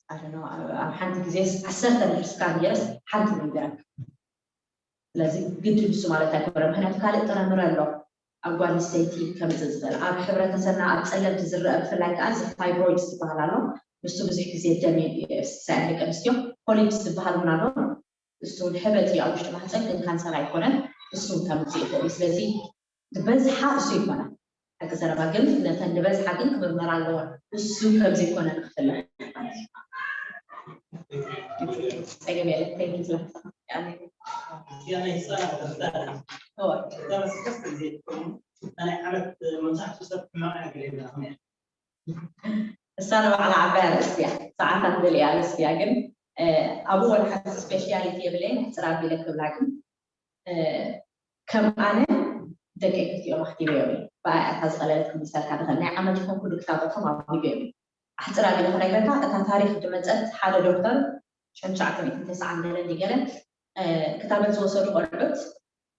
I don't know ኣብ ሓንቲ ግዜ ዓሰርተ ድሕር ስካን ገይረስ ሓንቲ ነይረ ስለዚ ግዲ ንሱ ማለት ኣይኮነ ምክንያቱ ካልእ ጥረምረ ኣሎ ኣብ ጓል ኣንስተይቲ ከምፅእ ዝኽእል ኣብ ሕብረተሰብና ኣብ ፀለምቲ ዝረአ ብፍላይ ከዓ እዚ ፋይብሮይድስ ዝበሃል ኣሎ ንሱ ብዙሕ ግዜ ደም የሳያ ደቂ ኣንስትዮ ፖሊፕስ ዝበሃል እውን ኣሎ እሱ እውን ሕበጥ እዩ ኣብ ውሽጢ ማህፀን ግን ካንሰር ኣይኮነን እሱ እውን ከምፅእ ይኽእል እዩ ስለዚ ዝበዝሓ እሱ ይኮነ ሓቂ ዘረባ ግን ነተን ዝበዝሓ ግን ክምርመራ ኣለወን እሱ ከምዘይኮነ ንክፍለጥ ማለት እዩ ፀገም የለን thank you ስለምሳኻ ናይ ህፃናት ተፍታሪ ተመስገስ ጊዜ ትከውን ናይ ዓመት መብዛሕትኡ ሰብ ሕማቕ ያገለና እሳ ንባዕላ ዓባይ ኣርእስቲ እያ ሰዓታት ደልያ ኣርእስቲ እያ ግን ኣብኡ ወላ ሓንቲ ስፔሻሊቲ የብለይን ሕፅር ኣቢለ ክብላ ግን ከም ኣነ ደቂ ክልቲኦም ኣክቲቭ እዮም ብኣይ ኣታ ዝቐለለት ክምልሰልካ ድኽእል ናይ ዓመት ይኹን ኩሉ ክታበቶም ኣቢሉ እዮም ኣሕፅር ኣቢለ ክነግረካ እታ ታሪክ ዝመፀት ሓደ ዶክተር ሸምሻዕ ክልኢትን ተስዓን ገለ እንዲገለ ክታበት ዝወሰዱ ቆልዑት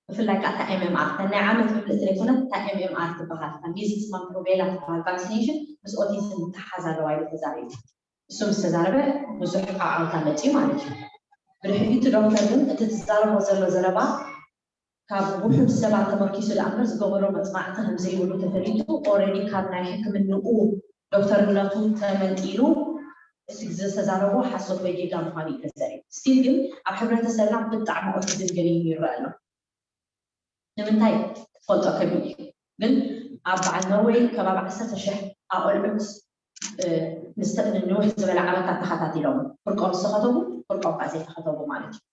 ብፍላይ ከዓ እታ MMR እተን ናይ ዓመት ምልእቲ ዘይኮነት እታ MMR ትበሃል እታ ሚዝልስ ማን ሩቤላ ትበሃል ቫክሲኔሽን ምስ ኦቲዝም ይተሓሓዝ ኣለዋ ኢሉ ተዛሪቡ እሱ ምስ ተዛረበ ብዙሕ ዓውታ መፅዩ ማለት እዩ ብድሕሪኡ እቲ ዶክተር ግን እቲ ትዛረቦ ዘሎ ዘረባ ካብ ውሑድ ሰባት ተመርኪሱ ደኣ እምበር ዝገበሮ መፅናዕቲ ከምዘይብሉ ተፈሊጡ already ካብ ናይ ሕክምንኡ ዶክተርነቱ ተመንጢሉ እቲ ዝተዛረቦ ሓሶት ወይ ጌጋ ምዃኑ እዩ ተዘሪቡ still ግን ኣብ ሕብረተሰብና ብጣዕሚ ኦቲዝም ገሊሉ ይረአ ኣሎ ንምንታይ ክትፈልጦ ከቢድ እዩ ግን ኣብ በዓል ኖርወይ ከባቢ ዓሰርተ ሽሕ ኣቆልዑት ንውሕ ዝበለ ዓመታት ተኸታቲሎም ፍርቆም ዝተኸተቡ ፍርቆም ከዓ ዘይተኸተቡ ማለት እዩ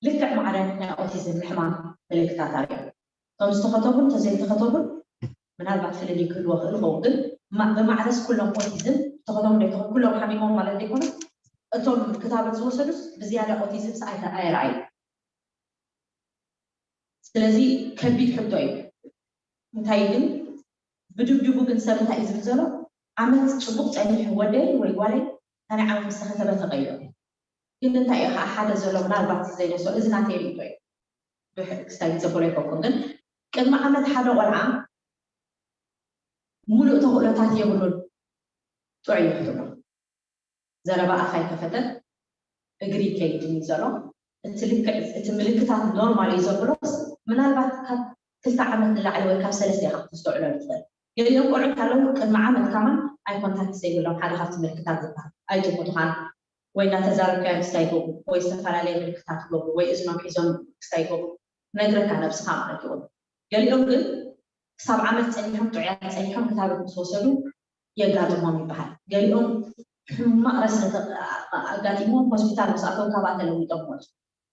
ልክዕ ማዕረ ናይ ኦቲዝም ሕማም ምልክታት ኣርእዮም እቶም ዝተኸተቡን ተዘይተኸተቡን ምናልባት ፍልልይ ክህልዎ ክእል ኸውን ግን ብማዕረስ ኩሎም ኦቲዝም ዝተኸተቡ ደይተኸ ኩሎም ሓሚሞም ማለት ዘይኮነ እቶም ክታበት ዝወሰዱስ ብዝያዳ ኦቲዝም ኣየረኣዩ ስለዚ ከቢድ ሕቶ እዩ እንታይ ግን ብድብድቡ ግን ሰብ እንታይ እዩ ዝብል ዘሎ ዓመት ፅቡቅ ፀኒሑ ወደይ ወይ ጓለይ ታናይ ዓመት ምስ ተኸተበ ተቀይሩ ግን እንታይ እዩ ከዓ ሓደ ዘሎ ምናልባት ዘይነሶ እዚ ናተይ ርእቶ እዩ ክስታይ ዘበሎ ይፈኩም ግን ቅድሚ ዓመት ሓደ ቆልዓ ሙሉእ ተኽእሎታት የብሉን ጥዑይ ይሕትሎ ዘረባ ኣፋ ይከፈተ እግሪ ይከይድ እዩ ዘሎ እቲ ልክዕ እቲ ምልክታት ኖርማል እዩ ዘብሎስ ምናልባት ካብ ክልተ ዓመት ንላዕሊ ወይ ካብ ሰለስተ ኢኻ ክትስተውዕሎ ትኽእል ገሊኦም ቆልዑት ኣለዉ ቅድሚ ዓመት ካማን ኣይ ኮንታክት ዘይብሎም ሓደ ካብቲ ምልክታት ዝበሃል ኣይጥሙትኻን ወይ እናተዛረብካዮ ምስታይ ይገብሩ ወይ ዝተፈላለየ ምልክታት ይገብሩ ወይ እዝኖም ሒዞም ምስታይ ይገብሩ ነግረካ ነብስኻ ማለት እዩ ገሊኦም ግን ክሳብ ዓመት ፀኒሖም ጥዑያት ፀኒሖም ክታበት ምስ ወሰዱ የጋጥሞም ይበሃል። ገሊኦም ሕማቕ ረስኒ ኣጋጢሞም ሆስፒታል ምስ ኣተው ካብኣ ተለዊጦም ሞቱ።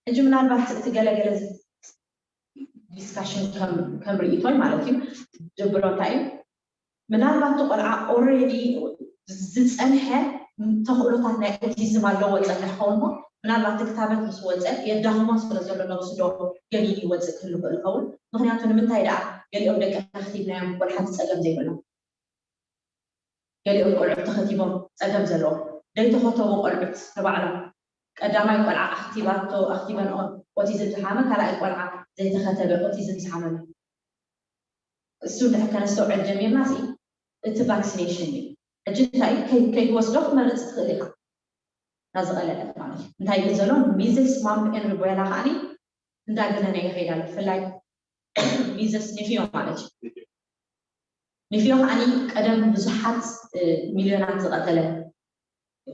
ሕጂ ምናልባት እቲ ገለገለ ዲስካሽን ከም ርእይቶይ ማለት እዩ ዝብሎ እንታይ እዩ ምናልባት እቲ ቆልዓ ኦልሬዲ ዝፀንሐ ተኽእሎታት ናይ ኦቲዝም ኣለዎ ፀንሕ ከውን ሞ ምናልባት እቲ ክታበት ምስ ወፀ የዳኽሞ ስለ ዘሎ ነብሱ ዶ ገሊሉ ይወፅእ ክህሉ ክእል ከውን ምክንያቱ ንምንታይ ደኣ ገሊኦም ደቂ ኣክቲቭ ናዮም ወላ ሓንቲ ፀገም ዘይብሎም ገሊኦም ቆልዑት ተኸቲቦም ፀገም ዘለዎም ደይተኸተቡ ቆልዑት ንባዕሎም ቀዳማይ ቆልዓ ኣክቲባቶ ኣክቲበንኦ ኦቲዝም ዝሓመ ካልኣይ ቆልዓ ዘይተኸተበ ኦቲዝም ዝሓመመ እሱ እንድሕር ከነስተውዕል ጀሚርና ሲ እቲ ቫክሲኔሽን እዩ ሕጂ እንታይ ከይትወስዶ ክትመርፅ ትኽእል ኢኻ ናዝቐለለት ማለት እዩ እንታይ ግን ዘሎ ሚዝልስ ማምፕ ኤን ሩቤላ ከዓኒ እንዳገነነ ይኸይድ ኣሎ ብፍላይ ሚዝልስ ንፍዮ ማለት እዩ ንፍዮ ከዓኒ ቀደም ብዙሓት ሚልዮናት ዝቐተለ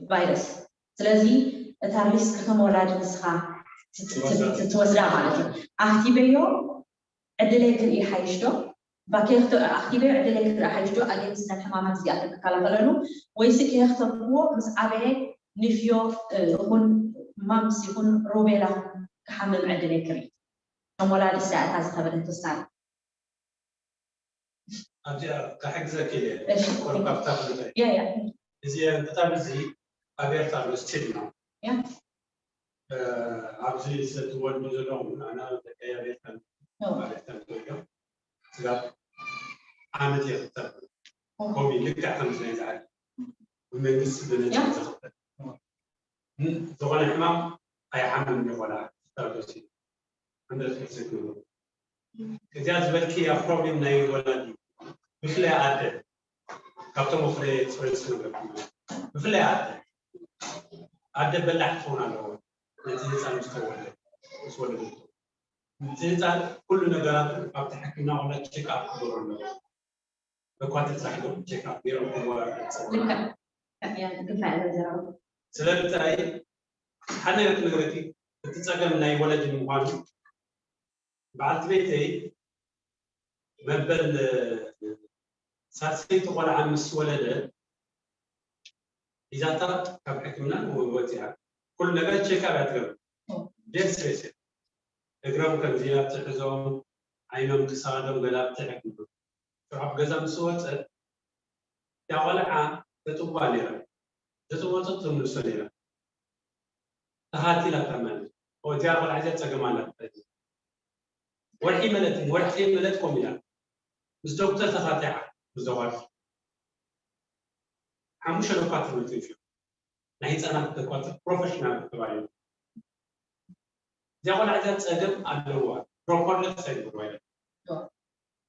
ቫይረስ ስለዚ እታ ሪስክ ከም ወላዲ ንስኻ ትወስዳ ማለት እዩ ኣክቲበዮ ዕድለይ ክርኢ ሓይሽ ዶ ኣክቲበዮ ዕድለይ ክርኢ ሓይሽ ዶ ኣጌንስት ናይ ሕማማት እዚኣተን ክከላኸለሉ ወይሲ ከየክተብዎ ምስ ዓበየ ንፍዮ ይኹን ማምስ ይኹን ሩቤላ ክሓምም ዕድለይ ክርኢ ከም ወላዲ እሳ እታ ዝኸበደት ውሳነ ኣብዚኣ ክሕግዘኪ ኢለ እሺ ቆልካ ብታፍልጠ ያ ያ እዚ ክታብ እዚ ኣብ ኤርትራ ኣሎ ስቲል ነው። Yeah. ኣብዚ ስለትወልዱ ዘለኹም ኣና ደቀያ ቤተን No. ማለት ተምትወልዶ ስጋብ ዓመት የኽተብ ኮቪድ ልክዕ ከምዚ ናይ ዝዓል ብመንግስቲ ብነፃ Yeah. ዝኽተብ ዝኾነ ሕማም ኣይሓምን ይኾና ተርዶሲ hundred percent ይብሉ። እዚኣ ዝበልክያ ፕሮብሌም ናይ ወላዲ ብፍላይ ኣደ ካብቶም ወፍረ ፅሬት ዝነበርኩም ብፍላይ ኣደ ኣደ በላሕ ትኸውን ኣለዎ። ነቲ ህፃን ምስ ተወለደ ምስ ወለደቶ እቲ ህፃን ኩሉ ነገራቱ ኣብቲ ሕክምና ኮላ ቼክ ኣፕ ክገብሩ ኣለዎ። መኳትል ሳሒቦም ቼክ ኣፕ ገይሮም ክወራረድ ይፅውዑ። ልክዕ። ልክዕ እያ፣ ግፋ እያ ዘራው። ስለምንታይ ሓደ ነገር ክነግረኪ እቲ ፀገም ናይ ወለዲ ምኳኑ በዓልቲ ቤተይ መበል ሳልሰይቲ ቆልዓ ምስ ወለደ ሒዛታ ካብ ሕክምና ወፂኣ ኩሉ ነገር ቼክ ኣፕ እያ ትገብር። ዴድ ስሬስ እግሮም ከምዚ ኢላ ትሕዞም ዓይኖም ክሳዶም ገላ ብትሕክም ሽዑ ኣብ ገዛ ምስ ወፀ እያ ቆልዓ ተጥዋ ነይራ። ዘጥወቶ ተምልሶ ነይራ። ተኻቲላ ተመል እዚኣ ቆልዓ እዚኣ ፀገም ኣላ። ወርሒ መለት ወርሒ መለት ኮም ኢላ ምስ ዶክተር ተኻቲዓ ምስ ዶኳት ሓሙሽተ ዶኳት ትምህርቲ እዩ ናይ ህፃናት ዶኳት ፕሮፌሽናል ተባሂሉ። እዚኣ ቆልዓ እዚኣ ፀገም ኣለዋ። ፕሮፖርለስ ኣይግብርዋ ኢለ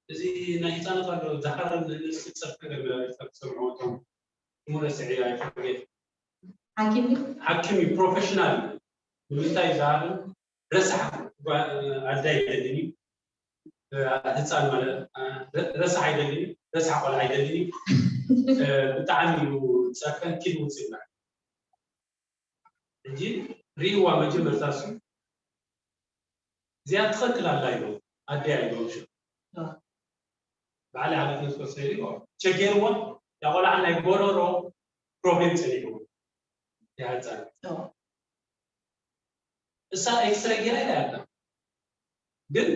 እዚ ናይ ህፃናት ኣሎ ዝሓረም ንእንስት ፀፍ ነገር መላልታ ክሰምዑ እቶም ሽሙ ረስዒ ኣይፈገት ሓኪም ድዩ? ሓኪም እዩ ፕሮፌሽናል ንምንታይ ዝሃርም ረሳሕ ኣዳ ይደልን እዩ ህፃን ማለት ረሳሕ ኣይደልን እዩ ረሳሕ ቆልዓ ኣይደልን እዩ ብጣዕሚ እዩ ፀፈን ኪድ ውፅእ ይብላል ሕጂ ሪእዋ መጀመርታ እሱ እዚኣ ትኸክል ኣላ ኢሉ ኣደያ ኢሉ ምሽ በዓል ሓላፍነት ወሰደ ቸጌርዋ ያቆልዓ ናይ ጎረሮ ፕሮብሌም ፀኒሕዎ ይሃፃል እሳ ኤክስሬ ጌራ ኢላ ያላ ግን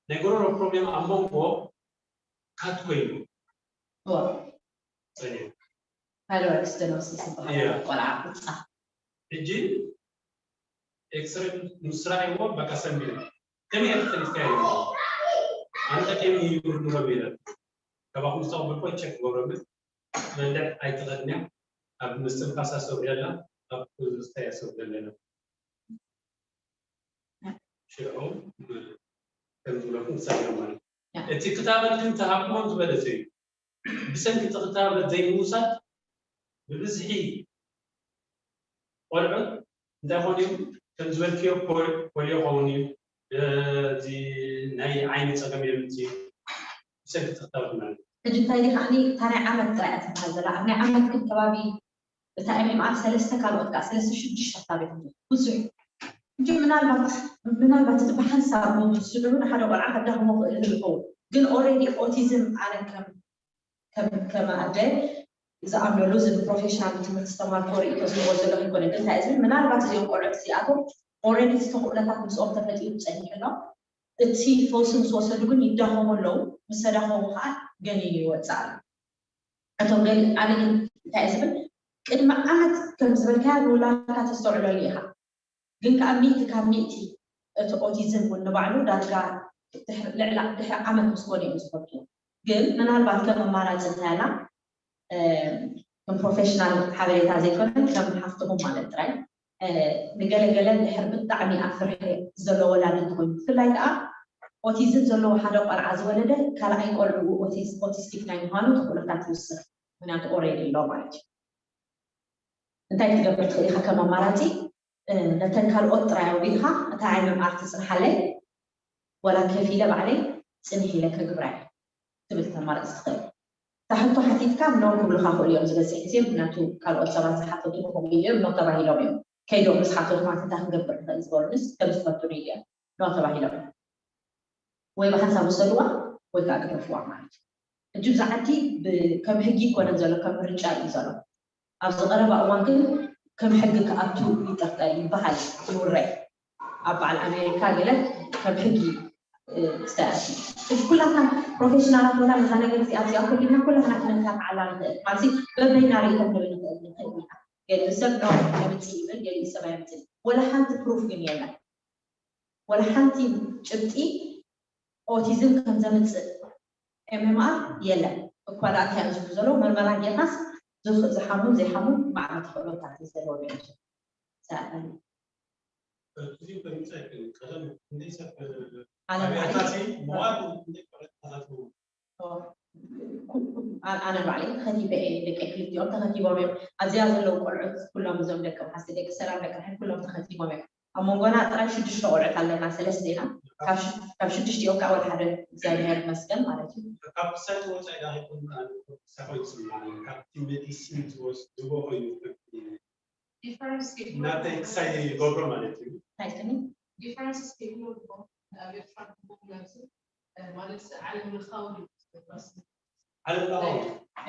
ናይ ጎረሮ ፕሮብሌም ኣብ መንጎ ካት ኮይኑ ፀኒሑ ፓይሎሪክ ስተኖሲስ ዝበሃል Yeah. ቆልዓ ቁፃ ሕጂ ኤክስሬ ምስ ረኣይዎ በቃ ሰንቢደ ከመይ እየ ተፈሊጥካ ኢለ ኣነ ከመይ ይብሉ ነቢረ ካባኹም ዝተቐበልኩ ቸክ ገብረምን መልዕ ኣይትኸድንያ ኣብ ምስትንፋሳ ሰጉደላ ኣብ ኩሉ ዝስተያ ሰጉደለና ሽዑ ከም ዝብለኩም ክሳብ ማለት እዩ። እቲ ክታበት ግን ተሃብዎም ዝበለጸ እዩ። ብሰንኪ እቲ ክታበት ዘይምውሳድ ብብዝሒ ቆልዑት እንታይ ኾን እዩ ከም ዝበልክዮ ፖሊዮ ኸውን እዩ እዚ ናይ ዓይኒ ፀገም የምፅ ብሰንኪ እቲ ክታበት ማለት እዩ። ሕጂ እንታይ ዲ ከዓኒ እታ ናይ ዓመት ጥራይ እያ ትበሃል ዘላ ኣብ ናይ ዓመት ግን ከባቢ እታ ኤምኤምኣር ሰለስተ ካልኦት ከዓ ሰለስተ ሽዱሽተ ክታበት ብዙሕ ሕጂ ምናልባት ምናልባት እቲ ብሓንሳብ ስዑሩ ንሓደ ቆልዓ ከዳኽሞ ክእል ይኸውን ግን ኦሬዲ ኦቲዝም ኣነ ከም ከም ኣደ ዝኣምነሉ እዚ ፕሮፌሽናል ትምህርቲ ዝተማርኮ ርእቶ ዝህቦ ዘለኹ ይኮነ ግን እንታይ እዚ ምናልባት እዚኦም ቆልዑት እዚኣቶም ኦሬዲ ዝተኽእለታት ምስኦም ተፈጢሩ ፀኒሑ ኣሎ እቲ ፈውሲ ምስ ወሰዱ ግን ይዳኸሙ ኣለዉ ምስ ተዳኸሙ ከዓ ገኒኑ ይወፅእ ኣሎ እቶም ገሊ ኣነ ግን እንታይ ዝብል ቅድሚ ዓመት ከም ዝበልካያ ንውላድካ ተስተውዕለሉ ኢኻ ግን ከዓ ሚእቲ ካብ ሚእቲ እቲ ኦቲዝም እውን ንባዕሉ ዳርጋ ልዕላ ድሕሪ ዓመት ምስ ኮነ እዮም ዝፈቱ ግን ምናልባት ከም ኣማራፂ እንታያና ከም ፕሮፌሽናል ሓበሬታ ዘይኮነ ከም ሓፍትኹም ማለት ጥራይ ንገለገለ ድሕር ብጣዕሚ ኣብ ፍርሒ ዘሎ ወላዲ እንተኮይኑ ብፍላይ ከዓ ኦቲዝም ዘለዎ ሓደ ቆልዓ ዝወለደ ካልኣይ ቆልዑ ኦቲስቲክ ናይ ምኳኑ እቲ ኩነታት ይውስኽ ምክንያቱ ኦሬዲ ኣሎ ማለት እዩ እንታይ ክትገብር ትኽእል ኢኻ ከም ኣማራፂ ነተን ካልኦት ጥራይ ኣውሪድካ እታ ዓይኒ ኣርት ፅንሓለይ ወላ ከፊለ ባዕለይ ፅንሕ ኢለ ከግብራ እየ ትብል ተማርፅ ትኽእል እታ ሕቶ ሓቲትካ ኖ ክብሉካ ክእሉ እዮም ዝበዝሕ ግዜ ምክንያቱ ካልኦት ሰባት ዝሓተቱ ክኾኑ እዮም ኖ ተባሂሎም እዮም ከይዶም ምስ ሓተቱ ማለት እንታይ ክንገብር ንኽእል ዝበሉንስ ከም ዝፈትኑ እዮም ኖ ተባሂሎም እዮም ወይ ብሓንሳብ ውሰድዋ ወይ ከዓ ግደፍዋ ማለት እዩ ሕጂ ብዛ ዓዲ ከም ሕጊ ይኮነን ዘሎ ከም ምርጫ እዩ ዘሎ ኣብዚ ቀረባ እዋን ግን ከም ሕጊ ክኣቱ ይጠፍጠር ይበሃል ይውረ ኣብ በዓል ኣሜሪካ ገለ ከም ሕጊ ዝተኣቲ እዚ ኩላትና ፕሮፌሽናላት ወላ ነዛ ነገር እዚኣ እዚኣ ኮሊድና ኩላትና ክነካትዓላ ንኽእል ማለት በበይና ርእቶ ክንብል ንኽእል ንኽእል ኢና ገሊኡ ሰብ ኖ የምፅእ ይብል፣ ገሊኡ ሰብ ኣይምፅእ። ወላ ሓንቲ ፕሩፍ ግን የለን። ወላ ሓንቲ ጭብጢ ኦቲዝም ከም ዘምፅእ ኤምኤምኣር የለን። እኳ ደኣ እንታይ እዩ ዝብሉ ዘለዉ፣ መርመራ ጌርካስ ዝኽ- ዝሓሙን ዘይሓሙን ማዕረ ተኽእሎታት እዩ ዘለዎ። ኣነ ባዕለይ ተኸቲበ እየ፣ ደቂ ክልቲኦም ተኸቲቦም እዮም። ኣብዚኣ ዘለዉ ቆልዑት ኩሎም እዞም ደቂ መሓሲ ደቂ ሰላም ደቂ ራሄል ኩሎም ተኸቲቦም እዮም። ኣብ መንጎና ጥራይ ሽዱሽተ ቆልዑት ኣለና፣ ሰለስተ ኢና። ካብ ሽዱሽቲኦም ከዓ ወደ ሓደ እግዚኣብሔር ይመስገን ማለት እዩ። ካብ ክሳይ ወፃኢ ዳኺኩም ሳኮይ ስማ ካብቲ ሜዲሲን ዝወስድዎ ኮይኑ ናተይ ክሳይ ይገብሮ ማለት እዩ። እንታይ ስኒ ዲፈረንስ ቴክኖሎጂ ኣብ ኤርትራ ክቡር ነብሲ ማለት ዓለም ለኻዊ ዓለም ለኻዊ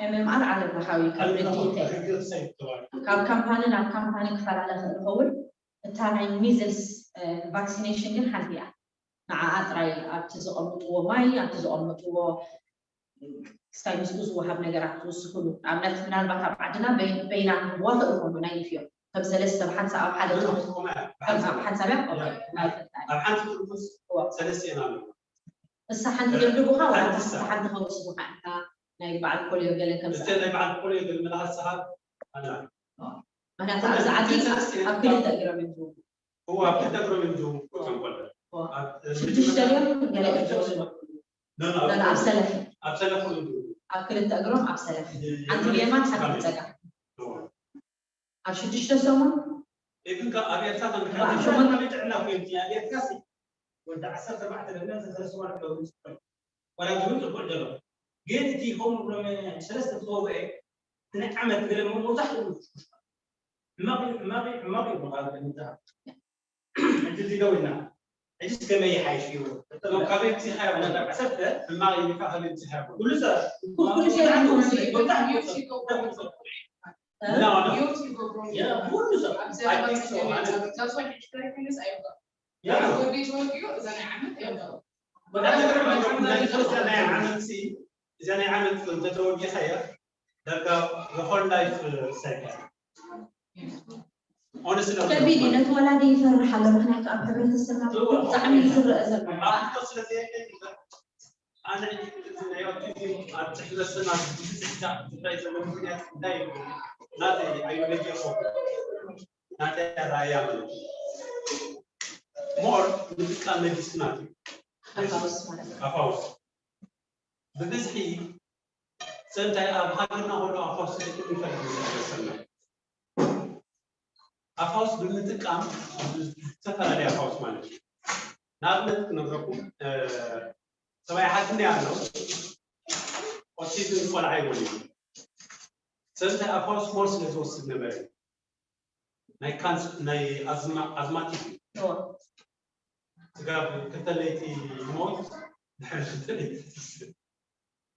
ኤምኤምኣር ዓለም ለኻዊ ካብ ዓለም ለኻዊ ድርጅት ሕጊ ክሳይ ይተባል ካብ ካምፓኒ ናብ ካምፓኒ ክፈላለ ክእል ይኸውን። እታ ናይ ሚዝልስ ቫክሲኔሽን ግን ሓንቲ እያ። ንዓኣ ጥራይ ኣብቲ ዘቐምጥዎ ማይ ኣብቲ ዘቐምጥዎ ክስታይ ምስኡ ዝወሃብ ነገራት ዝውስኽሉ ንኣብነት ምናልባት ኣብ ዓድና በይና ክህብዋ ክእል ይኾኑ ናይ ኢትዮ ከም ሰለስተ ብሓንሳብ ኣብ ሓደ ኣብ ሓንሳብ እያ ኣብ ሓንቲ ጥርሙዝ ሰለስተ ኢና ኣለዎ እሳ ሓንቲ ደብድቡኻ ወላ ሓንቲ ከውስኹኻ ኢልካ ናይ በዓል ፖሊዮ ገለ ከም ናይ በዓል ፖሊዮ ገለ መድሃት ሰሃብ ኣላ ምክንያቱ ኣብዚ ዓዲ ኣብ ክልተ እግሮም እዮም ዝውጉ እዋ ኣብ ክልተ እግሮም እዮም ዝውጉ እቶም ቆልዑ ሽዱሽተ ድዮም ገለ እዮም ዝውጉ ገለ ኣብ ሰለፊ ኣብ ሰለፍ እዮም ዝውጉ ኣብ ክልተ እግሮም ኣብ ሰለፊ ሓንቲ ብየማን ሓንቲ ብፀጋም ኣብ ሽዱሽተ ሰሙን ግን ኣብ ኤርትራ ከም ጥዕና ኮይንቲ ኣብ ኤርትራ ወዲ ዓሰርተ ኣርባዕተ ደብና ዝተሰወረ ዋላ ዝብል ፅቡቅ ዘሎ ግን እቲ ከምኡ ብሎም ሰለስተ ዝተወግአ ናይ ዓመት ገለ መብዛሕትኡ ሕማቕ እዩ ሕማቕ እዩ ሕማቕ እዩ በቃ እንታ ሕጂ እዚ ደው ኢልና ሕጂስ ከመይ ይሓይሽ እዩ እቶም ካበይ ብዚሓ ዓሰርተ ሕማቕ እዩ ኢልካ ካበይ ብዚሓ ኩሉ ሰብ ኩሉ ሰብ ይኸውን መብዛሕትኡ ሰብ No, no. Yeah, ሁሉ ሰብ አዲስ ሰው ማለት እዛ ናይ ዓመት እዛ ናይ ዓመት እንተተወጊኻያ ዳርጋ the whole life cycle ከቢድ እዩ ነቲ ወላዲ ይፈርሕ ኣሎ ምክንያቱ ኣብ ሕብረተሰብና ብጣዕሚ ዝረአ ዘሎ ኣነ ሕጂ እዚ ናይ ኦቲዝም ኣብ ትሕቲ ዘሰና ብዝሕታ ዝታይ ዘሎ ምክንያት እንታይ እዩ ናተይ ኣይበጀ ናተይ ኣረኣያ ማለት እዩ ሞር ምጥቃም መዲስናት እዩ ኣፋውስ ብብዝሒ ሰንታይ ኣብ ሃገርና ከሎ ኣፋውስ ዝጥቅም ይፈልግ ሰና ኣፋውስ ብምጥቃም ዝተፈላለዩ ኣፋውስ ማለት እዩ ንኣብነት ክነግረኩም ሰብኣይ ሓኪም ኣሎ ኦቲዝም ቆልዓ ይወሊዱ ሰብቲ ኣፋውስ ሞር ስለ ዝወስድ ነበረ ናይ ካንስ ናይ ኣዝማ ኣዝማቲክ ስጋብ ክልተ ለይቲ ይሞት ድሕሪ ክልተ ለይቲ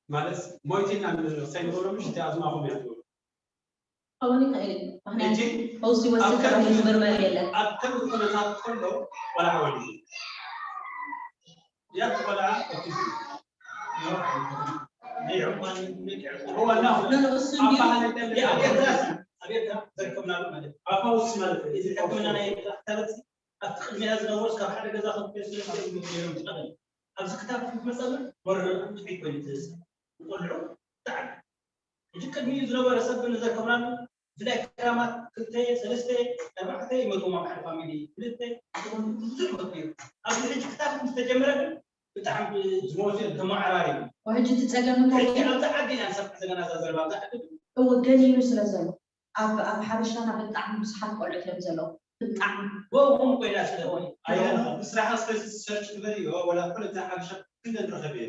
ማለት ሞይቲና ንክሳይ ንገብሮ ምሽ እቲ ኣዝማኹም እያ ትብሉ ክኸውን ይኽእል እዩ ምክንያቱ ፈውሲ ወስድ ተባሂሉ ዝምርመር የለን ኣብ ከምዚ ኩነታት ከሎ ቆልዓ ወሊዱ ያቲ ቆልዓ ኦቲዝም ንንእሱ ኣፋውስ ማለት እዚ ሕክምና ናይ ተረት ኣብቲ ቅድሚያ ዝነበሩ ካብ ሓደ ገዛ ከብስለስለስም ኣብዚ ክታብ ክትመፀሉ ወረ ጥዑይ ኮይኑ ትህዝብ ንቆልዑ ብጣዕሚ ሕጂ ቅድሚኡ ዝነበረ ሰብ ንዘከብራሉ ብፍላይ ክራማት ክልተ ሰለስተ ኣርባዕተ ይመፅዎም ኣብ ሓደ ፋሚሊ ክልተ ብዙሕ መፅኡ እዩ ኣብዚ ሕጂ ክታብ ዝተጀመረ ግን ብጣዕሚ ዝሞት ተመዓራሪ ሕጂ እቲ ፀገም እንታይ ኣብዚ ዓዲ ኢና ንሰምዕ ዘለና እዛ ዘረባ ኣብዚ ዓዲ እወ ገሊሉ ስለ ዘሎ ኣብ ኣብ ሓበሻና ብጣዕሚ ብዙሓት ቆልዑት እዮም ዘለዉ ብጣዕሚ ጎቦም ኮይና ስለ ኣየኖ ምስራሓ ስለዚ ሰርች ግበርዮ ወላ ኩለታ ሓበሻ ክንደ ንረኸብ እየ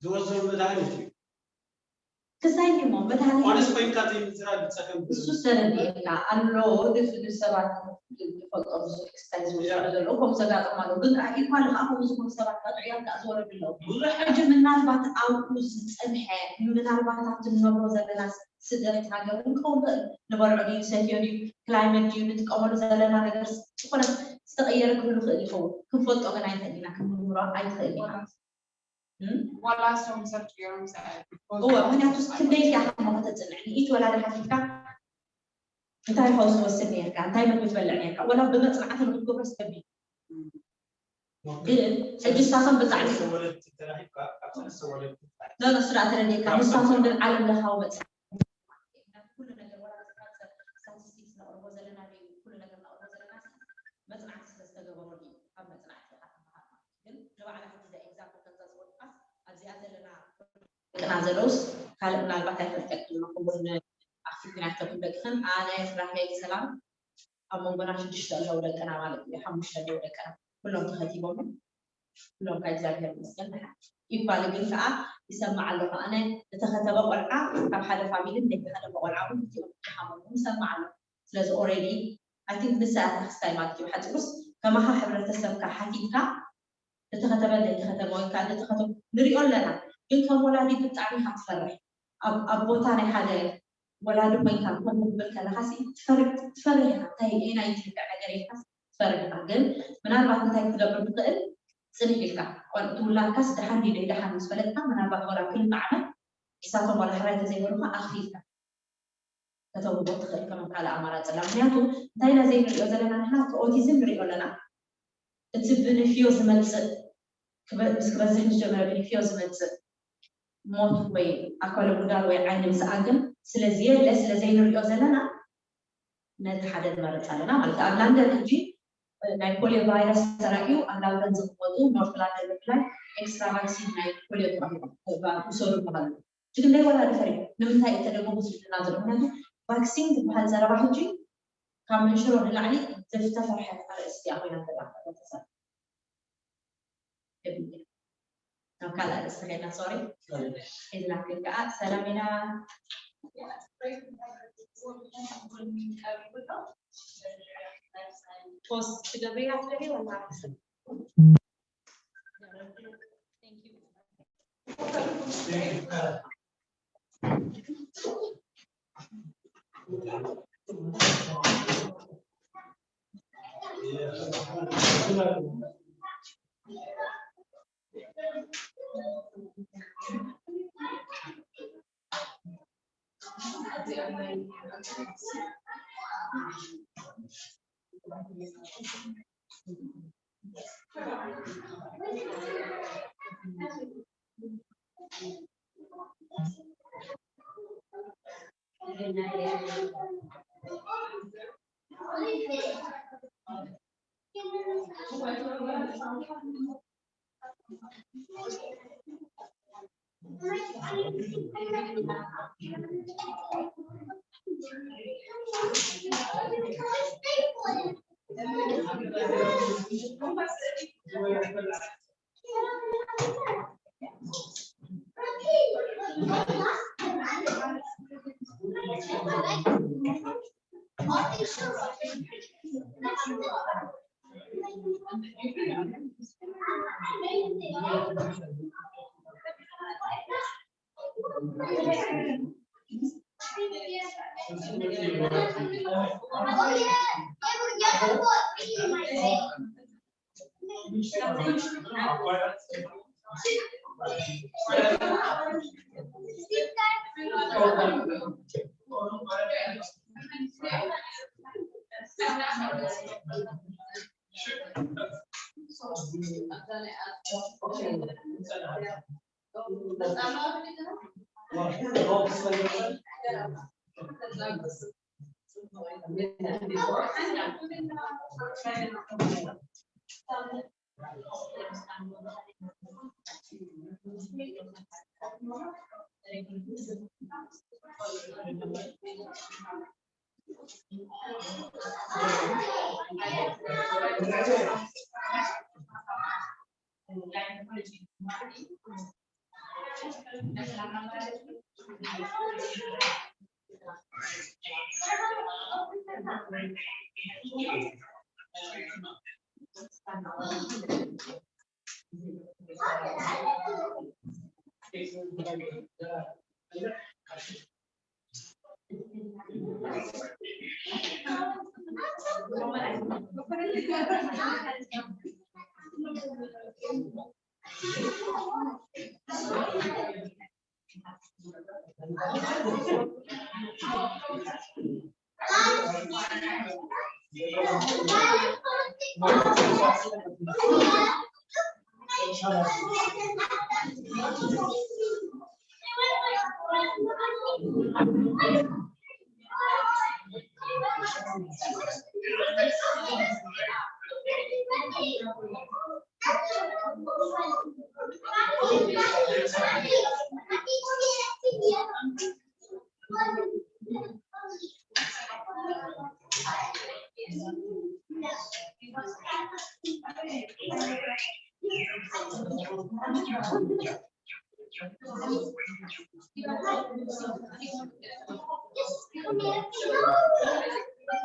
ዝወስዶ መድሃኒት እዩ ክሳይ እሞ መድሃኒት ኦነስ ኮይንካ ዘይምዝራብ ዝፀገም እሱ ሰረዲኤና ኣሎ ድፍዱ ሰባት ዝፈልጦ ብዙሕ ክስታይ ዝወሰዱ ዘለዉ ከምኡ ዘጋጥም ኣለዉ ግን ኢኳል ከዓ ከምኡ ዝኾኑ ሰባት ከዓ ጥዑያት ከዓ ዝወረዱ ኣለዉ ሕጂ ምናልባት ኣብኡ ዝፀንሐ ምናልባት ኣብቲ ንነብሮ ዘለና ስደት ሃገር እውን ክኸውን ክእል ንበልዖ ድዩ ንሰትዮ ድዩ ክላይመት ድዩ ንጥቀመሉ ዘለና ነገር ዝኾነ ዝተቀየረ ክህሉ ክእል ይኸውን ክንፈልጦ ግን ኣይንኽእል ኢና ክንምርምሮ ኣይንኽእል ኢና ዋላ እሶም ሰርች ገይሮም እወ ምክንያቱ ክንደይ ኢልካ ሓሞ ከተፅንዕ ንኢት ወላዲ ሓቲትካ እንታይ ፈውሲ ወስድ ነርካ እንታይ መግቢ ትበልዕ ነርካ ወላ ብመፅናዕቲ ንክትገብሮ ስተቢ ግን ሕጂ ሳቶም ብጣዕሚ ኖ ስራ ተረዲካ ንሳቶም ግን ዓለም ለኻዊ መፅናዕቲ ኩሉ ነገር ወላ ስታቲስቲክስ ነቕርቦ ዘለና ኩሉ ነገር ነቕርቦ ዘለና መፅናዕቲ ስለዝተገበሮ ኣብ መፅናዕቲ ግን ንባዕላ ሕጂ ዛ ኤግዛምፕል ከምዛ ዝበልካስ ኣብዚኣ ዘለና ደቅና ዘለውስ ካልእ ምናልባት ኣይፈልጠክን ክቡር ኣክቲቭ ናይከኩም ደቅኽን ኣነ ራሄል ሰላም ኣብ መንጎና ሽዱሽተ ኣለዉ ደቅና ማለት እዩ ሓሙሽተ ኣለዉ ደቅና ኩሎም ተኸቲቦም ኩሎም ካብ እግዚኣብሔር መስገን ድሓ ኢኳል ግን ከዓ ይሰማዕ ኣለኹ ኣነ ዝተኸተበ ቆልዓ ካብ ሓደ ፋሚሊ ዘይተኸተበ ቆልዓ እውን ክቲኦም ክሓመሙ ይሰማዕ ኣለኹ ስለዚ ኦረዲ ኣይ ቲንክ ንሳ እያ ክስታይ ማለት እዩ ሓፂሩስ ከማኻ ሕብረተሰብካ ሓቲትካ ዝተኸተበ ዘይተኸተበ ወይ ከዓ ዝተኸተቡ ንሪኦ ኣለና ግን ከም ወላዲ ብጣዕሚ ኢካ ትፈርሕ ኣብ ቦታ ናይ ሓደ ወላዲ ኮይንካ ከምኡ ክብል ከለካ ትፈርሕ ኢካ እንታይ ናይ ትልክዕ ነገር ኢልካ ትፈርሕ ኢካ ግን ምናልባት እንታይ ክትገብር ትኽእል ፅንሕ ኢልካ ቆልዑ ትውላድካስ ደሓን ድዩ ደይደሓን ምስ ፈለጥካ ምናልባት ወላ ክልተ ዓመት ንሳቶም ወላ ሕራይ ተዘይበሉካ ኣኽፊልካ ከተውህቦ ትኽእል ከም ካልእ ኣማራፂ ኣላ ምክንያቱ እንታይ ኢና ዘይንሪኦ ዘለና ንሕና እቲ ኦቲዝም ንሪኦ ኣለና እቲ ብንፍዮ ዝመፅእ ምስ ክበዝሕ ምስ ጀመረ ብንፍዮ ዝመፅእ ሞት ወይ ኣካለ ጉዳል ወይ ዓይኒ ምስኣን ግን ስለዝየለ ስለዘይንሪኦ ዘለና ነቲ ሓደ ንመርፅ ኣለና ማለት ኣብ ላንደን ሕጂ ናይ ፖሊዮ ቫይረስ ተራእዩ ኣብ ላንደን ዝቕመጡ ኖርት ላንደን ብፍላይ ኤክስትራ ቫክሲን ናይ ፖሊዮ ውሰዱ በሃሉ ሕጂ ክንደይ ወላዲ ፈሪሑ ንምንታይ እተደገፉ ዝብልና ዘሎ ምክንያቱ ቫክሲን ዝበሃል ዘረባ ሕጂ ካብ መንሽሮ ንላዕሊ ዝተፈርሐት ኣርእስቲ እያ ኮይና ዘላ ሕብረተሰብ ናብ ካልእ ኣርእስቲ ከይድና ሶሪ ሒዝናክን ከዓ ሰላም ኢና ፖስት ትገብርያ ትደሊ ወላ